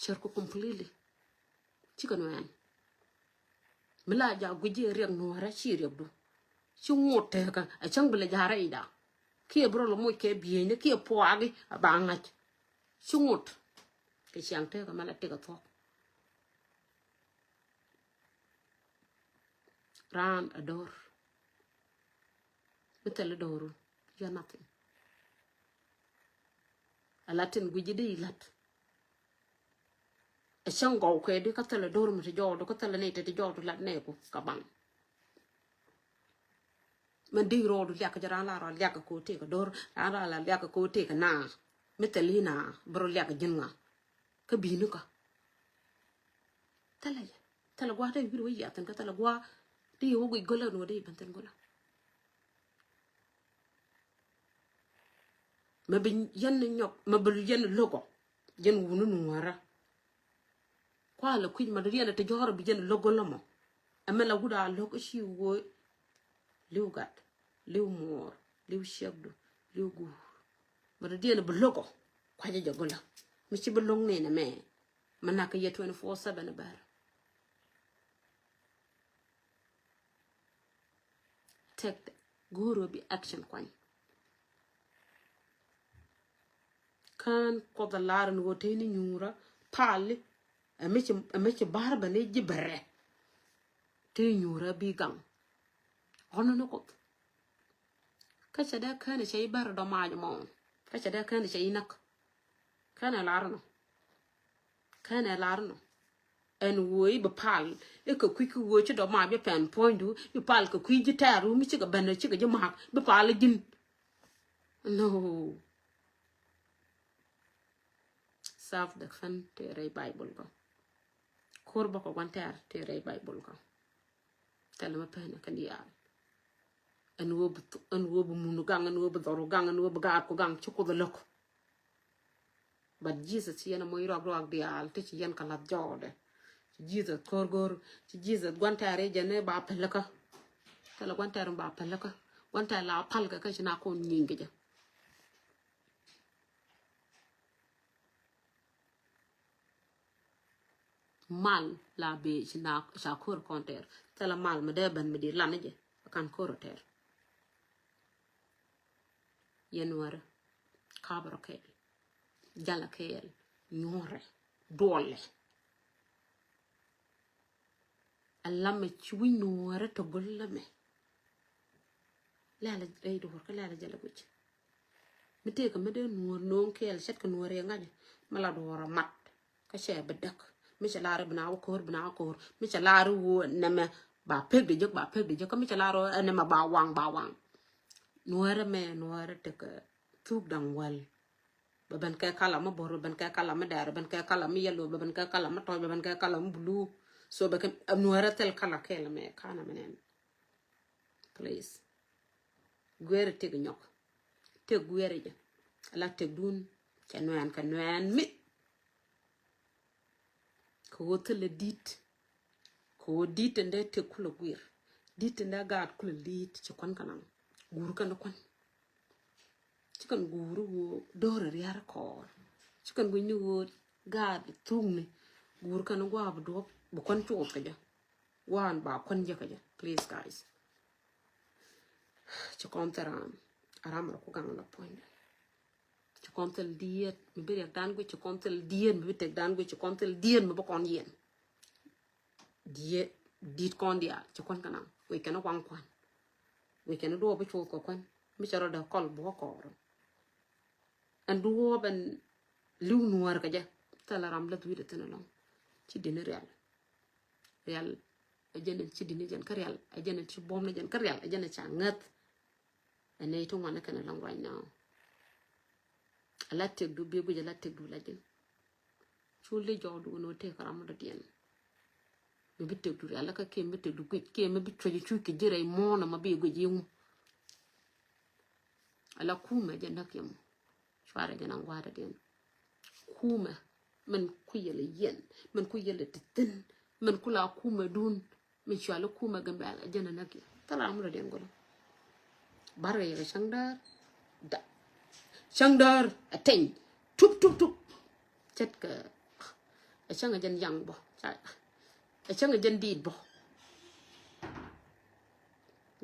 Cär ku completely. Cikɛ nuɛɛn. Mi la ja guic ji̱ riɛk nuɔ̱ɔ̱rä ci riɛkdu. Ci ŋot tekä a cäŋ bi lɛ ja̱ rɛyda. Kiɛ bi rɔ lɛ moc kɛ bieyni kiɛ puaaki a ba ŋa̱c. Ci ŋot. Kɛ ciaŋ tekä mɛ la tëk a thuɔ̱k. Raan a do̱r. Mi thil a do̱ru. You are nothing. A latin guic ji̱ di ilat. Ɛ cäŋ gɔw kɛ di kä thilɛ do̱r mi ti jɔɔdu kä thilɛ nɛy ti ti jɔɔdu lat nɛɛku kä baŋ. Mɛn di rɔɔdu liak jɛ ran la rɔ liak kɛ ko̱ tëë kɛ do̱r ran la la liak kɛ ko̱ tëë kɛ naa. Mi thil i̱ naa bi rɔ liak ji̱n ŋa. Kä bi̱i̱ni kä. Thilɛ jɛ thilɛ gua̱a̱th tɛ wi̱r wä yiath thi̱n kä thilɛ gua̱a̱th di wä guic go̱lä ni wä di ben thi̱n go̱lä. Mɛ bi yɛn nyɔk mɛ bi yɛn lo̱kɔ yɛn wuni nuɔ̱ɔ̱rä. Kualɛ kui̱c mɛ di yɛn ti jɔ̱ɔ̱rä bi yɛn lo̱k go̱lä mɔ. Ɛmɛ la wut a lo̱k i̱ ci woi. Li̱w gat li̱w muɔɔr li̱w ciɛkdu li̱w guur. Mɛ di yɛn bi lo̱kɔ kuacä jɛ go̱lä. Mi ci bi lo̱k ni nɛ mɛ. Mɛ nak kɛ yɛ twenty four seven bär. Take the go̱o̱r bi action kuany. Kään kuɔth a lar ni ɣöö tëë ni nyuurä pali. Ɛmɛ ci ɛmɛ ci bar bɛ ni ji̱ bɛrɛ. Tëë nyuurä bi gaŋ. Ɣɔn ni kuɔth. Kä cɛ dee kään cɛ i̱ bɛrɛ dɔ̱ mac mɔ. Kä cɛ dee kään cɛ i̱ näk. Kään ɛ lar nɔ. Kään ɛ lar nɔ. Ɛn wuɔ̱c bi pal i̱ kɛ kui̱ kä wuɔ̱c ci dɔ̱ mac bi pɛn puɔ̱nydu bi pal kɛ kui̱ ji̱ tɛɛr wu mi cikɛ ben cikɛ ji̱ ma̱a̱k bi pal i̱ ji̱n. No. Self defense tëë rɛy Bible kä. Ko̱r bä kɛ gua̱n tɛɛr tëë rɛy Bible kä. Thilɛ mi pɛn kɛn diaal. Ɛn ɣöö bi ɛn ɣöö bi munu gaŋ ɛn ɣöö bi dhɔru gaŋ ɛn ɣöö bi gaatku gaŋ ci Kuoth ɛ lo̱k. But Jesus ci yɛn ɛ moc ruak ruak diaal ti ci yɛn kɛ lath jɔɔdɛ. Ci Jesus ko̱r go̱r ci Jesus gua̱n tɛɛr i̱ jɛn i̱ ba pälikä. Thilɛ gua̱n tɛɛr i̱ ba pälikä gua̱n tɛɛr la pal kɛ kä ci na kon nyieny kɛ jɛ. Mal la bee ci na ca ko̱r kɔn tɛɛr. Thilɛ mal mi dee ben mi di lan ni jɛ kan ko̱r tɛɛr. Yɛn wärä kapɛ rɔ kɛɛl. Jalɛ kɛɛl nyuɔrɛ duɔlɛ. Alamɛ ci wi̱c nuɔ̱ɔ̱rä tɔ go̱l lamɛ. Lɛl rɛy duɔ̱ɔ̱r kä lɛl jɛ lɛ guic. Mi tëëkɛ mi dee nuɔ̱ɔ̱r no̱o̱ŋ kɛɛl ce̱tkɛ nuɔ̱ɔ̱r yɛ ŋa̱cä. Mi la duɔ̱ɔ̱r a mat. Kä cɛ bi däk. Mi cɛ lar i̱ bi na wä ko̱r, bi na wä ko̱r. Mi cɛ lar i̱ wä nɛmɛ ba pek di jek, ba pek di jek. Kä mi cɛ lar i̱ nɛmɛ ba waŋ, ba waŋ. Nuɔ̱ɔ̱rä mɛ, nuɔ̱ɔ̱rä tekɛ thuk daŋ wäl. Bɛ ben kɛ kala mi bo̱r, bɛ ben kɛ kala mi dɛr, bɛ ben kɛ kala mi yellow, bɛ ben kɛ kala mi tɔc, bɛ ben kɛ kala mi blue. So bɛ kɛ nuɔrɛ thil kala kɛl mɛ kana mɛ nɛn. Please. Guɛri tëk nyɔk. Tëk guɛri jɛ. Ala tëk dun. Cɛ nuɛn kɛ nuɛn mi. Kɛ ɣöö thilɛ di̱t. Kɛ ɣöö di̱t ɛn dee tëk kulɛ guir. Di̱t ɛn dee gaat kulɛ li̱i̱t ci kuan kɛ naŋ. Guur kɛn kuan. Ci kɛn guur ɣöö do̱r riar kɔɔr. Ci kɛn gui̱ny ni ɣöö gaat thukni. Guur kɛn gua̱a̱ bi duɔ̱p bi kuan cuɔth kɛ jɛ. Gua̱a̱n ba kuan jɛ kɛ jɛ. Please guys. Ci kɔn thil ram. A ram rɔ ku gaŋ la puɔ̱nydɛ. Ci kɔn thil diet mi bi riɛk dan guic, ci kɔn thil diet mi bi tek dan guic, ci kɔn thil diet mi bi kɔn yɛn. Diet dit kɔn diaal ci kuan kɛ naŋ. Wec kɛn waŋ kuan. Wec kɛn duɔɔp bi cuɔth kɛ kuan. Mi cɛ rɔ dee kɔl buɔ kɔɔr. Ɛn duɔɔp ɛn liw nuɔɔr kɛ jɛ. Thil ram lɛ thuit ɛ thin ɛlɔŋ. Ci dini rial. Rial. Ɛ jɛn ɛn ci dini jɛn kä rial. Ɛ jɛn ɛn ci buɔm ni jɛn kä rial. Ɛ jɛn ɛn ca ŋäth. Ɛ nɛy ti ŋuan ni kɛn ɛlɔŋ right now. Ala tëkdu bi guic ala tëkdu la ji̱n. Cu li jɔɔkdu kɛ ni wä tëk ram mi dɔ̱diɛn. Mi bi tëkdu rial kä kiɛ mi tëkdu guic kiɛ mi bi cuec cuc kɛ ji̱ rɛy muɔ̱ɔ̱n ɛmɔ bi guic yiŋu. Ala kumɛ jɛ näk yɛ mɔ. Cuarɛ jɛ naŋ gua̱a̱r dɔ̱diɛn. Kumɛ. Min ku yɛlɛ yɛn. Min ku yɛlɛ ti thi̱n. Min ku la kumɛ dun. Mi cuali kumɛ Gambɛl a jɛn a näk yɛ. Thil ram mi dɔ̱diɛn gɔlä. Barkɛ yɛ kɛ cäŋ däär. Da. Cäŋ däär a teny. Tup, tup, tup. Ce̱tkɛ. A cäŋ a jɛn yaŋ bɔ. Ca. A cäŋ a jɛn diit bɔ.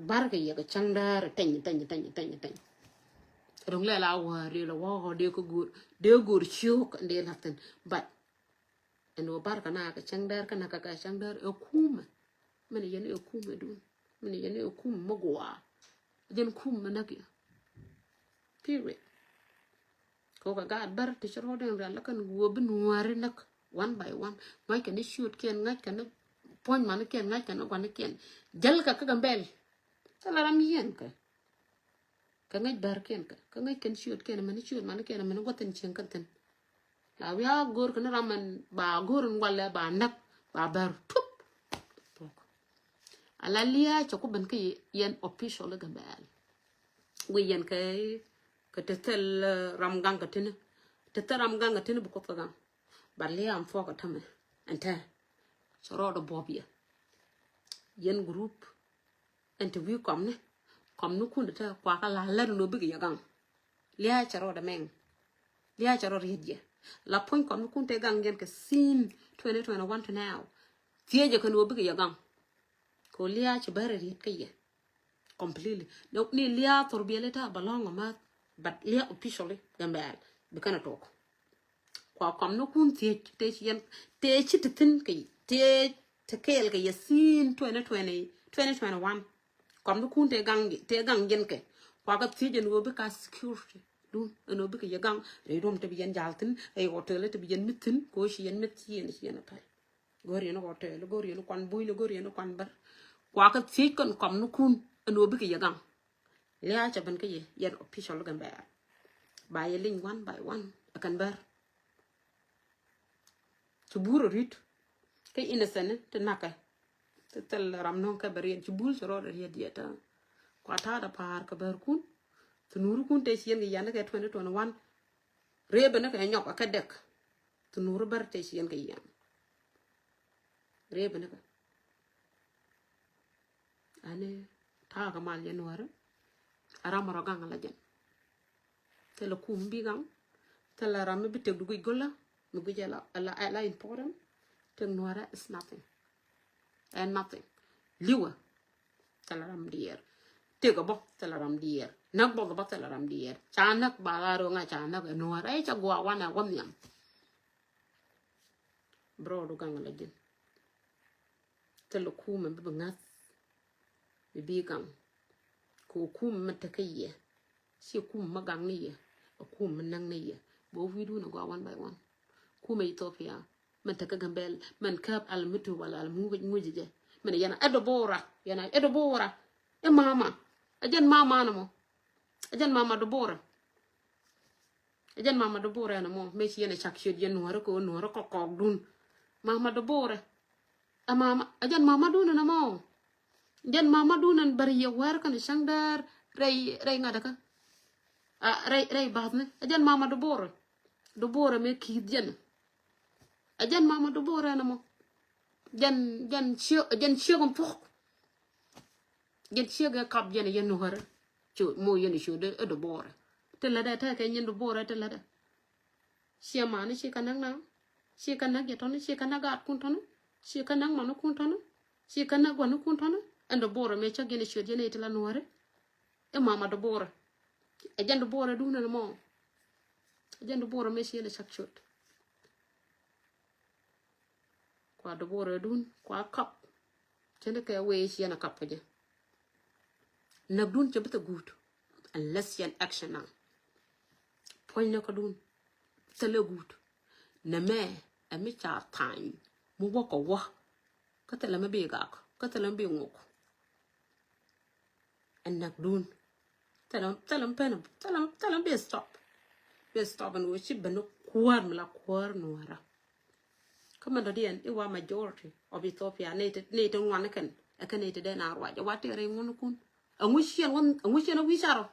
Barkɛ yɛ kɛ cäŋ däär a teny, teny, teny, teny, teny. Ruŋ lɛ la wäär dee la wäär dee kä go̱o̱r. Dee go̱o̱r ciök dee la thin. But Ɛn ɣöö barkɛ na kɛ cäŋ däär kä na kɛ kɛ cäŋ däär ɛ kumɛ. Min yɛn ɛ kumɛ dun. Min yɛn ɛ kumɛ mi gua̱a̱. Jɛn kumɛ näk yɛ. Period. Kɛ ɣöö kɛ gaat bär ti ci rɔɔdɛn rial la kɛn ɣöö bi nuääri näk one by one. Ŋa̱ckɛ ni ciötkiɛn, ŋa̱ckɛ ni puɔ̱ny manikiɛn, ŋa̱ckɛ ni gua̱nikiɛn. Jäl kɛ kä Gambɛl. Thilɛ ram yiɛn kɛ. Kä ŋäc bärkiɛn kä, kä ŋäc kɛn ciötkiɛn, mɛn ciöt manikiɛn, mɛn gua̱thin cieŋ kɛn thi̱n. La wiaa go̱o̱r kɛn ram ɛn ba go̱o̱r in walɛ ba näk ba bär tup. Ala lia̱a̱ cɛ ku ben kä yɛn official i̱ Gambɛl. Wi̱i̱ yɛn kɛ, kɛ te thil, eh, ram gaŋ kɛ tini. Te thil ram gaŋ kɛ tini bi kuoth kɛ gaŋ. Ba lia̱a̱ am thuɔk kɛ tämɛ. Ɛn tɛ. Cɛ rɔɔdɛ buɔ̱p yɛ. Yɛn group. Ɛn ti wi̱i̱ kɔmni, kɔmni kun ti te kuakä la lät ni wä bikɛ yɛ gaŋ. Lia̱a̱ cɛ rɔ dämɛŋ. Lia̱a̱ cɛ rɔ riet yɛ. La puɔ̱ny kɔmni kun te gaŋ yɛn kɛ sin twenty twenty-one to now. Thiecɛ kɛ ni wä bikɛ yɛ gaŋ. Kɛ lia̱a̱ cɛ bärɛ riet kä yɛ. Completely. Ni, ni lia̱a̱ thor biɛli ta ba lɔ̱ŋ ɔ math. But lia̱a̱ officially Gambɛl. Bi kɛn a tok. Kua kɔmnikun thiec tëë ci yɛn, tëë ci ti thi̱n kɛ, tëë ti kɛɛl kɛ yɛ sin twenty twenty, twenty twenty-one. Kɔmnikun tëë gaŋ, tëë gaŋ yɛn kɛ. Kua kɛ thiec ɛn ɣöö bi ka security dun ɛn ɣöö bikɛ yɛ gaŋ rɛy duɔ̱m ti bi yɛn jal thi̱n, rɛy hotel ti bi yɛn mi̱th thi̱n, kɛ ɣöö ci yɛn mi̱th ci yɛn, ci yɛn a päl. Go̱o̱r yɛn hotel, go̱o̱r yɛn kuan bunyni, go̱o̱r yɛn kuan bär. Kua kɛ thiec kɛn kɔmnikun ɛn ɣöö bikɛ yɛ gaŋ. Lia̱a̱ cɛ ben kä yɛ, yɛn official Gambɛl. Ba yɛ liny one by one, ɛ kɛn bär. Ci bur rit. Kä innocent ti nakɛ. Ti thil ram nɔŋ kɛ bɛ riɛn ci bul ci rɔɔdɛ riɛt yɛ ta. Kua ta̱a̱dɛ pa̱a̱r kɛ bärkun. Thi nuurikun tëë ci yɛn kɛ yan ni kɛ twenty twenty-one. Rëë ben ni kɛ nyɔk ɛ kɛ dɛk. Thi nuuri bär tëë ci yɛn kɛ yan. Rëë ben ni kɛ. Ani ta̱a̱ kɛ mal yɛ nuäärä. A ram rɔ gaŋ la jɛn. Thilɛ kum bi gaŋ. Thilɛ ram mi bi tëkdu guic go̱lä. Mi guic ala, ala, ala important. Tëk nuäärä is nothing. And nothing. Liwä. Thilɛ ram diɛɛr. Tëk a bä thilɛ ram diɛɛr. Näk bä bä thilɛ ram diɛɛr. Ca näk ba la röŋa ca näk ɛ nuäärä. Ɛ ca gua̱a̱ wanɛ wä nhiam. Bro du gaŋ la jin. Thilɛ kumɛ bi bi ŋa̱th mi bi gaŋ. Kɛ kumɛ mɛ tekä yɛ. Ci kumɛ mɛ gaŋ ni yɛ. Ɛ kumɛ mɛ näŋ ni yɛ. Bɛ wi̱i̱dun ɛ gɔaa one by one. Kumɛ Ethiopia. Mɛn tekä Gambɛl, mɛn käp al mi tup wala al mi ŋuc ŋuc jɛ. Mɛn yɛn a ɛ Debora, yɛn a ɛ Debora. Ɛ mama. Ɛ jɛn mama ni mɔ. Ɛ jɛn mama Debora. Ɛ jɛn mama Debora ni mɔ. Mëë ci yɛn a cak ciöt yɛn nuɔrɛ kɛ nuɔrɛ kɔk kɔk dun. Mama Debora. Ɛ mama, ɛ jɛn mama dun ni mɔ. Jɛn mama dun ɛn bär yɛ wɛr kɛn cäŋ däär rɛy, rɛy ŋa̱t kä. A, rɛy, rɛy bath ni. Ɛ jɛn mama Debora. Debora mëë ki̱i̱th jɛn. Ɛ jɛn mama Debora ɛn ɛmɔ. Jɛn, jɛn ciek, jɛn ciek ɛn puɔ̱k. Jɛn ciek ɛ kap jɛn ɛ yɛn nuɔ̱rä. Cu mo yɛn cu dee ɛ Debora. Ti lätdɛ tɛkɛ nyin Debora ti lätdɛ. Ciɛ mani ci kɛ näk na. Ci kɛ näk jɛ tɔni, ci kɛ näk gaatkun tɔni. Ci kɛ näk manikun tɔni. Ci kɛ näk guanikun tɔni. Ɛn Debora mëë cak jɛn ɛ ciöt jɛn ɛ ti la nuɔ̱rä. Ɛ mama Debora. Ɛ jɛn Debora dun ɛn ɛmɔ. Ɛ jɛn Debora mëë ci yɛn ɛ cak ciöt. Kua Debora dun, kua kap. Cɛn kɛ wee ci yɛn a kap kɛ jɛ. Näk dun cɛ bi thɛ guut. Unless yɛn action na. Puɔ̱ny ni kä dun. Thilɛ guut. Nɛ mɛ ɛ mi ca tha̱a̱ny. Mi wä kɛ wä. Kä thilɛ mi bi gak. Kä thilɛ mi bi ŋuk. Ɛ näk dun. Thilɛ, thilɛ mi pen, thilɛ, thilɛ mi bi stop. Bi stop ɛn ɣöö ci ben ni kuäär mi la kuäär nuɔ̱ɔ̱rä. Kä mɛn dɔ̱diɛn i̱ wa majority of Ethiopia nɛy ti, nɛy ti ŋuan kɛn ɛ kɛn nɛy ti dee na ruac ɛ wa tëë rɛy ŋuɔ̱n kun. Ɛŋu ciɛn wä, ɛŋu ciɛn wä wi̱i̱ carɔ.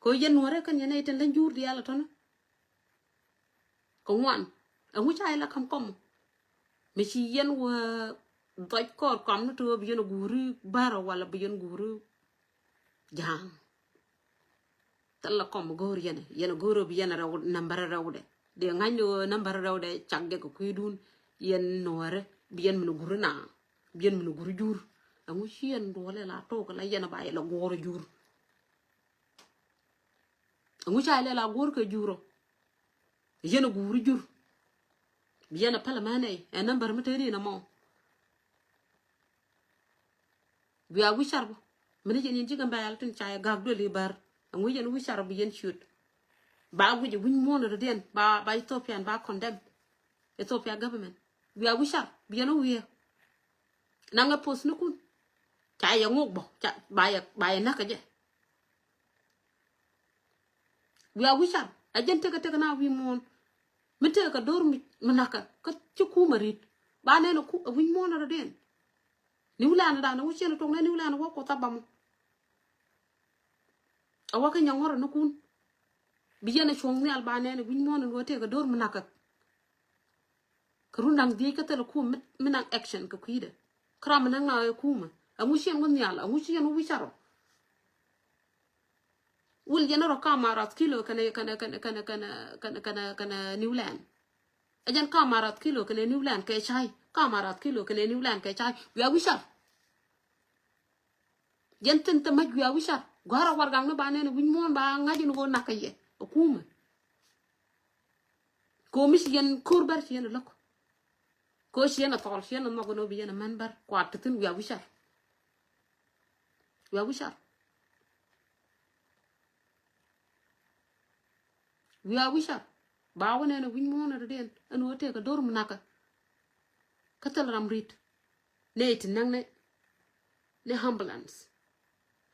Kɛ yɛn nuɔ̱ɔ̱rɛ kɛn yɛn nɛy tin leny jur diaal ɛ tɔ̱nä. Kɛ ŋuan ɛŋu ca ilɛ ka̱m kɔm. Mi ci yɛn wä dhɔc kɔr kɔm ni ti wä bi yɛn guuri bärä wala bi yɛn guuri ja̱a̱ŋ. Thilɛ kɔm go̱o̱r yɛn, yɛn go̱o̱r bi yɛn rɛw, nambär rɛwdɛ. Dee ŋa̱cni ɣöö nambär rɛwdɛ cak jɛ kɛ kui̱dun. Yɛn nuɔ̱ɔ̱rɛ bi yɛn min guuri na, bi yɛn min guuri jur. Ɛŋu ci yɛn duɔlɛ la tok la yɛn ba yɛ la guɔ̱ɔ̱r jur. Ɛŋu ca ilɛ la guɔ̱ɔ̱r kɛ jur ɔ. Yɛn a guuri jur. Bi yɛn a pälɛ mɛnɛ ɛ nambär mi tëëdi na mɔ. Wiaa wi̱c car bä. Mini jɛn yɛn ji̱ Gambɛl tin ca yɛ gak duel i̱ bär. Ɛŋu yɛn wi̱c car bi yɛn ciöt. Ba guic ɛ wi̱c muɔ̱ɔ̱n rɔ̱diɛn ba, ba Ethiopian ba condemn. Ethiopia government. Wiaa wi̱c car bi yɛn wi̱i̱. Naŋɛ post ni kun. Ca yɛ ŋok bä. Ca ba yɛ, ba yɛ näk kɛ jɛ. Wiaa wi̱c car. Ɛ jɛn tekɛ tekɛ na wi̱i̱ muɔ̱ɔ̱n. Mi tekɛ do̱r mi, mi nakä. Kä ci kumɛ ri̱t. Ba nɛn ɛ ku, ɛ wi̱c muɔ̱ɔ̱n rɔ̱diɛn. Niwlɛn dan wä ciɛn tok nɛ niwlɛn wä kuoth a bam. A wä kä nyɔŋ ŋɔrɔ ni kun. Bi yɛn a cuɔ̱ŋ nhial ba nɛn wi̱c muɔ̱ɔ̱n in wä tëë kɛ do̱r mi nakä. Kɛ run daŋ dhiec kä thilɛ kum mi, mi naŋ action kɛ kui̱dɛ. Kä ram mi naŋ na ɛ kumɛ. Aŋu ciɛn wä nhial, aŋu ciɛn wä wi̱c carɔ. Wil yɛn rɔ kam arath kilo kɛnɛ, kɛnɛ, kɛnɛ, kɛnɛ, kɛnɛ, kɛnɛ, kɛnɛ, kɛnɛ niwlɛn. Ɛ jɛn kam arath kilo kɛnɛ niwlɛn kɛ cay. Kam arath kilo kɛnɛ niwlɛn kɛ cay. Wiaa wi̱c car. Yɛn thin te mac wiaa wi̱c car. Gua̱a̱r a warɛgak ni ba nɛn wi̱c muɔ̱ɔ̱n ba ŋa̱c in ɣöö nakä yɛ. Ɛ kumɛ. Komi ci yɛn ko̱r bär ci yɛn a lo̱k. Ko̱ ci yɛn a thɔɔl ci yɛn a nhɔk in ɣöö bi yɛn a män bär. Kuat te thin wiaa wi̱c car. Wiaa wi̱c car. Wiaa wi̱c car. Ba wä nɛn a wi̱c muɔ̱ɔ̱n a rɔ̱diɛn ɛn ɣöö tëëkɛ do̱r mi nakä. Kä thil ram ri̱t. Nɛy ti näk ni, ni ambulance.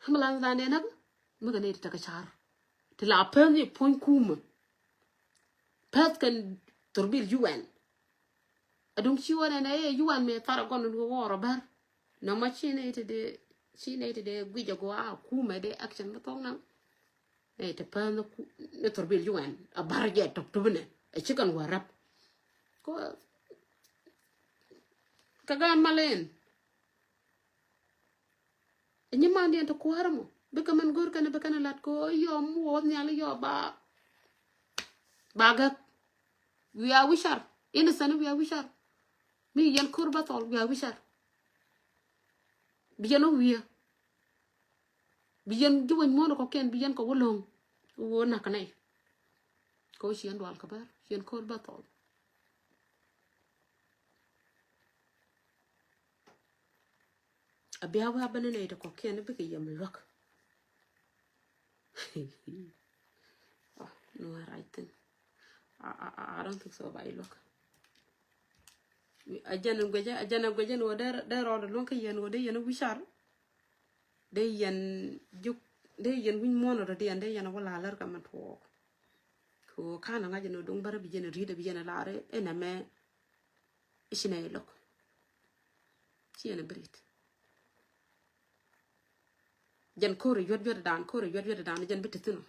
Ambulance dan dee näk mi kɛ nɛy ti tekɛ car. Ti la päth ni puɔ̱ny kumä. Päth kɛn thurbil U N. Aduŋ ci wä nɛn ɛ U N mi thar a gɔn ni wä rɔ bär. Nɔmɔ ci nɛy ti dee, ci nɛy ti dee guic a gɔaa kumä dee action mi thok naŋ. Nɛy ti päth ni ku, ni thurbil U N a bar jɛ tɔk tupinɛ a ci kɛn wä rap. Kɛ, kɛ gaan mal in. Nyimandiɛn ti kuäärä mɔ bikɛ mɛn go̱r kɛn bikɛ ni lat kɛ ɣöö yɔm wä nhial yɔ ba, ba gäk. Wiaa wi̱c car. Innocent wiaa wi̱c car. Mi yɛn ko̱r bä thɔl wiaa wi̱c car. Bi yɛn wä wiee. Bi yɛn ji̱ wec muɔ̱ɔ̱n kɔ̱kiɛn bi yɛn kɛ wä lo̱ŋ. Wä nak kɛ nɛy. Kɛ wä ci yɛn dual kɛ bär ci yɛn ko̱r bä thɔl. A bia wä a bä ni nɛy ti kɔ̱kiɛn bikɛ yɛm luäk. Oh, no, I think. I, I, I don't think so ba iluäk. A jɛn guecä, a jɛn a guecä ni wä dee, dee rɔɔdɛ luäŋ kä yɛn wä dee yɛn wi̱car. Dee yɛn juk, dee yɛn wi̱ny muɔ̱ɔ̱n rɔ diɛn dee yɛn wä la lär kä mɛ tuɔɔk. Ko kan ŋa̱c ni wä duŋ bärä bi jɛn ri̱t bi jɛn lar in ɛmɛ. I̱ ci nɛ iluäk. Ci yɛn a bi ri̱t. Jɛn ko̱ri yuɔt yuɔt dan, ko̱ri yuɔt yuɔt dan jɛn bi ti thin ɔ.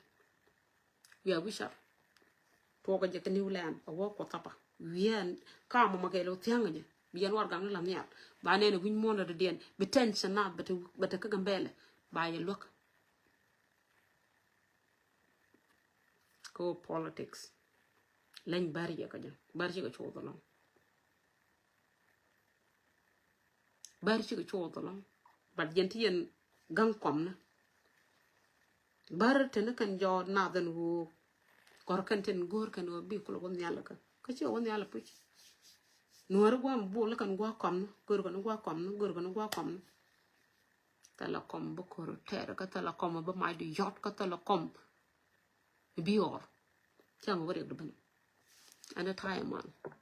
Wiaa wi̱car. Tuɔɔk jɛ kä New Land a wä Kuɔth Thapa. Wiaa kam mɔ ma kɛɛl wä thia̱ŋ jɛ. Bi yɛn warɛgak ni la nhial. Ba nɛn a wi̱ny muɔ̱ɔ̱n rɔ diɛn. Bi tension nath bɛ te, bɛ te kä Gambɛlɛ. Ba yɛ luäk. Kä politics. Leny bär yɛ kä jɛ. Bär cikɛ cuɔth ɛlɔ̱ŋ. Bär cikɛ cuɔth ɛlɔ̱ŋ. But jɛn ti yɛn gaŋ kɔmni. Bär teni kɛn jɔɔt nath ɛn ɣöö gɔ̱r kɛn tin go̱o̱r kɛn ɣöö bi kulɛ wä nhial kä. Kä ci wä nhial puc. Nuääri gua̱a̱m bul kɛn gua̱a̱ kɔmni, go̱o̱r kɛn gua̱a̱ kɔmni, go̱o̱r kɛn gua̱a̱ kɔmni. Thilɛ kɔm bi ko̱r tɛɛr, kä thilɛ kɔm bi mac di yɔt, kä thilɛ kɔm bi ɣɔr. Cäŋ wä riɛk di bini. Ɛn ɛ ta̱a̱ ɛmɔ.